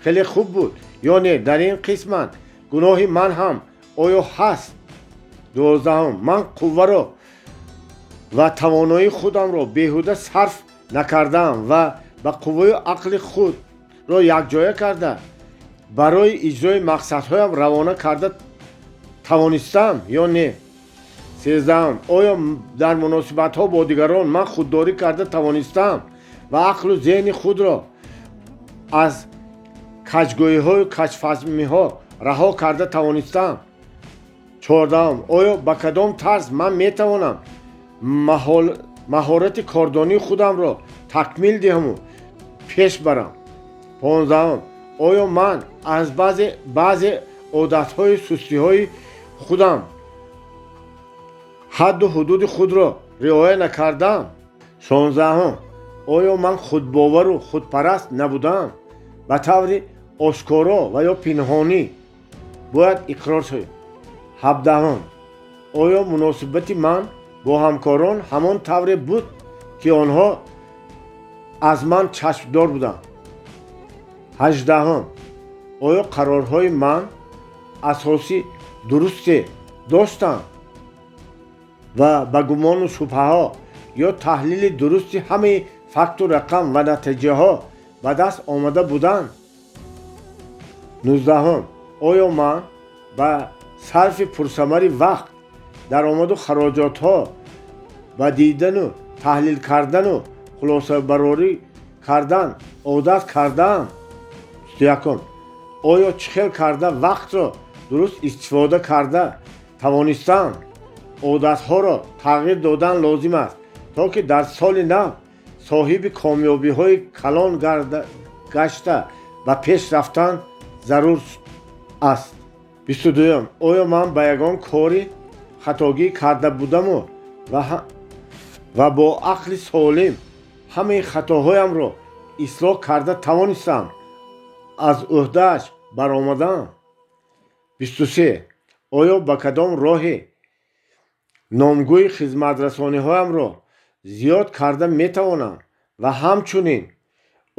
хеле хуб буд ё не? Дар ин қисмат гуноҳи ман ҳам оё ҳаст? 12-ум: ман қувваро ва тавоноии худамро беҳуда сарф накардаам ва ба қувваю ақли худро якҷоя карда барои иҷрои мақсадҳоям равона карда тавонистам ё не? 13-ум: оё дар муносибатҳо бо дигарон ман худдорӣ карда тавонистам ва ақлу зеҳни худро аз каҷгӯиҳою каҷфаҳмиҳо раҳо карда тавонистам? 14-ум: оё ба кадом тарз ман метавонам маҳорати кордонии худамро такмил диҳаму пеш барам? 15-ум: оё ман аз баъзе одатҳои сустиҳои худам ҳадду ҳудуди худро риоя накардам? 16-ум: оё ман худбовару худпараст набудам? Ба таври ошкоро ва ё пинҳонӣ бояд иқрор шавем. 17-ум: оё муносибати ман бо ҳамкорон ҳамон тавре буд, ки онҳо аз ман чашмдор буданд? 18-ум: оё қарорҳои ман асоси дурусте доштанд ва ба гумону шубҳаҳо ё таҳлили дурусти ҳамаи факту рақам ва натиҷаҳо ба даст омада буданд? 19-ум. Оё ман ба сарфи пурсамари вақт, даромаду хароҷотҳо, ба дидану таҳлил кардану хулосабарорӣ кардан одат кардаам? 21-ум. Оё чӣ хел карда вақтро дуруст истифода карда тавонистаам? Одатҳоро тағйир додан лозим аст, то ки дар соли нав соҳиби комёбиҳои калон гашта ба пеш рафтан зарур аст. 22-ум. Оё ман ба ягон кори хатогӣ карда будаму ва бо ақли солим ҳамаи хатоҳоямро ислоҳ карда тавонистам, аз ӯҳдааш баромадам? 23. Оё ба кадом роҳе номгӯи хизматрасониҳоямро зиёд карда метавонам ва ҳамчунин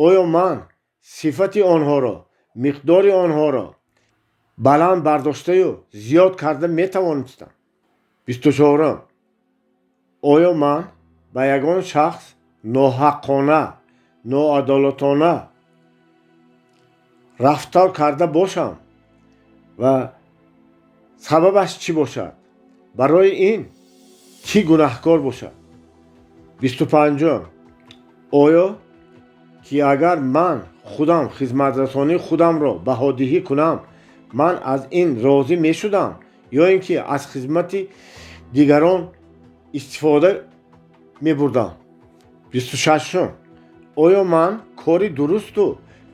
оё ман сифати онҳоро, миқдори онҳоро баланд бардоштаю зиёд карда метавонистам? 24-ум. Оё ман ба ягон шахс ноҳаққона, ноадолатона рафтор карда бошам ва сабабаш чӣ бошад? Барои ин кӣ гунаҳкор бошад? 25-ум. Оё ки агар ман худам хизматрасонии худамро баҳодиҳӣ кунам, ман аз ин розӣ мешудам ё ин ки аз хизмати дигарон истифода мебурдам? 26-ум. Оё ман кори дурусту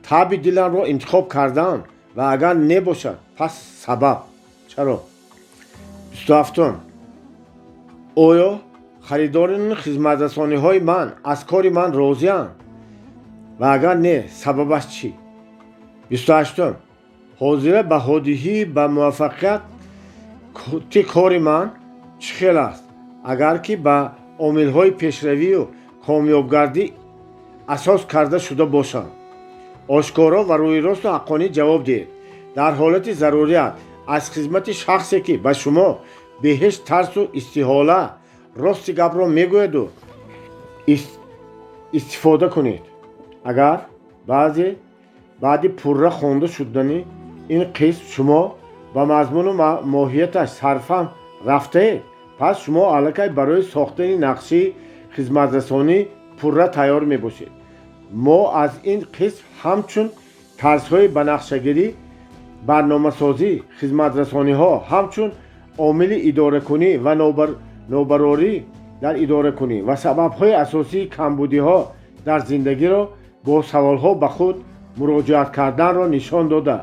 таъби диламро интихоб кардаам ва агар небошад, пас сабаб чаро? 27-ум. Оё харидорони хизматрасониҳои ман аз кори ман розианд ва агар не, сабабаш чӣ? 28-ум. Ҳозира баҳодиҳии ба муваффақияти кори ман чӣ хел аст, агар ки ба омилҳои пешравию комёбгардӣ асос карда шуда бошанд? Ошкоро ва рӯйросту ҳаққонӣ ҷавоб диҳед. Дар ҳолати зарурият аз хизмати шахсе, ки ба шумо бе ҳеҷ тарсу истиҳола рости гапро мегӯяду, истифода кунед. Агар баъзе баъди пурра хонда шудани ин қисм шумо ба мазмуну моҳияташ сарфаҳм рафтаед, пас шумо аллакай барои сохтани нақшаи хизматрасонӣ пурра тайёр мебошед. Мо аз ин қисм ҳамчун тарзҳои ба нақшагирӣ, барномасозӣ, хизматрасониҳо, ҳамчун омили идоракунӣ ва нобарорӣ дар идоракунӣ ва сабабҳои асосии камбудиҳо дар зиндагиро бо саволҳо ба худ муроҷиат карданро нишон дода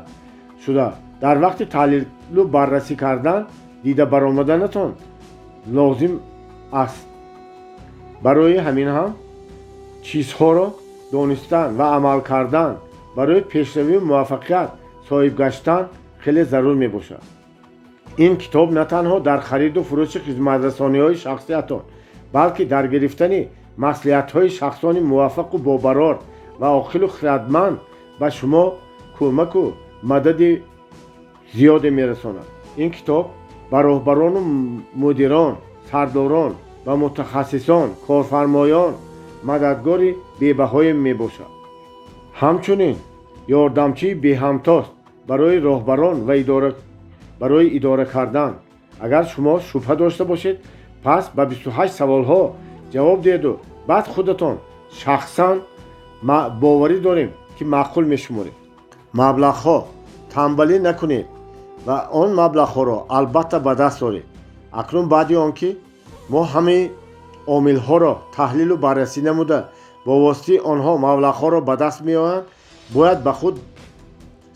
шуда, дар вақти таҳлилу баррасӣ кардан дида баромаданатон лозим аст. Барои ҳамин ҳам чизҳоро донистан ва амал кардан барои пешравию муваффақият соҳиб гаштан хеле зарур мебошад. Ин китоб на танҳо дар хариду фурӯши хизматрасониҳои шахсиятон, балки дар гирифтани маслиҳатҳои шахсони муваффақу бобарор ва оқилу хирадманд ба шумо кӯмаку мадади зиёде мерасонад. Ин китоб ба роҳбарону мудирон, сардорон ва мутахассисон, корфармоён мададгори бебаҳое мебошад. Ҳамчунин ёрдамчии беҳамтост барои роҳбарон ва барои идора кардан. Агар шумо шубҳа дошта бошед, пас ба 28 саволҳо ҷавоб диҳеду баъд худатон шахсан боварӣ дорем, ки маъқул мешуморед. Маблағҳо танбалӣ накунед ва он маблағҳоро албатта ба даст оред. Акнун баъди он ки мо ҳамаи омилҳоро таҳлилу баррасӣ намуда, бо воситаи онҳо маблағҳоро ба даст меоянд, бояд ба худ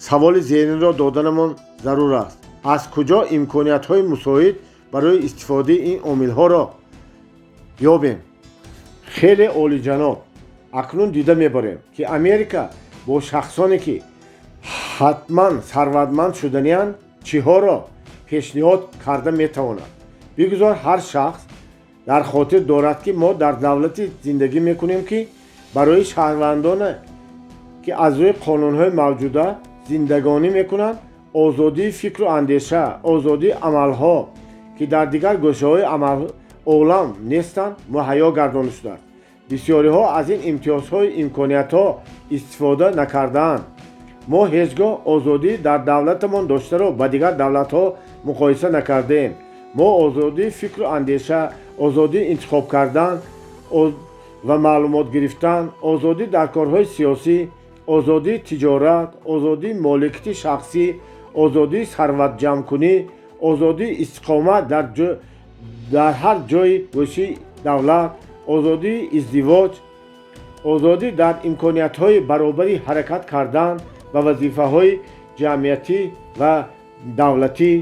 саволи зеринро доданамон зарур аст: аз куҷо имкониятҳои мусоид барои истифодаи ин омилҳоро ёбем? Хеле олиҷаноб. Акнун дида мебарем, ки Америка бо шахсоне, ки ҳатман сарватманд шуданианд, чиҳоро пешниҳод карда метавонад. Бигузор ҳар шахс дар хотир дорад, ки мо дар давлате зиндагӣ мекунем, ки барои шаҳрвандоне, ки аз рӯи қонунҳои мавҷуда зиндагонӣ мекунанд, озодии фикру андеша, озодии амалҳо, ки дар дигар гӯшаҳои олам нестанд, муҳайё гардонда шудааст. Бисёриҳо аз ин имтиёзҳои имкониятҳо истифода накардаанд. Мо ҳеҷ гоҳ озодӣ дар давлатамон доштаро ба дигар давлатҳо муқоиса накардаем. Мо озодии фикру андеша, озодии интихоб кардан ва маълумот гирифтан, озодӣ дар корҳои сиёсӣ, озодии тиҷорат, озодии моликияти шахсӣ, озодии сарватҷамъкунӣ, озодии истиқомат дар ҳар ҷойи гӯшаи давлат, озодии издивоҷ, озодӣ дар имкониятҳои баробари ҳаракат кардан ба вазифаҳои ҷамъиятӣ ва давлатӣ,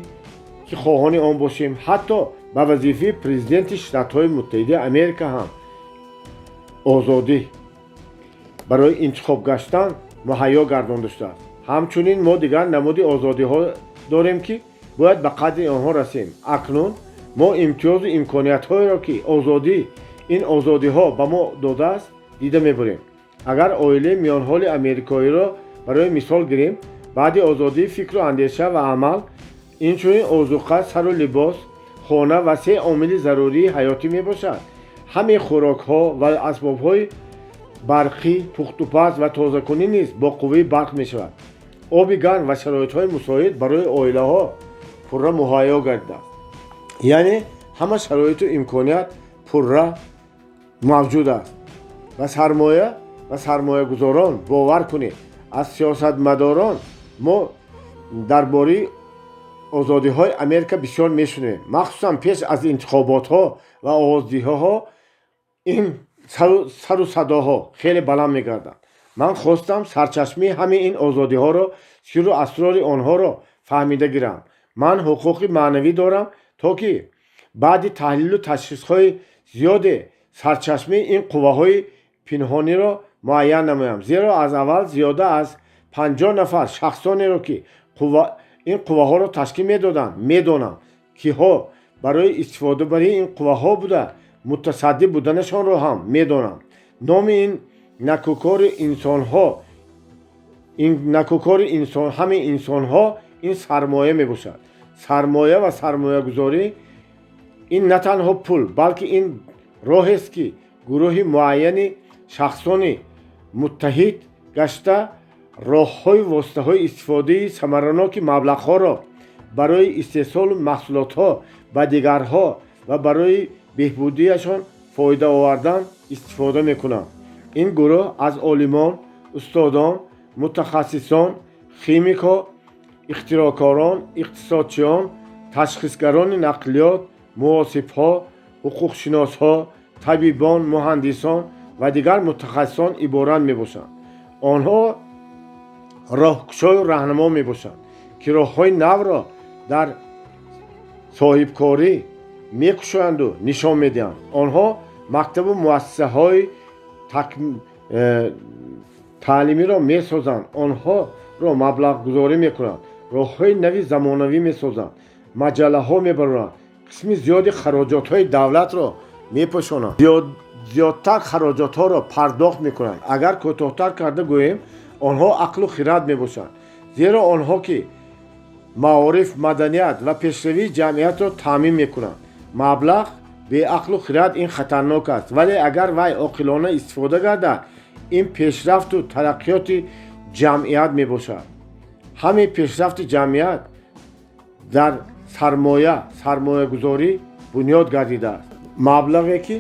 ки хоҳони он бошем, ҳатто ба вазифаи президенти Штатҳои Муттаҳидаи Америка ҳам озодӣ барои интихоб гаштан муҳайё гардонда шудааст. Ҳамчунин мо дигар намуди озодиҳо дорем, ки бояд ба қадри онҳо расем. Акнун мо имтиёзу имкониятҳоеро, ки озодӣ ин озодиҳо ба мо додааст, дида мебарем. Агар оилаи миёнҳоли америкоиро барои мисол гирем, баъди озодии фикру андеша ва амал, инчунин озуқа, сару либос, хона ва се омили зарурии ҳаётӣ мебошад. Ҳамаи хӯрокҳо ва асбобҳои барқӣ, пухтупаз ва тозакунӣ низ бо қувваи барқ мешавад. Оби гарм ва шароитҳои мусоид барои оилаҳо пурра муҳайё гардидааст. Яъне ҳама шароиту имконият пурра мавҷуд аст. Ва сармоя ва сармоягузорон, бовар кунед, аз сиёсатмадорон мо дар бораи озодиҳои Америка бисёр мешунавем. Махсусан пеш аз интихоботҳо ва овоздиҳиҳо ин сару садоҳо хеле баланд мегарданд. Ман хостам сарчашмаи ҳамаи ин озодиҳоро, сирру асрори онҳоро фаҳмида гирам. Ман ҳуқуқи маънавӣ дорам, то ки баъди таҳлилу ташхисҳои зиёде сарчашмаи ин қувваҳои пинҳониро муайян намоям. Зеро аз аввал зиёда аз 50 нафар шахсонеро, ки ин қувваҳоро ташкил медоданд, медонам, киҳо барои истифодабарии ин қувваҳо буда мутасаддӣ буданашонро ҳам медонам. Номи ин накӯкори инсонҳо, ин накӯкори инсон, ҳамаи инсонҳо ин сармоя мебошад. Сармоя ва сармоягузорӣ ин на танҳо пул, балки ин роҳест, ки гурӯҳи муайяни шахсони муттаҳид гашта роҳҳои воситаҳои истифодаи самараноки маблағҳоро барои истеҳсолу маҳсулотҳо ба дигарҳо ва барои беҳбудиашон фоида овардан истифода мекунанд. Ин гурӯҳ аз олимон, устодон, мутахассисон, химикҳо, ихтироъкорон, иқтисодчиён, ташхисгарони нақлиёт, муҳосибҳо, ҳуқуқшиносҳо, табибон, муҳандисон ва дигар мутахассисон иборат мебошанд. Онҳо роҳкушою раҳнамо мебошанд, ки роҳҳои навро дар соҳибкорӣ мекушоянду нишон медиҳанд. Онҳо мактабу муассисаҳои таълимиро месозанд, онҳоро маблағгузорӣ мекунанд, роҳҳои нави замонавӣ месозанд, маҷаллаҳо мебароранд, қисми зиёди хароҷотҳои давлатро мепӯшонанд, зиёдтар хароҷотҳоро пардохт мекунанд. Агар кӯтоҳтар карда гӯем, онҳо ақлу хирад мебошанд, зеро онҳо ки маориф, маданият ва пешравии ҷамъиятро таъмин мекунанд. Маблағ беақлу хирад ин хатарнок аст, вале агар вай оқилона истифода гардад, ин пешрафту тараққиёти ҷамъият мебошад. Ҳамаи пешрафти ҷамъият дар сармоя, сармоягузорӣ бунёд гардидааст. Маблағе, ки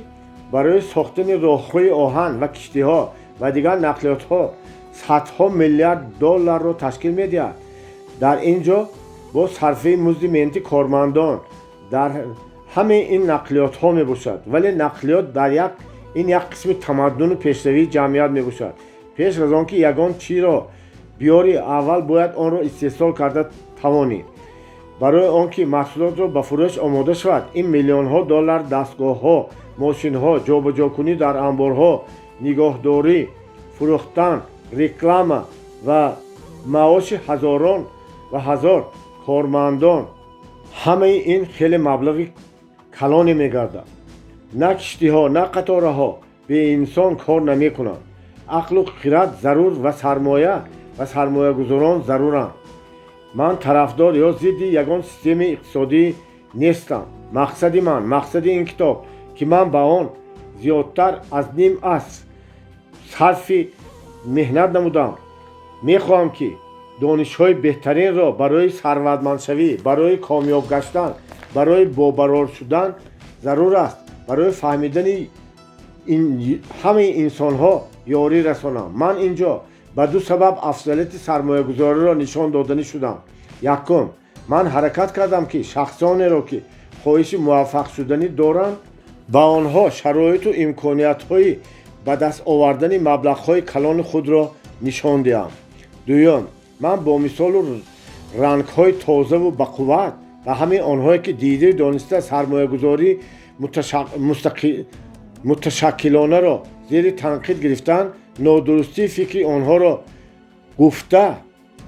барои сохтани роҳҳои оҳан ва киштиҳо ва дигар нақлиётҳо садҳо миллиард долларро ташкил медиҳад, дар ин ҷо бо сарфаи музди меҳнати кормандон дар ҳамаи ин нақлиётҳо мебошад. Вале нақлиёт дар як ин як қисми тамаддуну пешравии ҷамъият мебошад. Пеш аз он ки ягон чиро биёрӣ, аввал бояд онро истеҳсол карда тавонӣ. Барои он ки маҳсулотро ба фурӯш омода шавад, ин миллионҳо доллар дастгоҳҳо, мошинҳо, ҷобаҷокунӣ дар анборҳо, нигоҳдорӣ, фурӯхтан, реклама ва маоши ҳазорон ва ҳазор кормандон, ҳамаи ин хеле маблағи калоне мегардад. На киштиҳо, на қатораҳо беинсон кор намекунанд. Ақлу хирад зарур ва сармоя ва сармоягузорон заруранд. Ман тарафдор ё зидди ягон системаи иқтисодӣ нестам. Мақсади ман, мақсади ин китоб, ки ман ба он зиёдтар аз ним аср сарфи меҳнат намудам, мехоҳам, ки Донишҳои беҳтаринро барои сарватмандшавӣ, барои комёб гаштан, барои бобарор шудан зарур аст. Барои фаҳмидани ҳамаи инсонҳо ёрӣ расонам. Ман ин ҷо ба ду сабаб афзалияти сармоягузориро нишон доданӣ шудам. Якум, ман ҳаракат кардам, ки шахсонеро, ки хоҳиши муваффақ шуданӣ доранд, ба онҳо шароиту имкониятҳои ба даст овардани маблағҳои калони худро нишон диҳам. Дуюм, ман бо мисолу рангҳои тозаву бақувват ба ҳамаи онҳое, ки диду дониста сармоягузорӣ муташаккилонаро зери танқид гирифтан, нодурустии фикри онҳоро гуфта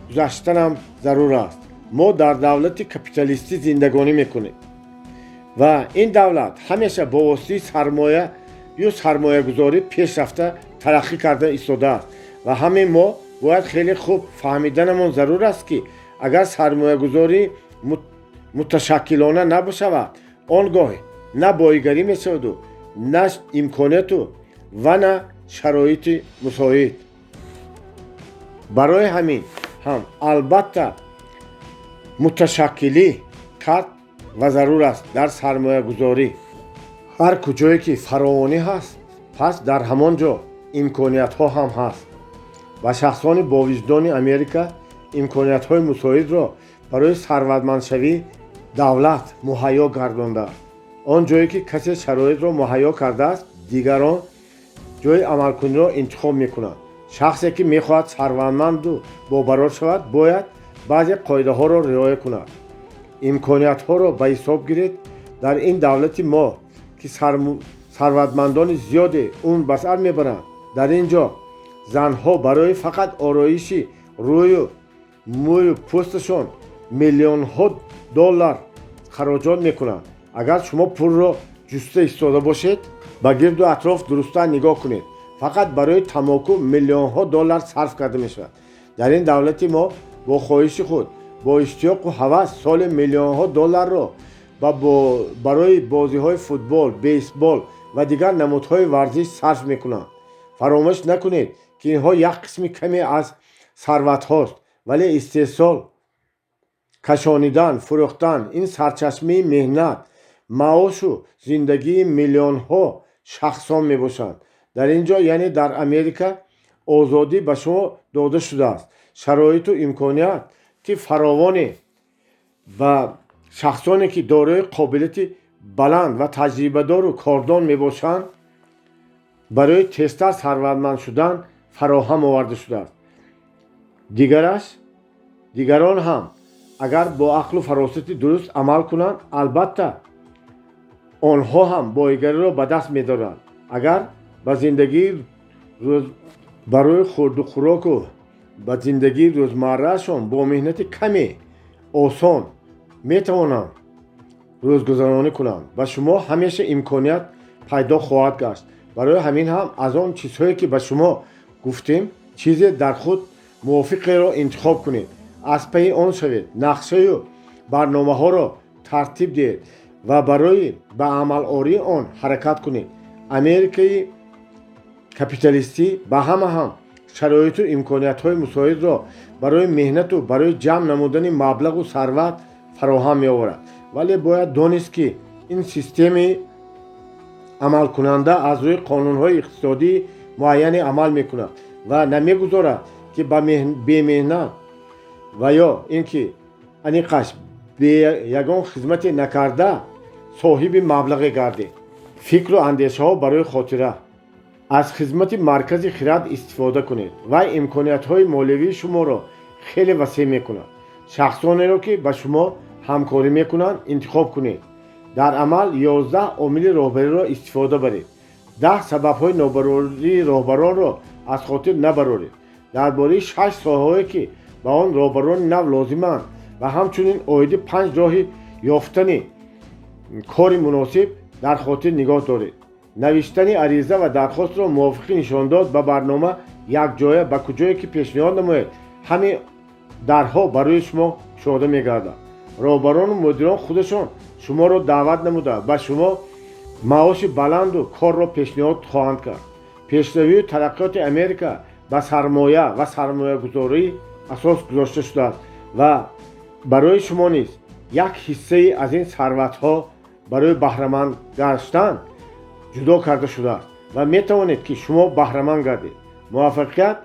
гузаштанам зарур аст. Мо дар давлати капиталистӣ зиндагонӣ мекунем ва ин давлат ҳамеша бо воситаи сармоя ё сармоягузорӣ пешрафта, тараққӣ карда истодааст. Ва ҳамаи мо бояд хеле хуб фаҳмиданамон зарур аст, ки агар сармоягузорӣ муташаккилона набошавад, он гоҳ на боигарӣ мешаваду, на имконияту ва на шароити мусоид. Барои ҳамин ҳам, албатта, муташаккилӣ кард ва зарур аст дар сармоягузорӣ. Ҳар куҷое ки фаровонӣ ҳаст, пас дар ҳамон ҷо имкониятҳо ҳам ҳаст. Ба шахсони бовиҷдони Америка имкониятҳои мусоидро барои сарватмандшавӣ давлат муҳайё гардондааст. Он ҷое ки касе шароитро муҳайё кардааст, дигарон ҷои амалкуниро интихоб мекунанд. Шахсе, ки мехоҳад сарватманду бобарор шавад, бояд баъзе қоидаҳоро риоя кунад. Имкониятҳоро ба ҳисоб гиред. Дар ин давлати мо, ки сарватмандони зиёде умр ба сар мебаранд, дар ин ҷо занҳо барои фақат ороиши рӯю мӯю пӯсташон миллионҳо доллар хароҷот мекунанд. Агар шумо пулро ҷуста истода бошед, ба гирду атроф дурусттар нигоҳ кунед. Фақат барои тамоку миллионҳо доллар сарф карда мешавад. Дар ин давлати мо бо хоҳиши худ, бо иштиёқу ҳавас соли миллионҳо долларро барои бозиҳои футбол, бейсбол ва дигар намудҳои варзиш сарф мекунанд. Фаромӯш накунед, ки инҳо як қисми каме аз сарватҳост, вале истеҳсол кашонидан, фурӯхтан ин сарчашмаи меҳнат, маошу зиндагии миллионҳо шахсон мебошанд. Дар ин ҷо, яъне дар Америка, озодӣ ба шумо дода шудааст. Шароиту имконияти фаровоне ба шахсоне, ки дорои қобилияти баланд ва таҷрибадору кордон мебошанд, барои тезтар сарватманд шудан фароҳам оварда шудааст. Дигараш, дигарон ҳам агар бо ақлу фаросати дуруст амал кунанд, албатта, онҳо ҳам боигариро ба даст медоранд. Агар ба зиндагии барои хӯрду хӯроку ба зиндагии рӯзмарраашон бо меҳнати каме осон метавонанд рӯзгузаронӣ кунанд, ба шумо ҳамеша имконият пайдо хоҳад гашт. Барои ҳамин ҳам аз он чизҳое, ки ба шумо гуфтем, чизе дар худ мувофиқеро интихоб кунед, аз пайи он шавед, нақшаю барномаҳоро тартиб диҳед ва барои ба амалории он ҳаракат кунед. Америкаи капиталистӣ ба ҳама ҳам шароиту имкониятҳои мусоидро барои меҳнату барои ҷамъ намудани маблағу сарват фароҳам меоварад. Вале бояд донист, ки ин системаи амалкунанда аз рӯи қонунҳои иқтисодии муайяне амал мекунад ва намегузорад, ки ба бемеҳнат ва ё ин ки аниқаш бе ягон хизмате накарда соҳиби маблағе гардед. Фикру андешаҳо барои хотира. Аз хизмати маркази хирад истифода кунед. Вай имкониятҳои молиявии шуморо хеле васеъ мекунад. Шахсонеро, ки ба шумо ҳамкорӣ мекунанд, интихоб кунед. Дар амал 11 омили роҳбариро истифода баред. 10 сабабҳои нобарории роҳбаронро аз хотир набароред. Дар бораи шаш соҳаҳое, ки ба он роҳбарони нав лозиманд, ва ҳамчунин оиди панҷ роҳи ёфтани кори муносиб дар хотир нигоҳ доред. Навиштани ариза ва дархостро мувофиқи нишондод ба барнома якҷоя ба куҷое ки пешниҳод намоед, ҳамин дарҳо барои шумо кушода мегардад. Роҳбарону мудирон худашон шуморо даъват намуда, ба шумо маоши баланду корро пешниҳод хоҳанд кард. Пешравию тараққиёти Америка ба сармоя ва сармоягузорӣ. Асос гузошта шудааст ва барои шумо низ як ҳиссаи аз ин сарватҳо барои баҳраманд гаштан ҷудо карда шудааст ва метавонед, ки шумо баҳраманд гардед. Муваффақият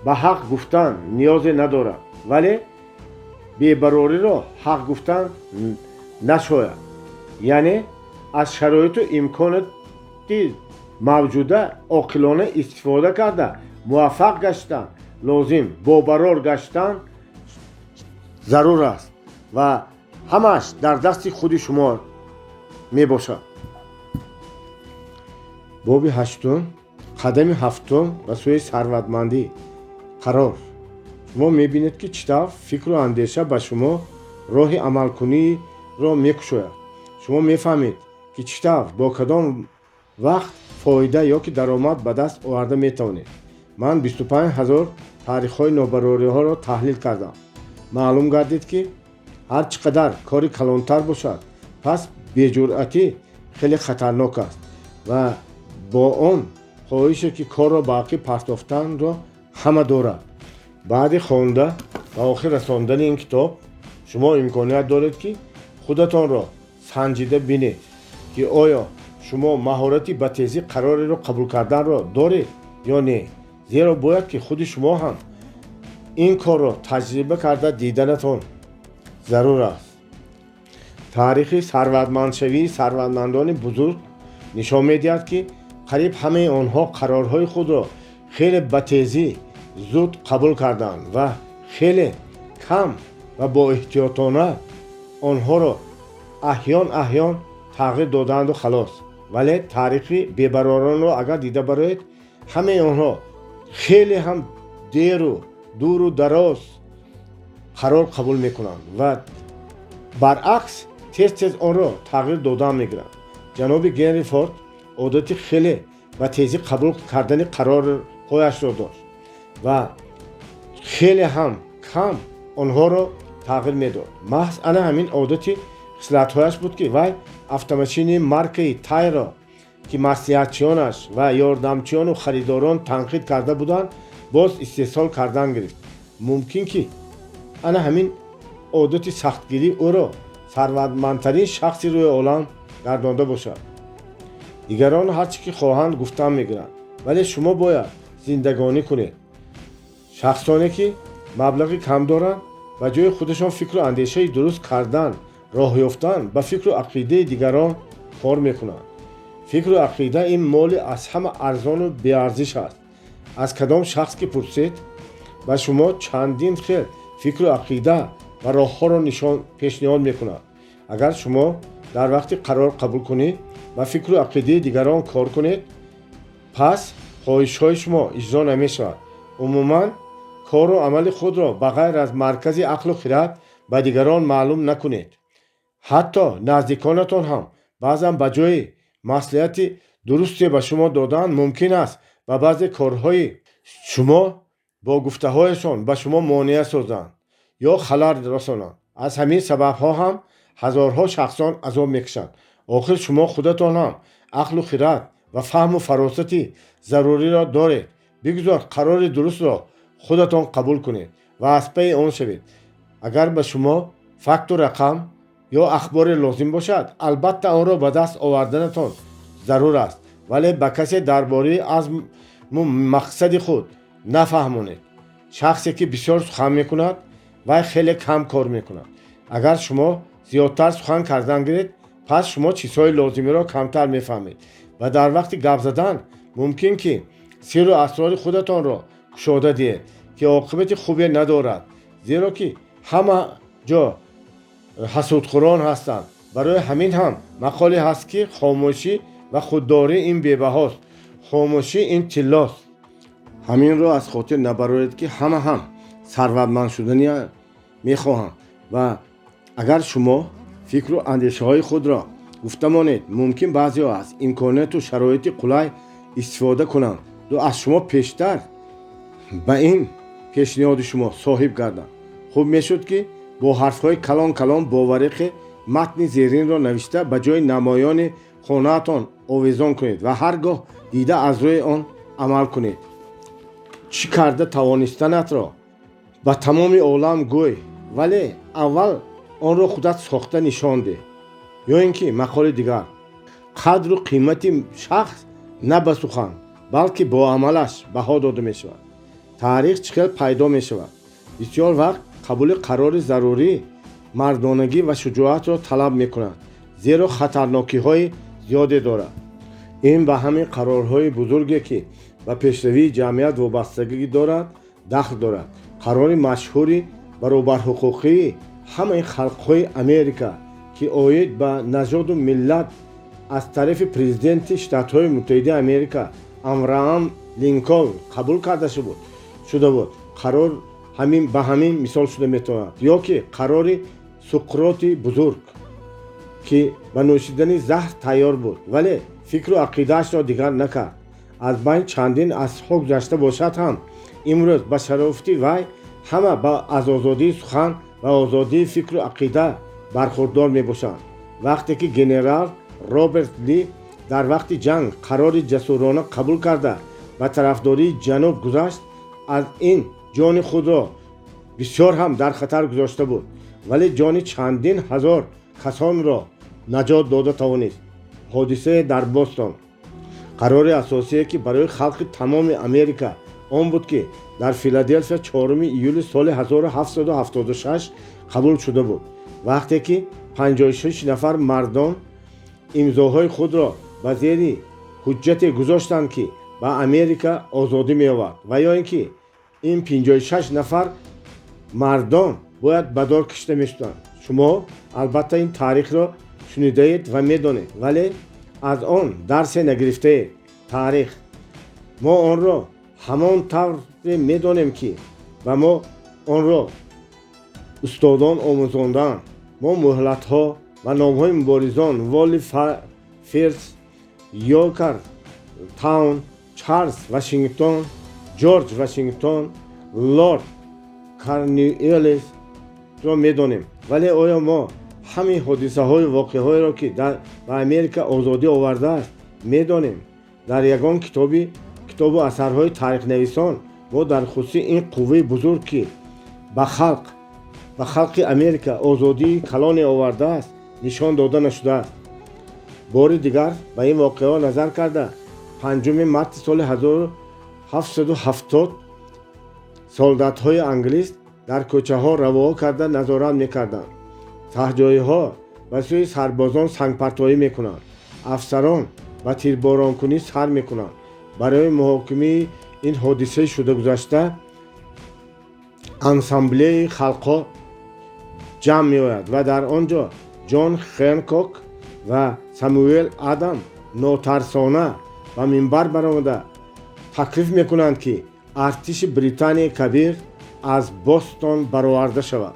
ба ҳақ гуфтан ниёзе надорад, вале бебарориро ҳақ гуфтан нашояд. Яъне аз шароиту имконоти мавҷуда оқилона истифода карда муваффақ гаштан лозим, бобарор гаштан зарур аст ва ҳамааш дар дасти худи шумо мебошад. Боби ҳаштум, қадами ҳафтум ба сӯи сарватмандӣ. Қарор. Шумо мебинед, ки чӣ тавр фикру андеша ба шумо роҳи амалкуниро мекушояд. Шумо мефаҳмед, ки чӣ тавр бо кадом вақт фоида ё ки даромад ба даст оварда метавонед. Ман 25 000 таърихҳои нобарориҳоро таҳлил кардам. Маълум гардид, ки ҳар чӣ қадар кори калонтар бошад, пас беҷуръатӣ хеле хатарнок аст ва бо он хоҳише, ки корро ба ақиб партофтанро ҳама дорад. Баъди хонда ба охир расондани ин китоб шумо имконият доред, ки худатонро санҷида бинед, ки оё шумо маҳорати ба тезӣ қарореро қабул карданро доред ё не, зеро бояд, ки худи шумо ҳам ин корро таҷриба карда диданатон зарур аст. Таърихи сарватмандшавии сарватмандони бузург нишон медиҳад, ки қариб ҳамаи онҳо қарорҳои худро хеле ба тезӣ зуд қабул карданд ва хеле кам ва боэҳтиётона онҳоро аҳён аҳён тағйир додаанду халос. Вале таърихи бебароронро агар дида бароед, ҳамаи онҳо хеле ҳам деру дуру дароз қарор қабул мекунанд ва баръакс тез тез онро тағйир додан мегиранд. Ҷаноби Генри Форд одати хеле ба тезӣ қабул кардани қарорҳояшро дошт ва хеле ҳам кам онҳоро тағйир медод. Маҳз ана ҳамин одати хислатҳояш буд, ки вай автомошини маркаи Тайро, ки маслиҳатчиёнаш ва ёрдамчиёну харидорон танқид карда буданд, боз истеҳсол кардан гирифт. Мумкин, ки ана ҳамин одати сахтгирӣ ӯро сарватмандтарин шахси рӯи олам гардонда бошад. Дигарон ҳар чӣ ки хоҳанд, гуфтан мегиранд, вале шумо бояд зиндагонӣ кунед. Шахсоне, ки маблағи кам доранд, ба ҷои худашон фикру андешаи дуруст кардан, роҳ ёфтан, ба фикру ақидаи дигарон кор мекунанд. Фикру ақида ин моли аз ҳама арзону беарзиш аст. Аз кадом шахс ки пурсед, ба шумо чандин хел фикру ақида ва роҳҳоро нишон пешниҳод мекунад. Агар шумо дар вақти қарор қабул кунӣ ба фикру ақидаи дигарон кор кунед, пас хоҳишҳои шумо иҷро намешавад. Умуман, кору амали худро ба ғайр аз маркази ақлу хирад ба дигарон маълум накунед. Ҳатто наздиконатон ҳам баъзан ба ҷои маслиҳати дурусте ба шумо додан, мумкин аст ба баъзе корҳои шумо бо гуфтаҳояшон ба шумо монеа созанд ё халал расонанд. Аз ҳамин сабабҳо ҳам ҳазорҳо шахсон азоб мекашанд. Охир шумо худатон ҳам ақлу хирад ва фаҳму фаросати заруриро доред. Бигузор қарори дурустро худатон қабул кунед ва аз пайи он шавед. Агар ба шумо факту рақам ё ахборе лозим бошад, албатта онро ба даст оварданатон зарур аст, вале ба касе дар бораи азму мақсади худ нафаҳмонед. Шахсе, ки бисёр сухан мекунад, вай хеле кам кор мекунад. Агар шумо зиёдтар сухан кардан гиред, пас шумо чизҳои лозимиро камтар мефаҳмед ва дар вақти гап задан мумкин, ки сирру асрори худатонро кушода диҳед, ки оқибати хубе надорад, зеро ки ҳама ҷо ҳасудхӯрон ҳастанд. Барои ҳамин ҳам мақоле ҳаст, ки хомӯшӣ ва худдорӣ ин бебаҳост, хомӯшӣ ин тиллост. Ҳаминро аз хотир набароред, ки ҳама ҳам сарватманд шудани мехоҳанд ва агар шумо фикру андешаҳои худро гуфта монед, мумкин баъзеҳо аз имконияту шароити қулай истифода кунанд аз шумо пештар ба ин пешниҳоди шумо соҳиб гарданд. Хуб мешуд, ки бо ҳарфҳои калон калон бо вариқи матни зеринро навишта, ба ҷои намоёни хонаатон овезон кунед ва ҳар гоҳ дида аз рӯи он амал кунед: чӣ карда тавонистанатро Ба тамоми олам гӯй, вале аввал онро худат сохта нишон деҳ. Ё ин ки мақоли дигар: қадру қимати шахс на ба сухан, балки бо амалаш баҳо дода мешавад. Таърих чӣ хел пайдо мешавад? Бисёр вақт қабули қарори зарурӣ мардонагӣ ва шуҷоатро талаб мекунад, зеро хатарнокиҳои зиёде дорад. Ин ба ҳамин қарорҳои бузурге, ки ба пешравии ҷамъият вобастагӣ дорад, дахл дорад. Қарори машҳури баробарҳуқуқии ҳамаи халқҳои Америка, ки оид ба нажоду миллат аз тарафи президенти Штатҳои Муттаҳидаи Америка Авраам Линколн қабул карда шуда буд, қарор ҳамин ба ҳамин мисол шуда метавонад. Ё ки қарори Суқроти бузург, ки ба нӯшидани заҳр тайёр буд, вале фикру ақидаашро дигар накард. Аз байн чандин асрҳо гузашта бошад ҳам, имрӯз ба шарофати вай ҳама аз озодии сухан ва озодии фикру ақида бархурдор мебошанд. Вақте ки генерал Роберт Ли дар вақти ҷанг қарори ҷасурона қабул карда, ба тарафдории ҷануб гузашт, аз ин ҷони худро бисёр ҳам дар хатар гузошта буд, вале ҷони чандин ҳазор касонро наҷот дода тавонист. Ҳодисае дар Бостон. Қарори асосие, ки барои халқи тамоми Америка он буд, ки дар Филаделфия 4 июли соли 1776 қабул шуда буд, вақте ки 56 нафар мардон имзоҳои худро ба зери ҳуҷҷате гузоштанд, ки ба Америка озодӣ меовард, ва ё ин ки ин 56 нафар мардон бояд ба дор кашида мешуданд. Шумо албатта ин таърихро шунидаед ва медонед, вале аз он дарсе нагирифтаед. Таърих мо онро ҳамон тавре медонем, ки ба мо онро устодон омӯзондаанд. Мо муҳлатҳо ва номҳои муборизон Волли Фирс, Йокар Таун, Чарлз Вашингтон, Ҷорҷ Вашингтон, Лорд Корнуоллисро медонем, вале оё мо ҳамин ҳодисаҳою воқеаҳоеро, ки ба Америка озодӣ овардааст, медонем? Дар ягон китобу асарҳои таърихнависон мо дар хусуси ин қувваи бузург, ки ба халқи Америка озодии калоне овардааст, нишон дода нашудааст. Бори дигар ба ин воқеаҳо назар карда, 5 марти соли 1770 солдатҳои англис дар кӯчаҳо равоҳа карда назорат мекарданд. Таҳҷоиҳо ба сӯи сарбозон сангпартоӣ мекунанд, афсарон ба тирборонкунӣ сар мекунанд. Барои муҳокимаи ин ҳодисаи шуда гузашта ассамблеяи халқҳо ҷамъ меояд ва дар он ҷо Ҷон Хенкок ва Самуэл Адам нотарсона ба минбар баромада таклиф мекунанд, ки артиши Британияи Кабир аз Бостон бароварда шавад.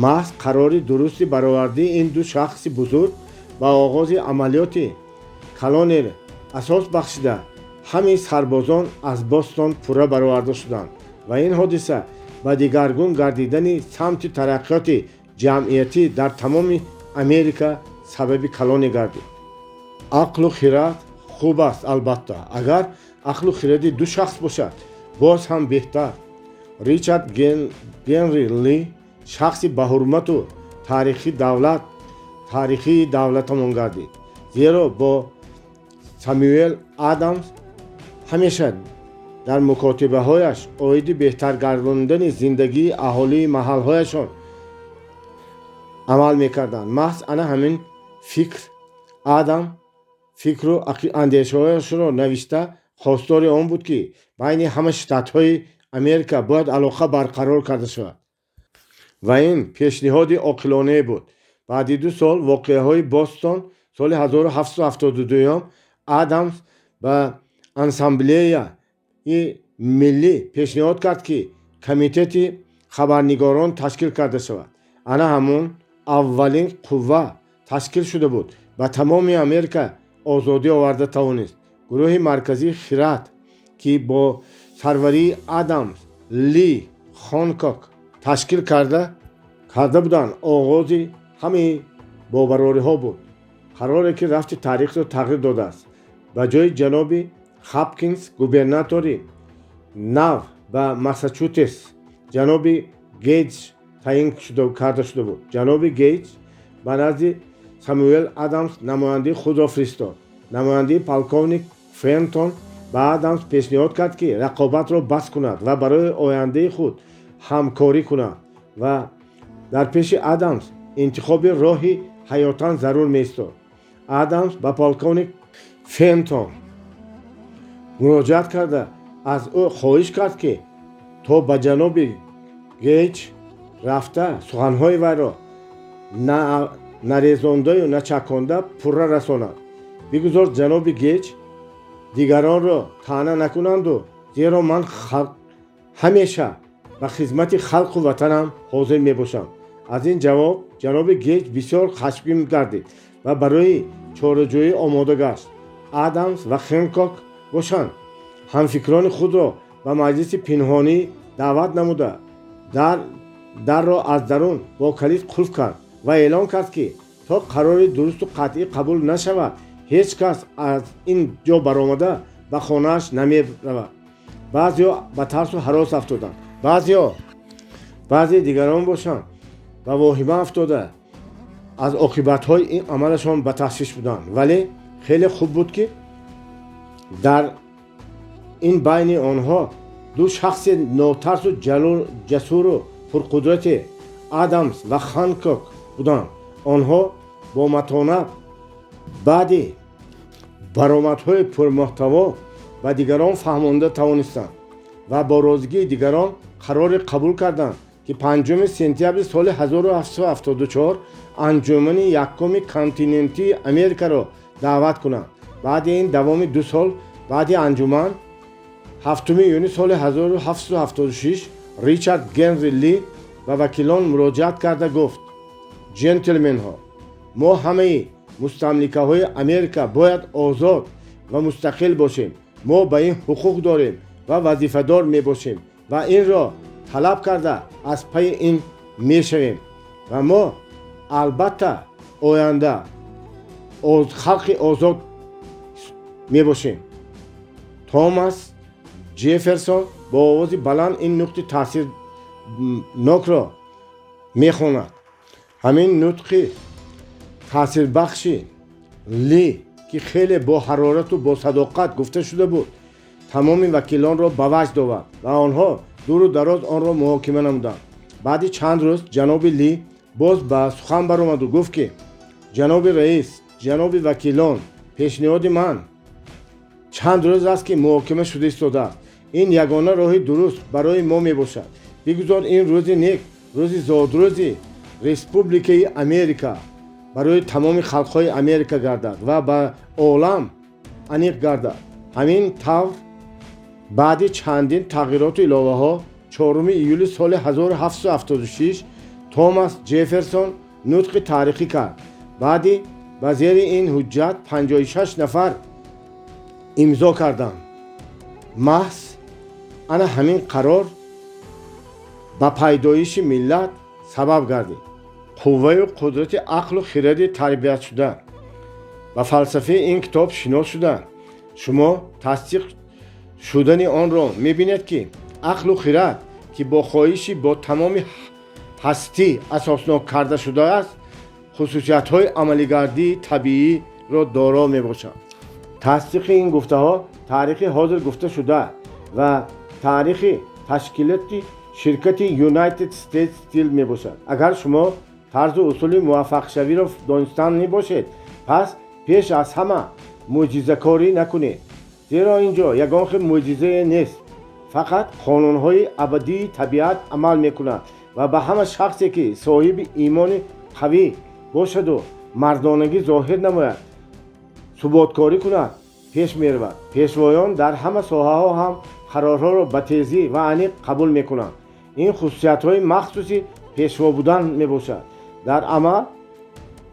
Маҳз қарори дурусти баровардии ин ду шахси бузург ба оғози амалиёти калоне асос бахшида, ҳамин сарбозон аз Бостон пурра бароварда шуданд ва ин ҳодиса ба дигаргун гардидани самти тараққиёти ҷамъиятӣ дар тамоми Америка сабаби калоне гардид. Ақлу хирад хуб аст, албатта, агар ақлу хиради ду шахс бошад, боз ҳам беҳтар. Ричард Генри Ли шахси баҳурмату таърихии давлатамон гардид, зеро бо Самюэл Адамс ҳамеша дар мукотибаҳояш оиди беҳтар гардондани зиндагии аҳолии маҳалҳояшон амал мекарданд. Маҳз ана ҳамин фикр Адам фикру андешаҳояшро навишта, хостори он буд, ки байни ҳама штатҳои Америка бояд алоқа барқарор карда шавад, ва ин пешниҳоди оқилонае буд. Баъди 2 сол воқеаҳои Бостон, соли 1772, Адамс ба ассамблеяи миллӣ пешниҳод кард, ки комитети хабарнигорон ташкил карда шавад. Ана ҳамон аввалин қувва ташкил шуда буд, ба тамоми Америка озодӣ оварда тавонист. Гурӯҳи марказии хират, ки бо сарварии Адамс, Ли, Хонкок ташкил карда буданд, оғози ҳамаи бобарориҳо буд, қароре ки рафти таърихро тағйир додааст. Ба ҷои ҷаноби Хапкинс губернатори нав ба Массачусетс Ҷаноби Гейҷ таъин карда шуда буд. Ҷаноби Гейҷ ба назди Самуэл Адамс намояндаи худро фиристод. Намояндаи полковник Фентон ба Адамс пешниҳод кард, ки рақобатро бас кунад ва барои ояндаи худ ҳамкорӣ кунад, ва дар пеши Адамс интихоби роҳи ҳаётан зарур меистод. Адамс ба полковник Фентон муроҷиат карда, аз ӯ хоҳиш кард, ки то ба ҷаноби Гейҷ рафта, суханҳои вайро нарезондаю начаконда пурра расонад. Бигузор ҷаноби Гейҷ дигаронро таъна накунанду, зеро ман ҳамеша ба хизмати халқу ватанам ҳозир мебошам. Аз ин ҷавоб ҷаноби Гейҷ бисёр хашмгин гардид ва барои чораҷӯӣ омода гашт. Адамс ва Хенкок бошанд, ҳамфикрони худро ба маҷлиси пинҳонӣ даъват намуда, дарро аз дарун бо калид қулф кард ва эълон кард, ки то қарори дурусту қатъӣ қабул нашавад, ҳеҷ кас аз ин ҷо баромада ба хонааш намеравад. Баъзеҳо ба тарсу ҳарос афтоданд, баъзе дигарон бошанд, ба воҳима афтода, аз оқибатҳои ин амалашон ба ташвиш буданд. Вале хеле хуб буд, ки дар ин байни онҳо ду шахси нотарсу ҷасуру пурқудрате Адамс ва Ханкок буданд. Онҳо бо матонат баъди баромадҳои пурмуҳтаво ба дигарон фаҳмонда тавонистанд ва бо розигии дигарон қароре қабул карданд, ки 5 сентябри соли 1774 анҷумани якуми континентии Америкаро даъват кунанд. Баъди ин давоми 2 сол баъди анҷуман, 7 июни соли 1776, Ричард Генри Ли ба вакилон муроҷиат карда гуфт: «Ҷентлменҳо, мо ҳамаи мустамликаҳои Америка бояд озод ва мустақил бошем. Мо ба ин ҳуқуқ дорем ва вазифадор мебошем ва инро талаб карда, аз пайи ин мешавем ва мо албатта оянда халқи озод мебошем». Томас Ҷефферсон бо овози баланд ин нутқи таъсирнокро мехонад. Ҳамин нутқи таъсирбахши Ли, ки хеле бо ҳарорату бо садоқат гуфта шуда буд, тамоми вакилонро ба ваҷд овард ва онҳо дуру дароз онро муҳокима намуданд. Баъди чанд рӯз ҷаноби Ли боз ба сухан баромаду гуфт, ки ҷаноби раис, ҷаноби вакилон, пешниҳоди ман чанд рӯз аст, ки муҳокима шуда истодааст. Ин ягона роҳи дуруст барои мо мебошад. Бигузор ин рӯзи нек, рӯзи зодрӯзи Республикаи Америка, барои тамоми халқҳои Америка гардад ва ба олам аниқ гардад. Ҳамин тавр, баъди чандин тағйироту иловаҳо, 4 июли соли 1776 Томас Ҷефферсон нутқи таърихӣ кард. Баъди ба зери ин ҳуҷҷат 56 нафар имзо карданд. Маҳз ана ҳамин қарор ба пайдоиши миллат сабаб гардид. Қувваю қудрати ақлу хиради тарбиятшуда ба фалсафаи ин китоб шинос шуда, шумо тасдиқ шудани онро мебинед, ки ақлу хирад, ки бо хоҳиши бо тамоми ҳастӣ асоснок карда шудааст, хусусиятҳои амалигардии табииро доро мебошад. Тасдиқи ин гуфтаҳо таърихи ҳозир гуфта шуда ва таърихи ташкилоти ширкати United States Steel мебошад. Агар шумо тарзу усули муваффақшавиро донистан мебошед, пас пеш аз ҳама мӯъҷизакорӣ накунед, зеро ин ҷо ягон хел мӯъҷизае нест. Фақат қонунҳои абадии табиат амал мекунад ва ба ҳама шахсе, ки соҳиби имони қавӣ бошаду мардонагӣ зоҳир намояд, суботкорӣ кунад, пеш меравад. Пешвоён дар ҳама соҳаҳо ҳам қарорҳоро ба тезӣ ва аниқ қабул мекунанд. Ин хусусиятҳои махсуси пешво будан мебошад. Дар амал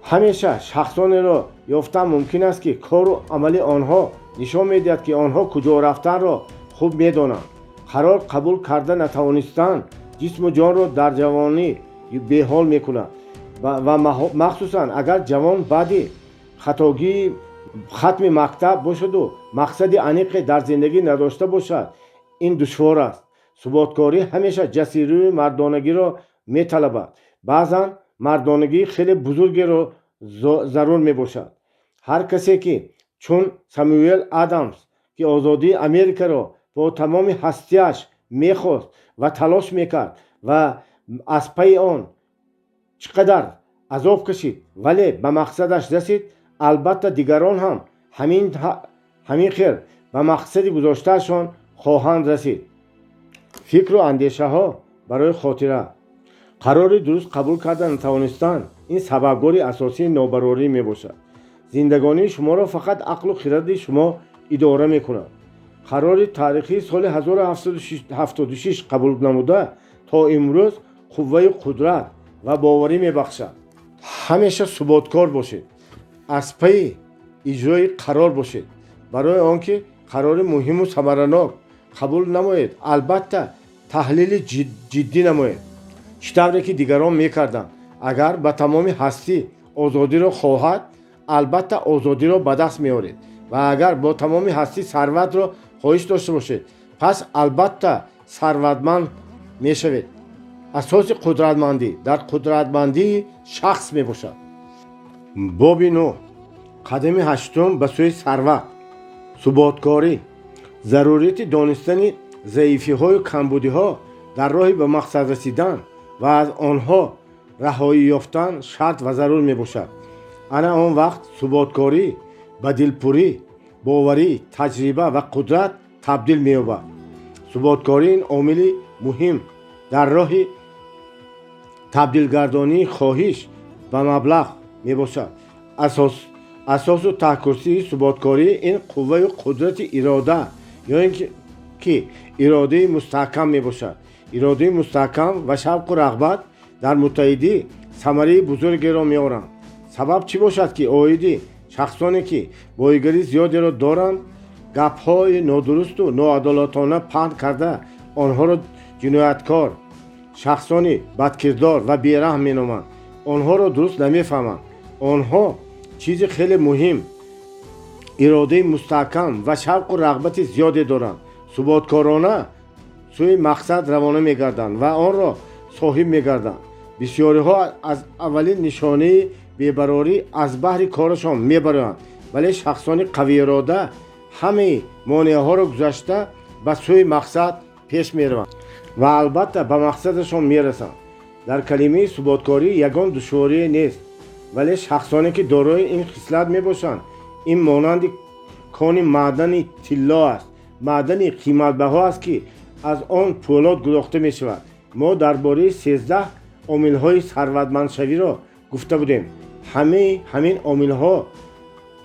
ҳамеша шахсонеро ёфтан мумкин аст, ки кору амали онҳо нишон медиҳад, ки онҳо куҷо рафтанро хуб медонанд. Қарор қабул карда натавонистан ҷисму ҷонро дар ҷавонӣ беҳол мекунад ва махсусан агар ҷавон баъди хатогии хатми мактаб бошаду мақсади аниқе дар зиндагӣ надошта бошад, ин душвор аст. Суботкорӣ ҳамеша ҷасурию мардонагиро металабад. Баъзан мардонагии хеле бузургеро зарур мебошад. Ҳар касе, ки чун Самюэл Адамс, ки озодии Америкаро бо тамоми ҳастиаш мехост ва талош мекард ва аз пайи он чӣ қадар азоб кашид, вале ба мақсадаш расид, албатта дигарон ҳам ҳамин хел ба мақсади гузоштаашон хоҳанд расид. Фикру андешаҳо барои хотира. Қарори дуруст қабул карда натавонистан ин сабабгори асосии нобарорӣ мебошад. Зиндагонии шуморо фақат ақлу хиради шумо идора мекунад. Қарори таърихии соли 1776 қабул намуда то имрӯз қувваю қудрат ва боварӣ мебахшад. Ҳамеша суботкор бошед, аз пайи иҷрои қарор бошед. Барои он ки қарори муҳиму самаранок қабул намоед, албатта таҳлили ҷиддӣ намоед, чӣ тавре ки дигарон мекарданд. Агар ба тамоми ҳастӣ озодиро хоҳад, албатта озодиро ба даст меоред, ва агар бо тамоми ҳастӣ сарватро хоҳиш дошта бошед, пас албатта сарватманд мешавед. Асоси қудратмандӣ дар қудратмандии шахс мебошад. Боби нӯҳ, қадами ҳаштум ба сӯи сарват. Суботкорӣ. Зарурияти донистани заифиҳою камбудиҳо дар роҳи ба мақсад расидан ва аз онҳо раҳоӣ ёфтан шарт ва зарур мебошад. Ана он вақт суботкорӣ ба дилпурӣ, боварӣ, таҷриба ва қудрат табдил меёбад. Суботкорӣ ин омили муҳим дар роҳи табдилгардонии хоҳиш ба маблағ мебошад. Асосу таҳкурсии суботкорӣ ин қувваю қудрати ирода ё ин ки иродаи мустаҳкам мебошад. Иродаи мустаҳкам ва шавқу рағбат дар муттаҳидӣ самараи бузургеро меоранд. Сабаб чӣ бошад, ки оиди шахсоне, ки боигарии зиёдеро доранд, гапҳои нодурусту ноадолатона паҳн карда, онҳоро ҷинояткор, шахсони бадкирдор ва бераҳм меноманд? Онҳоро дуруст намефаҳманд. Онҳо чизи хеле муҳим, иродаи мустаҳкам ва шавқу рағбати зиёде доранд. Суботкорона сӯи мақсад равона мегарданд ва онро соҳиб мегарданд. Бисёриҳо аз аввалин нишонаи бебарорӣ аз баҳри корашон мебароянд, вале шахсони қавиирода ҳамаи монеаҳоро гузашта ба сӯи мақсад пеш мераванд ва албатта ба мақсадашон мерасанд. Дар калимаи суботкорӣ ягон душворие нест, вале шахсоне, ки дорои ин хислат мебошанд, ин монанди кони маъдани тилло аст, маъдани қиматбаҳо аст, ки аз он пӯлод гудохта мешавад. Мо дар бораи 13 омилҳои сарватмандшавиро гуфта будем. Ҳамаи ҳамин омилҳо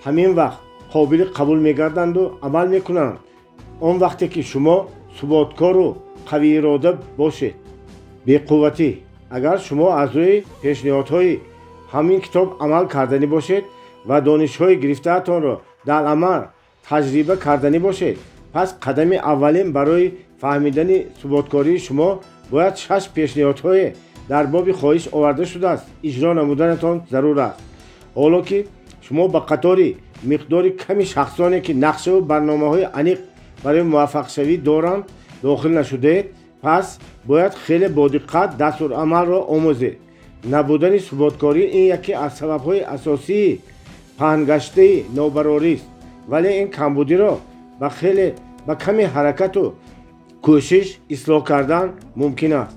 ҳамин вақт қобили қабул мегарданду амал мекунанд, он вақте ки шумо суботкору қавиирода бошед. Беқувватӣ. Агар шумо аз рӯи пешниҳодҳои ҳамин китоб амал карданӣ бошед ва донишҳои гирифтаатонро дар амал таҷриба карданӣ бошед, пас қадами аввалин барои фаҳмидани суботкории шумо бояд шаш пешниҳодҳое дар боби хоҳиш оварда шудааст иҷро намуданатон зарур аст. Ҳоло ки шумо ба қатори миқдори ками шахсоне, ки нақшаву барномаҳои аниқ барои муваффақшавӣ доранд, дохил нашудаед, пас бояд хеле бодиққат дастурамалро омӯзед. Набудани суботкорӣ ин яке аз сабабҳои асосии паҳнгаштаи нобарорист, вале ин камбудиро ба хеле ба ками ҳаракату кӯшиш ислоҳ кардан мумкин аст.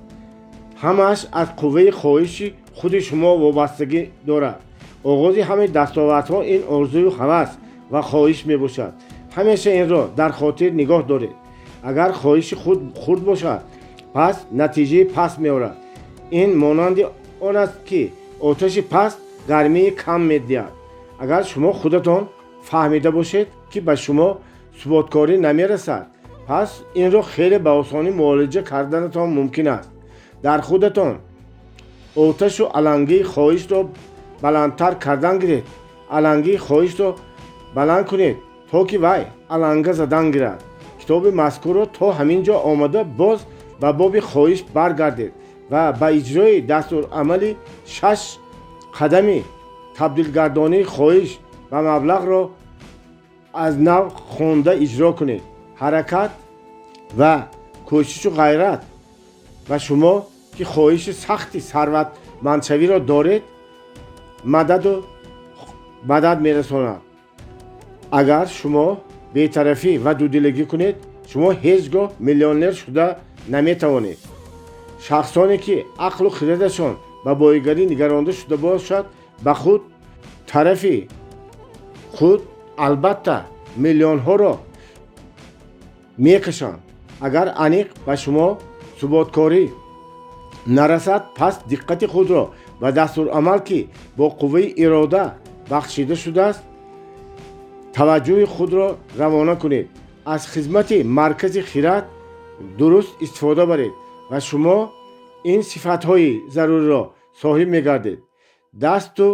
Ҳамааш аз қувваи хоҳиши худи шумо вобастагӣ дорад. Оғози ҳамаи дастовардҳо ин орзую ҳавас ва хоҳиш мебошад. Ҳамеша инро дар хотир нигоҳ доред. Агар хоҳиши худ хурд бошад, пас натиҷаи паст меорад. Ин монанди он аст, ки оташи паст гармии кам медиҳад. Агар шумо худатон фаҳмида бошед, ки ба шумо суботкорӣ намерасад, пас инро хеле ба осонӣ муолиҷа карданатон мумкин аст. Дар худатон оташу алангии хоҳишро баландтар кардан гиред. Алангии хоҳишро баланд кунед, то ки вай аланга задан гирад. Китоби мазкурро то ҳамин ҷо омада, боз ба боби хоҳиш баргардед ва ба иҷрои дастурамали шаш қадами табдилгардонии хоҳиш ба маблағро аз нав хонда иҷро кунед. Ҳаракат ва кӯшиши Кӯшишу ғайрат ба шумо, ки хоҳиши сахти сарватмандшавиро доред, мададу мадад мерасонад. Агар шумо бетарафӣ ва дудилагӣ кунед, шумо ҳеҷ гоҳ миллионер шуда наметавонед. Шахсоне, ки ақлу хирадашон ба боигарӣ нигаронда шуда бошад, ба худ тарафи худ албатта миллионҳоро мекашанд. Агар аниқ ба шумо суботкорӣ нарасад, пас диққати худро ба дастурамал, ки бо қувваи ирода бахшида шудааст, таваҷҷӯҳи худро равона кунед. Аз хизмати маркази хирад дуруст истифода баред ва шумо ин сифатҳои заруриро соҳиб мегардед. Дасту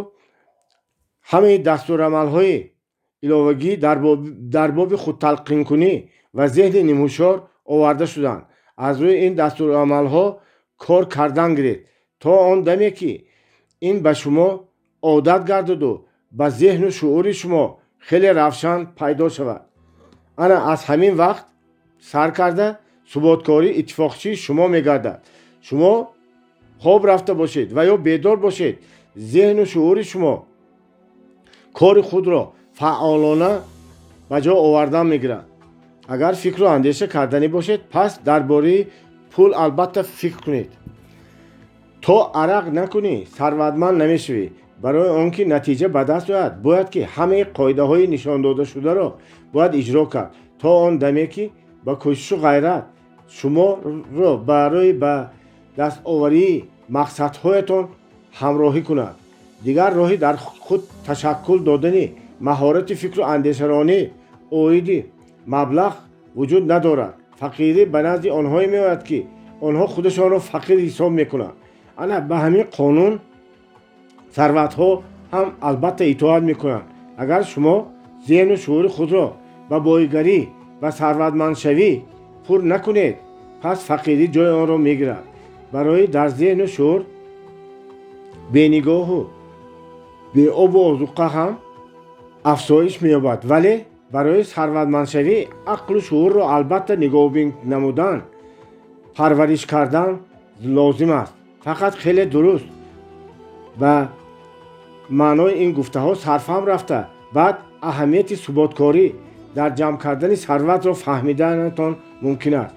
ҳамаи дастурамалҳои иловагӣ дар боби худталқинкунӣ ва зеҳни нимҳушёр оварда шуданд. Аз рӯи ин дастурамалҳо кор кардан гиред, то он даме, ки ин ба шумо одат гардаду ба зеҳну шуури шумо хеле равшан пайдо шавад. Ана аз ҳамин вақт сар карда суботкорӣ иттифоқчии шумо мегардад. Шумо хоб рафта бошед ва ё бедор бошед, зеҳну шуури шумо кори худро фаъолона ба ҷо овардан мегирад. Агар фикру андеша карданӣ бошед, пас дар бораи пул албатта фикр кунед. То арақ накунӣ, сарватманд намешавӣ. Барои он ки натиҷа ба даст ояд, бояд ки ҳамаи қоидаҳои нишондодашударо бояд иҷро кард, то он даме, ки ба кӯшишу ғайрат шуморо барои ба дастоварии мақсадҳоятон ҳамроҳӣ кунад. Дигар роҳи дар худ ташаккул додани маҳорати фикру андешаронӣ оиди маблағ вуҷуд надорад. Фақирӣ ба назди онҳое меояд, ки онҳо худашонро фақир ҳисоб мекунанд. Ана ба ҳамин қонун сарватҳо ҳам албатта итоат мекунанд. Агар шумо зеҳну шуури худро ба боигарӣ ва сарватмандшавӣ пур накунед, пас фақирӣ ҷои онро мегирад. Барои дар зеҳну шуур бенигоҳу беобу озуқа ҳам афзоиш меёбад, вале барои сарватмандшавӣ ақлу шуурро албатта нигоҳубин намудан, парвариш кардан лозим аст. Фақат хеле дуруст ба маънои ин гуфтаҳо сарфаҳм рафта, баъд аҳамияти суботкорӣ дар ҷамъ кардани сарватро фаҳмиданатон мумкин аст.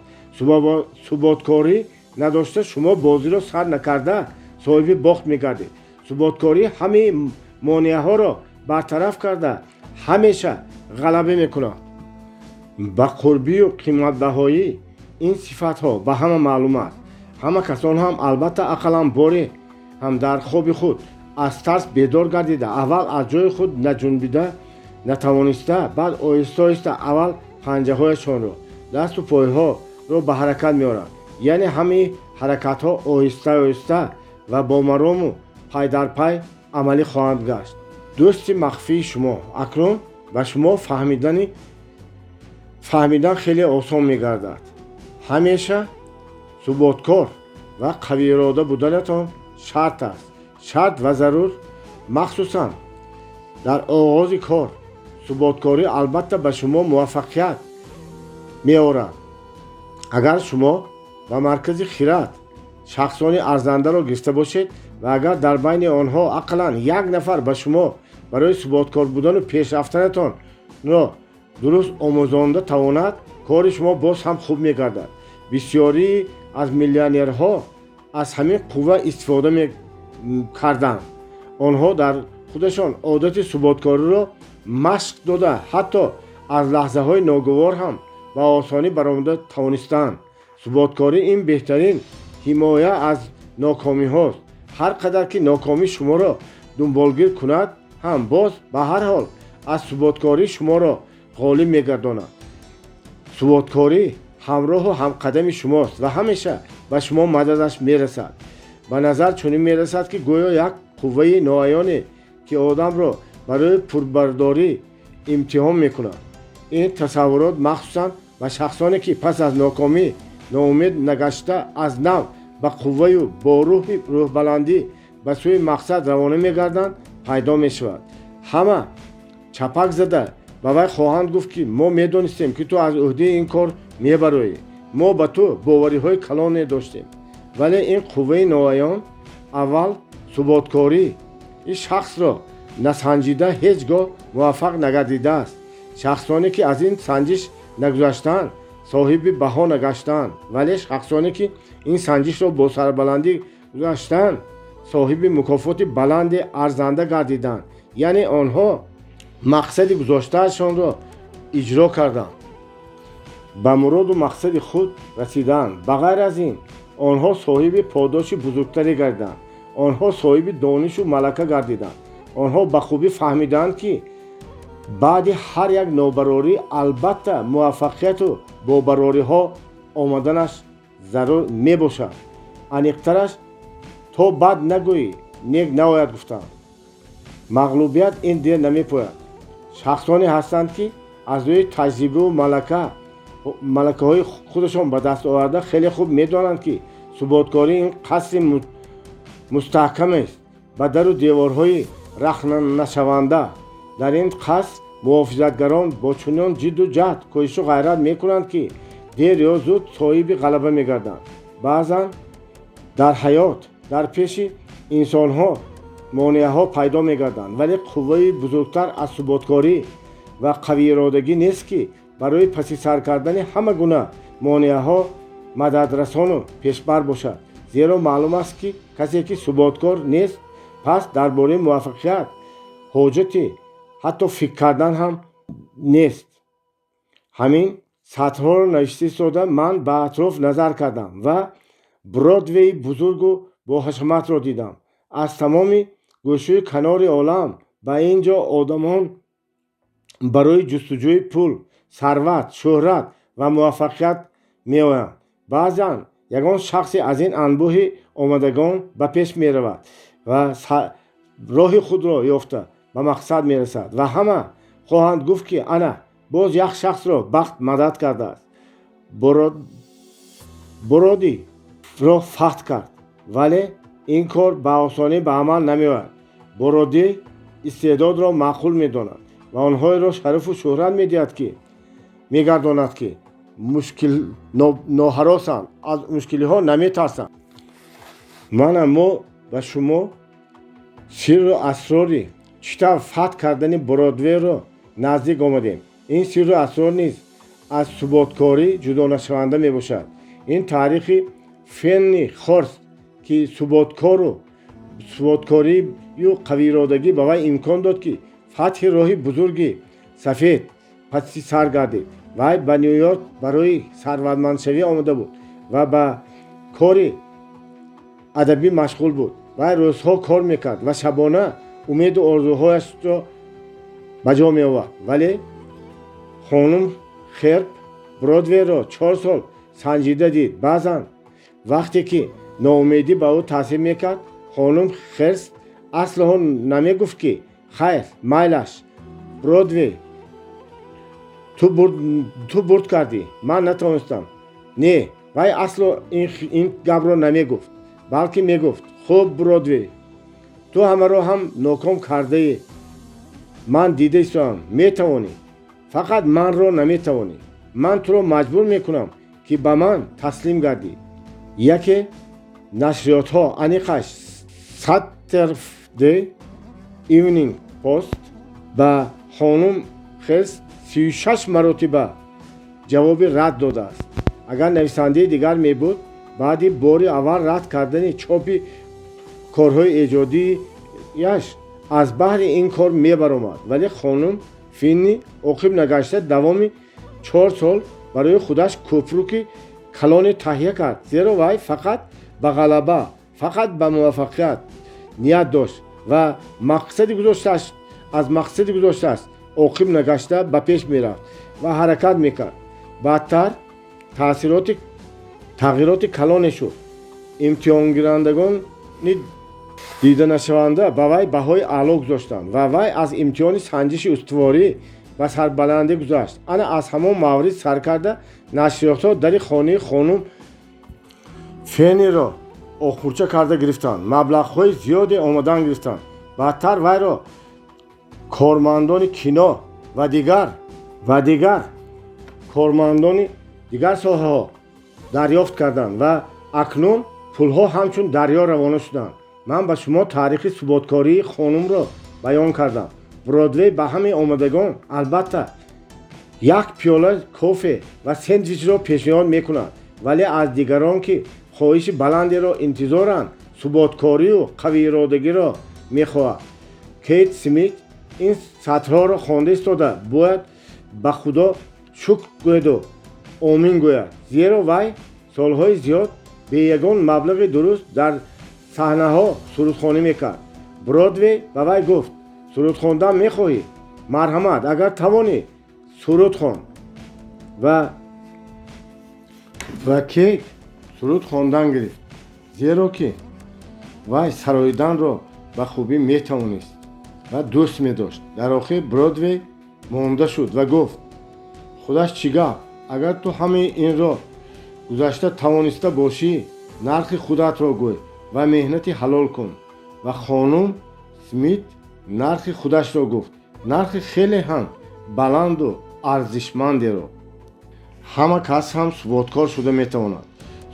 Суботкорӣ надошта, шумо бозиро сар накарда соҳиби бохт мегардед. Суботкорӣ ҳамаи монеаҳоро бартараф карда, ҳамеша ғалаба мекунад. Ба қурбию қиматбаҳоӣ ин сифатҳо ба ҳама маълум аст. Ҳама касон ҳам албатта ақаллан боре ҳам дар хоби худ аз тарс бедор гардида, аввал аз ҷои худ наҷунбида натавониста, баъд оҳиста оҳиста аввал панҷаҳояшонро, дасту пойҳоро ба ҳаракат меоранд. Яъне ҳамаи ҳаракатҳо оҳиста оҳиста ва бо марому пай дар пай амалӣ хоҳанд гашт. Дӯсти махфии шумо акнун ба шумо фаҳмидан хеле осон мегардад. Ҳамеша суботкор ва қавиирода буданатон шарт аст, шарт ва зарур, махсусан дар оғози кор. Суботкорӣ албатта ба шумо муваффақият меорад. Агар шумо ба маркази хирад шахсони арзандаро гирифта бошед ва агар дар байни онҳо ақаллан як нафар ба шумо барои суботкор будану пешрафтанатонро дуруст омӯзонда тавонад, кори шумо боз ҳам хуб мегардад. Бисёрии аз миллионерҳо аз ҳамин қувва истифода мекарданд. Онҳо дар худашон одати суботкориро машқ дода, ҳатто аз лаҳзаҳои ногувор ҳам ба осонӣ баромада тавонистанд. Суботкорӣ ин беҳтарин ҳимоя аз нокомиҳост. Ҳар қадар ки нокомӣ шуморо дунболгир кунад ҳам, боз ба ҳар ҳол аз суботкорӣ шуморо ғолиб мегардонад. Суботкорӣ ҳамроҳу ҳамқадами шумост ва ҳамеша ба шумо мададаш мерасад. Ба назар чунин мерасад, ки гӯё як қувваи ноаёне, ки одамро барои пурбардорӣ имтиҳон мекунад. Ин тасаввурот махсусан ба шахсоне, ки пас аз нокомӣ ноумед нагашта, аз нав ба қувваю бо рӯҳи рӯҳбаландӣ ба сӯи мақсад равона мегарданд, пайдо мешавад. Ҳама чапак зада ба вай хоҳанд гуфт, ки мо медонистем, ки ту аз ӯҳдаи ин кор мебароӣ. Мо ба ту бовариҳои калоне доштем, вале ин қувваи ноаён аввал суботкорӣ ин шахсро насанҷида ҳеҷ гоҳ муваффақ нагардидааст. Шахсоне, ки аз ин санҷиш нагузаштаанд, соҳиби баҳо нагаштаанд, вале шахсоне, ки ин санҷишро бо сарбаландӣ гузаштаанд, соҳиби мукофоти баланди арзанда гардиданд, яъне онҳо мақсади гузоштаашонро иҷро карданд, ба муроду мақсади худ расиданд. Ба ғайр аз ин, онҳо соҳиби подоши бузургтаре гардиданд, онҳо соҳиби донишу малака гардиданд. Онҳо ба хубӣ фаҳмиданд, ки баъди ҳар як нобарорӣ албатта муваффақияту бобарориҳо омаданаш зарур мебошад. Аниқтараш, то бад нагӯӣ, нек наояд, гуфтанд. Мағлубият ин дер намепояд. Шахсоне ҳастанд, ки аз рӯи таҷрибаву малакаҳои худашон ба даст оварда, хеле хуб медонанд, ки суботкорӣ ин қасри мустаҳкамест ба дару деворҳои рахнанашаванда. Дар ин қаср муҳофизатгарон бо чунон ҷидду ҷаҳд, кӯшишу ғайрат мекунанд, ки дер ё зуд соҳиби ғалаба мегарданд. Баъзан дар ҳаёт дар пеши инсонҳо монеаҳо пайдо мегарданд, вале қувваи бузургтар аз суботкорӣ ва қавииродагӣ нест, ки барои паси сар кардани ҳама гуна монеаҳо мададрасону пешбар бошад. Зеро маълум аст, ки касе, ки суботкор нест, пас дар бораи муваффақият ҳоҷати ҳатто фикр кардан ҳам нест. Ҳамин сатрҳоро навишта истода, ман ба атроф назар кардам ва Бродвеи бузургу боҳашаматро дидам. Аз тамоми гӯшаю канори олам ба ин ҷо одамон барои ҷустуҷӯи пул, сарват, шӯҳрат ва муваффақият меоянд. Баъзан ягон шахсе аз ин анбӯҳи омадагон ба пеш меравад ва роҳи худро ёфта, ба мақсад мерасад ва ҳама хоҳанд гуфт, ки ана боз як шахсро бахт мадад кардааст, Бродвейро фатҳ кард. Вале ин кор ба осонӣ ба амал намеояд. Бродвей истеъдодро маъқул медонад ва онҳоеро шарафу шӯҳрат медиҳад, ки мегардонад, ки мушкил ноҳаросанд, аз мушкилиҳо наметарсанд. Мана мо ба шумо сирру асрори чӣ тавр фатҳ кардани Бродвейро наздик омадем. Ин сирру асрор низ аз суботкорӣ ҷудонашаванда мебошад. Ин таърихи Фенни Хёрст, ки суботкорию қавииродагӣ ба вай имкон дод, ки фатҳи роҳи бузурги сафед паси сар гардид. Вай ба Ню Йорк барои сарватмандшавӣ омода буд ва ба кори адабӣ машғул буд. Вай рӯзҳо кор мекард ва шабона умеду орзуҳояшро ба ҷо меовард. Вале хонум Хёрст Бродвейро 4 сол санҷида дид. Баъзан вақте ки ноумедӣ ба ӯ таъсир мекард, хонум Херст асло намегуфт, ки хайр, майлаш, Бродвей, ту бурд кардӣ, ман натавонистам. Не, вай асло ин гапро намегуфт, балки мегуфт: «Хуб, Бродвей, ту ҳамаро ҳам ноком кардаӣ, ман дида истодам. Метавонӣ, фақат манро наметавонӣ. Ман туро маҷбур мекунам, ки ба ман таслим гардӣ». Яке нашриётҳо, аниқаш Saturday Evening Post, ба хонум Херст 36 маротиба ҷавоби рад додааст. Агар нависандаи дигар мебуд, баъди бори аввал рад кардани чопи корҳои эҷодияш аз баҳри ин кор мебаромад. Вале хонум Финни оқиб нагашта, давоми 4 сол барои худаш кӯпруки калоне таҳия кард, зеро вай фақат ба ғалаба, фақат ба муваффақият ният дошт ва мақсади гузоштааш аз мақсади гузоштааст оқиб нагашта ба пеш мерафт ва ҳаракат мекард. Баъдтар таъсироти тағйироти калоне шуд. Имтиҳонгирандагони диданашаванда ба вай баҳои аъло гузоштанд ва вай аз имтиҳони санҷиши устуворӣ ба сарбаландӣ гузашт. Ана аз ҳамон маврид сар карда, нашриётҳо дари хонаи хонум Фенниро охурча карда гирифтанд, маблағҳои зиёде омадан гирифтанд. Баъдтар вайро кормандони кино ва дигар кормандони дигар соҳаҳо Дарёфт карданд ва акнун пулҳо ҳамчун дарё равона шуданд. Ман ба шумо таърихи суботкории хонумро баён кардам. Бродвей ба ҳамаи омадагон албатта як пиёла кофе ва сендвичро пешниҳод мекунад, вале аз дигарон, ки хоҳиши баландеро интизоранд, суботкорию қавииродагиро мехоҳад. Кейт Смит ин сатрҳоро хонда истода бояд ба Худо шукр гӯяду омин гӯяд, зеро вай солҳои зиёд бе ягон маблағи дуруст дар саҳнаҳо сурудхонӣ мекард. Бродвей ба вай гуфт: «Суруд хондан мехоҳӣ? Марҳамат, агар тавонӣ, суруд хон». Ва Кейт суруд хондан гирифт, зеро ки вай сароиданро ба хубӣ метавонист ва дӯст медошт. Дар охир Бродвей монда шуд ва гуфт: «Худаш чӣ гап? Агар ту ҳамаи инро гузашта тавониста бошӣ, нархи худатро гӯй ва меҳнати ҳалол кун». Ва хонум Смит нархи худашро гуфт, нархи хеле ҳам баланду арзишмандеро. Ҳама кас ҳам суботкор шуда метавонад.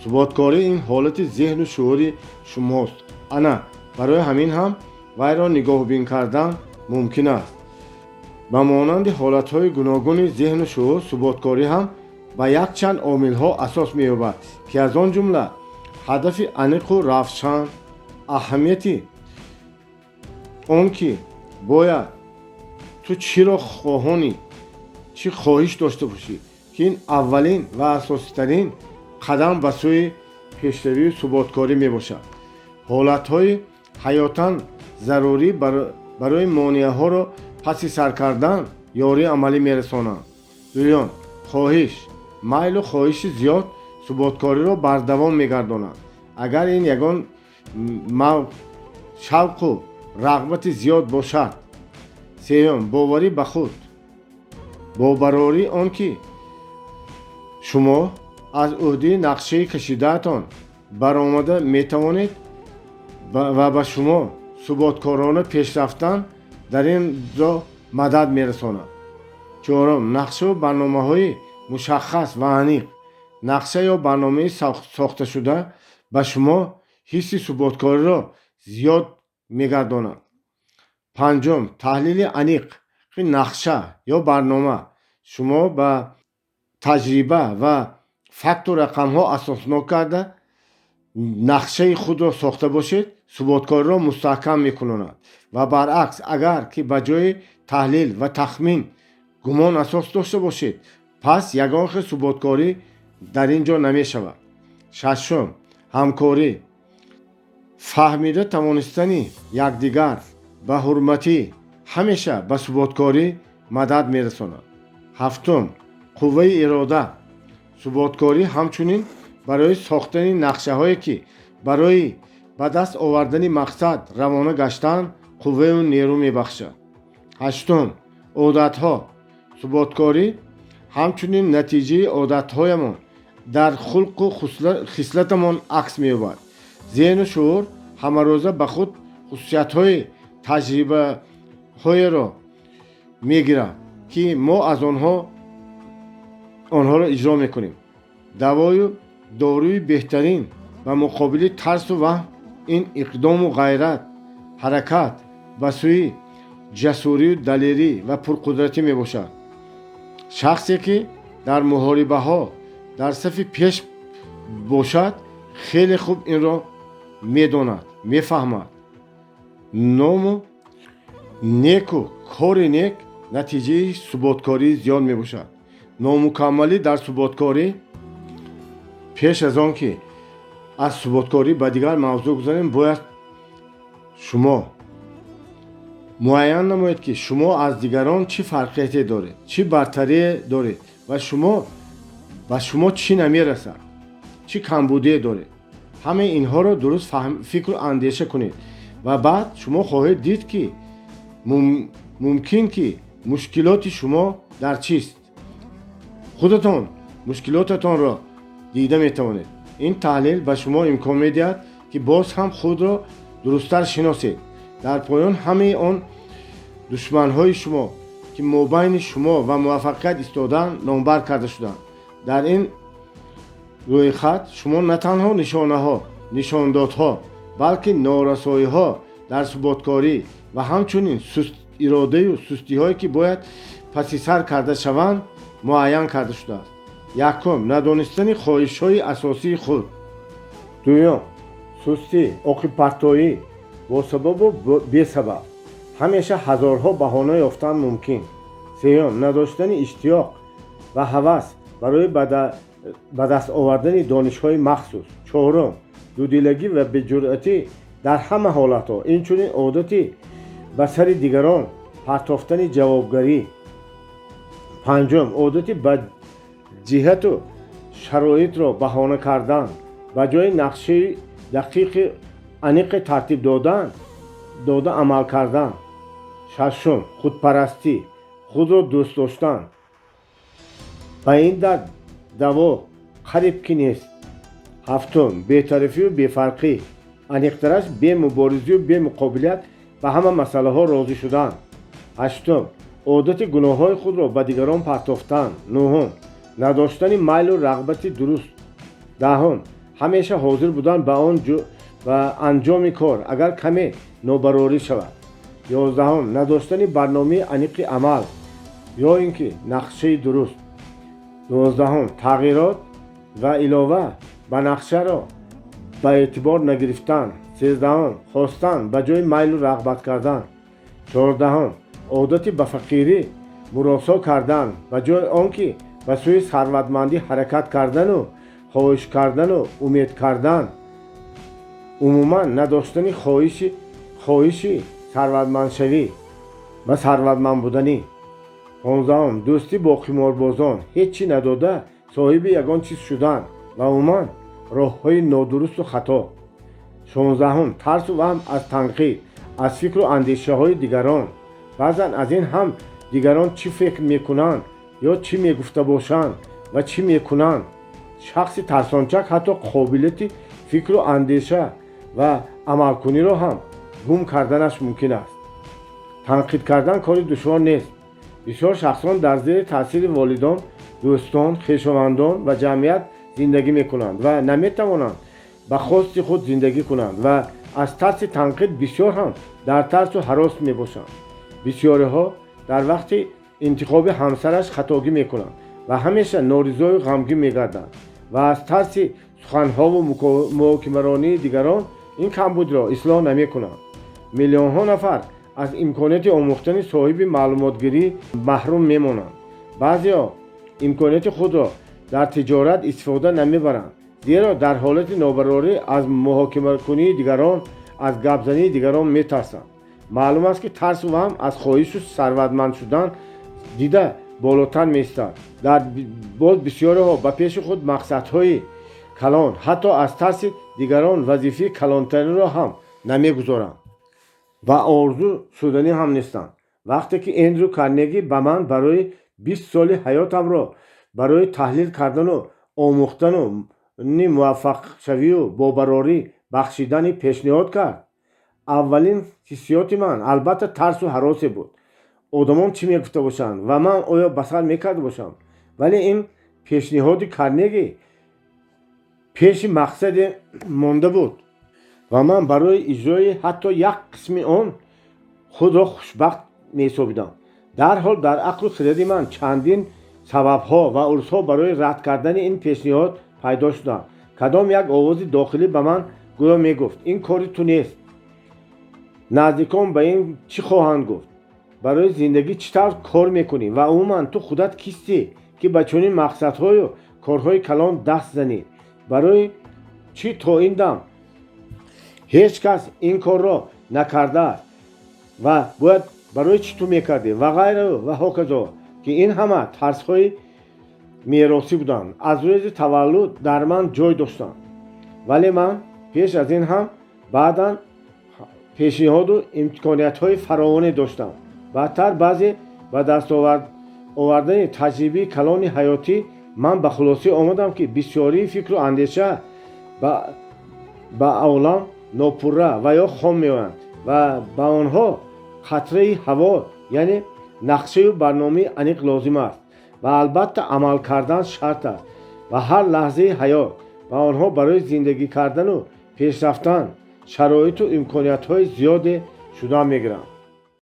Суботкорӣ ин ҳолати зеҳну шуури шумост. Ана барои ҳамин ҳам вайро нигоҳбин кардан мумкин аст. Ба монанди ҳолатҳои гуногуни зеҳну шуур, суботкорӣ ҳам ба якчанд омилҳо асос меёбад, ки аз он ҷумла ҳадафи аниқу равшан, аҳамияти он ки бояд ту чиро хоҳонӣ, чӣ хоҳиш дошта бошӣ, ки ин аввалин ва асоситарин қадам ба сӯи пешравию суботкорӣ мебошад. Ҳолатҳои ҳаётан зарурӣ барои монеаҳоро паси сар кардан ёрии амалӣ мерасонанд. Дуюм, хоҳиш. Майлу хоҳиши зиёд суботкориро бардавом мегардонад, агар ин ягон шавқу рағбати зиёд бошад. Сеюм, боварӣ ба худ. Бо барории он ки шумо аз ӯҳдаи нақшаи кашидаатон баромада метавонед ва ба шумо суботкорона пеш рафтан дар ин роҳ мадад мерасонад. Чорум, нақшаву барномаҳои мушаххас ва аниқ. Нақша ё барномаи сохташуда ба шумо ҳисси суботкориро зиёд мегардонад. Панҷум, таҳлили аниқи нақша ё барнома. Шумо ба таҷриба ва факту рақамҳо асоснок карда нақшаи худро сохта бошед, суботкориро мустаҳкам мекунонад. Ва баръакс, агар ки ба ҷои таҳлил ва тахмин гумон асос дошта бошед, пас ягон хел суботкорӣ дар ин ҷо намешавад. Шашум, ҳамкорӣ. Фаҳмида тавонистани якдигар ба ҳурматӣ ҳамеша ба суботкорӣ мадад мерасонад. Ҳафтум, қувваи ирода. Суботкорӣ ҳамчунин барои сохтани нақшаҳое, ки барои ба даст овардани мақсад равона гаштан, қувваю нерӯ мебахшад. Ҳаштум, одатҳо. Суботкорӣ ҳамчунин натиҷаи одатҳоямон дар хулқу хислатамон акс меёбад. Зеҳну шуур ҳамарӯза ба худ хусусиятҳои таҷрибаҳоеро мегирад, ки мо аз онҳоро иҷро мекунем. Давою доруи беҳтарин ба муқобили тарсу ваҳм ин иқдому ғайрат, ҳаракат ба сӯи ҷасурию далерӣ ва пурқудратӣ мебошад. Шахсе ки дар муҳорибаҳо дар сафи пеш бошад, хеле хуб инро медонад, мефаҳмад. Ному неку кори нек натиҷаи суботкории зиёд мебошад. Номукаммалӣ дар суботкорӣ. Пеш аз он ки аз суботкорӣ ба дигар мавзӯъ гузарем, бояд шумо муайян намоед, ки шумо аз дигарон чӣ фарқияте доред, чӣ бартарие доред ва шумо ба шумо чӣ намерасад, чӣ камбудие доред. Ҳамаи инҳоро дуруст фикру андеша кунед ва баъд шумо хоҳед дид, ки мумкин ки мушкилоти шумо дар чист. Худатон мушкилотатонро дида метавонед. Ин таҳлил ба шумо имкон медиҳад, ки боз ҳам худро дурусттар шиносед. Дар поён ҳамаи он душманҳои шумо, ки мобайни шумо ва муваффақият истодаанд, номбар карда шуданд. Дар ин Рӯйхат шумо на танҳо нишонаҳо, нишондодҳо, балки норасоиҳо дар суботкорӣ ва ҳамчунин сустиродаю сустиҳое, ки бояд паси сар карда шаванд, муайян карда шудааст. Якум, надонистани хоҳишҳои асосии худ. Дуюм, сустӣ, оқибпартоӣ бо сабабу бесабаб, ҳамеша ҳазорҳо баҳона ёфтан мумкин. Сеюм, надоштани иштиёқ ва ҳавас барои ба даст овардани донишҳои махсус. Чорум, дудилагӣ ва беҷуръатӣ дар ҳама ҳолатҳо, инчунин одати ба сари дигарон партофтани ҷавобгарӣ. Панҷум, одати ба ҷиҳату шароитро баҳона кардан ба ҷои нақшаи дақиқи аниқе тартиб дода амал кардан. Шашум, худпарастӣ, худро дӯст доштан. Ба ин дард даво қариб ки нест. Ҳафтум, бетарафию бефарқӣ, аниқтараш бемуборизию бемуқобилият ба ҳама масъалаҳо розӣ шудан. Ҳаштум, одати гуноҳҳои худро ба дигарон партофтан. Нуҳум, надоштани майлу рағбати дуруст. Даҳум, ҳамеша ҳозир будан ба анҷоми кор, агар каме нобарорӣ шавад. 11-ум, надоштани барномаи аниқи амал ё ин ки нақшаи дуруст. 12-ум, тағйирот ва илова ба нақшаро ба эътибор нагирифтан. 13-ум, хостан ба ҷои майлу рағбат кардан. 14-ум, одати ба фақирӣ муросо кардан ба ҷои он ки ба сӯи сарватмандӣ ҳаракат кардану хоҳиш кардану умед кардан. Умуман, надоштани хоҳиши сарватмандшавӣ ва сарватманд буданӣ. 15-ум, дӯстӣ бо қиморбозон, ҳеҷ чӣ надода соҳиби ягон чиз шудан ва умуман роҳҳои нодурусту хато. 16-ум, тарсу ваҳм аз танқид, аз фикру андешаҳои дигарон, баъзан аз ин ҳам дигарон чӣ фикр мекунанд ё чӣ мегуфта бошанд ва чӣ мекунанд. Шахси тарсончак ҳатто қобилияти фикру андеша ва амалкуниро ҳам гум карданаш мумкин аст. Танқид кардан кори душвор нест. Бисёр шахсон дар зери таъсири волидон, дӯстон, хешовандон ва ҷамъият зиндагӣ мекунанд ва наметавонанд ба хости худ зиндагӣ кунанд ва аз тарси танқид бисёр ҳам дар тарсу ҳарос мебошанд. Бисёриҳо дар вақти интихоби ҳамсараш хатогӣ мекунанд ва ҳамеша норизою ғамгин мегарданд ва аз тарси суханҳову муҳокимаронии дигарон ин камбудро ислоҳ намекунанд. Миллионҳо нафар аз имконияти омӯхтани соҳиби маълумотгирӣ маҳрум мемонанд. Баъзеҳо имконияти худро дар тиҷорат истифода намебаранд, зеро дар ҳолати нобарорӣ аз муҳокимакунии дигарон, аз гапзании дигарон метарсанд. Маълум аст, ки тарсу ваҳм аз хоҳишу сарватманд шудан дида болотар меистад. Дар боз бисёриҳо ба пеши худ мақсадҳои калон, ҳатто аз тарси дигарон вазифаи калонтаринро ҳам намегузоранд ва орзу шуданӣ ҳам нестанд. Вақте ки Эндрю Карнеги ба ман барои 20 соли ҳаётамро барои таҳлил кардану омӯхтану муваффақшавию бобарорӣ бахшидани пешниҳод кард, аввалин ҳиссиёти ман албатта тарсу ҳаросе буд: одамон чӣ мегуфта бошанд ва ман оё ба сар мекарда бошам? Вале ин пешниҳоди Карнеги пеши мақсаде монда буд ва ман барои иҷрои ҳатто як қисми он худро хушбахт меҳисобидам. Дарҳол дар ақлу хиради ман чандин сабабҳо ва урсҳо барои рад кардани ин пешниҳод пайдо шуданд. Кадом як овози дохилӣ ба ман гӯё мегуфт: ин кори ту нест, наздикон ба ин чӣ хоҳанд гуфт, барои зиндагӣ чӣ тавр кор мекунӣ ва умуман ту худат кистӣ, ки ба чунин мақсадҳою корҳои калон даст занӣ, барои чӣ то ин дам ҳеҷ кас ин корро накардааст ва бояд барои чӣ ту мекардӣ ва ғайрау ва ҳоказо, ки ин ҳама тарсҳои меросӣ буданд, аз рӯзи таваллуд дар ман ҷой доштанд. Вале ман пеш аз ин ҳам баъдан пешниҳоду имкониятҳои фаровоне доштам. Баъдтар баъзе ба даст овардани таҷрибаи калони ҳаётӣ ман ба хулосӣ омадам, ки бисёрии фикру андеша ба олам нопурра ва ё хом меоянд ва ба онҳо қатраи ҳаво, яъне нақшаю барномаи аниқ лозим аст ва албатта амал кардан шарт аст. Ва ҳар лаҳзаи ҳаёт ба онҳо барои зиндагӣ кардану пешрафтан шароиту имкониятҳои зиёде шуда мегиранд.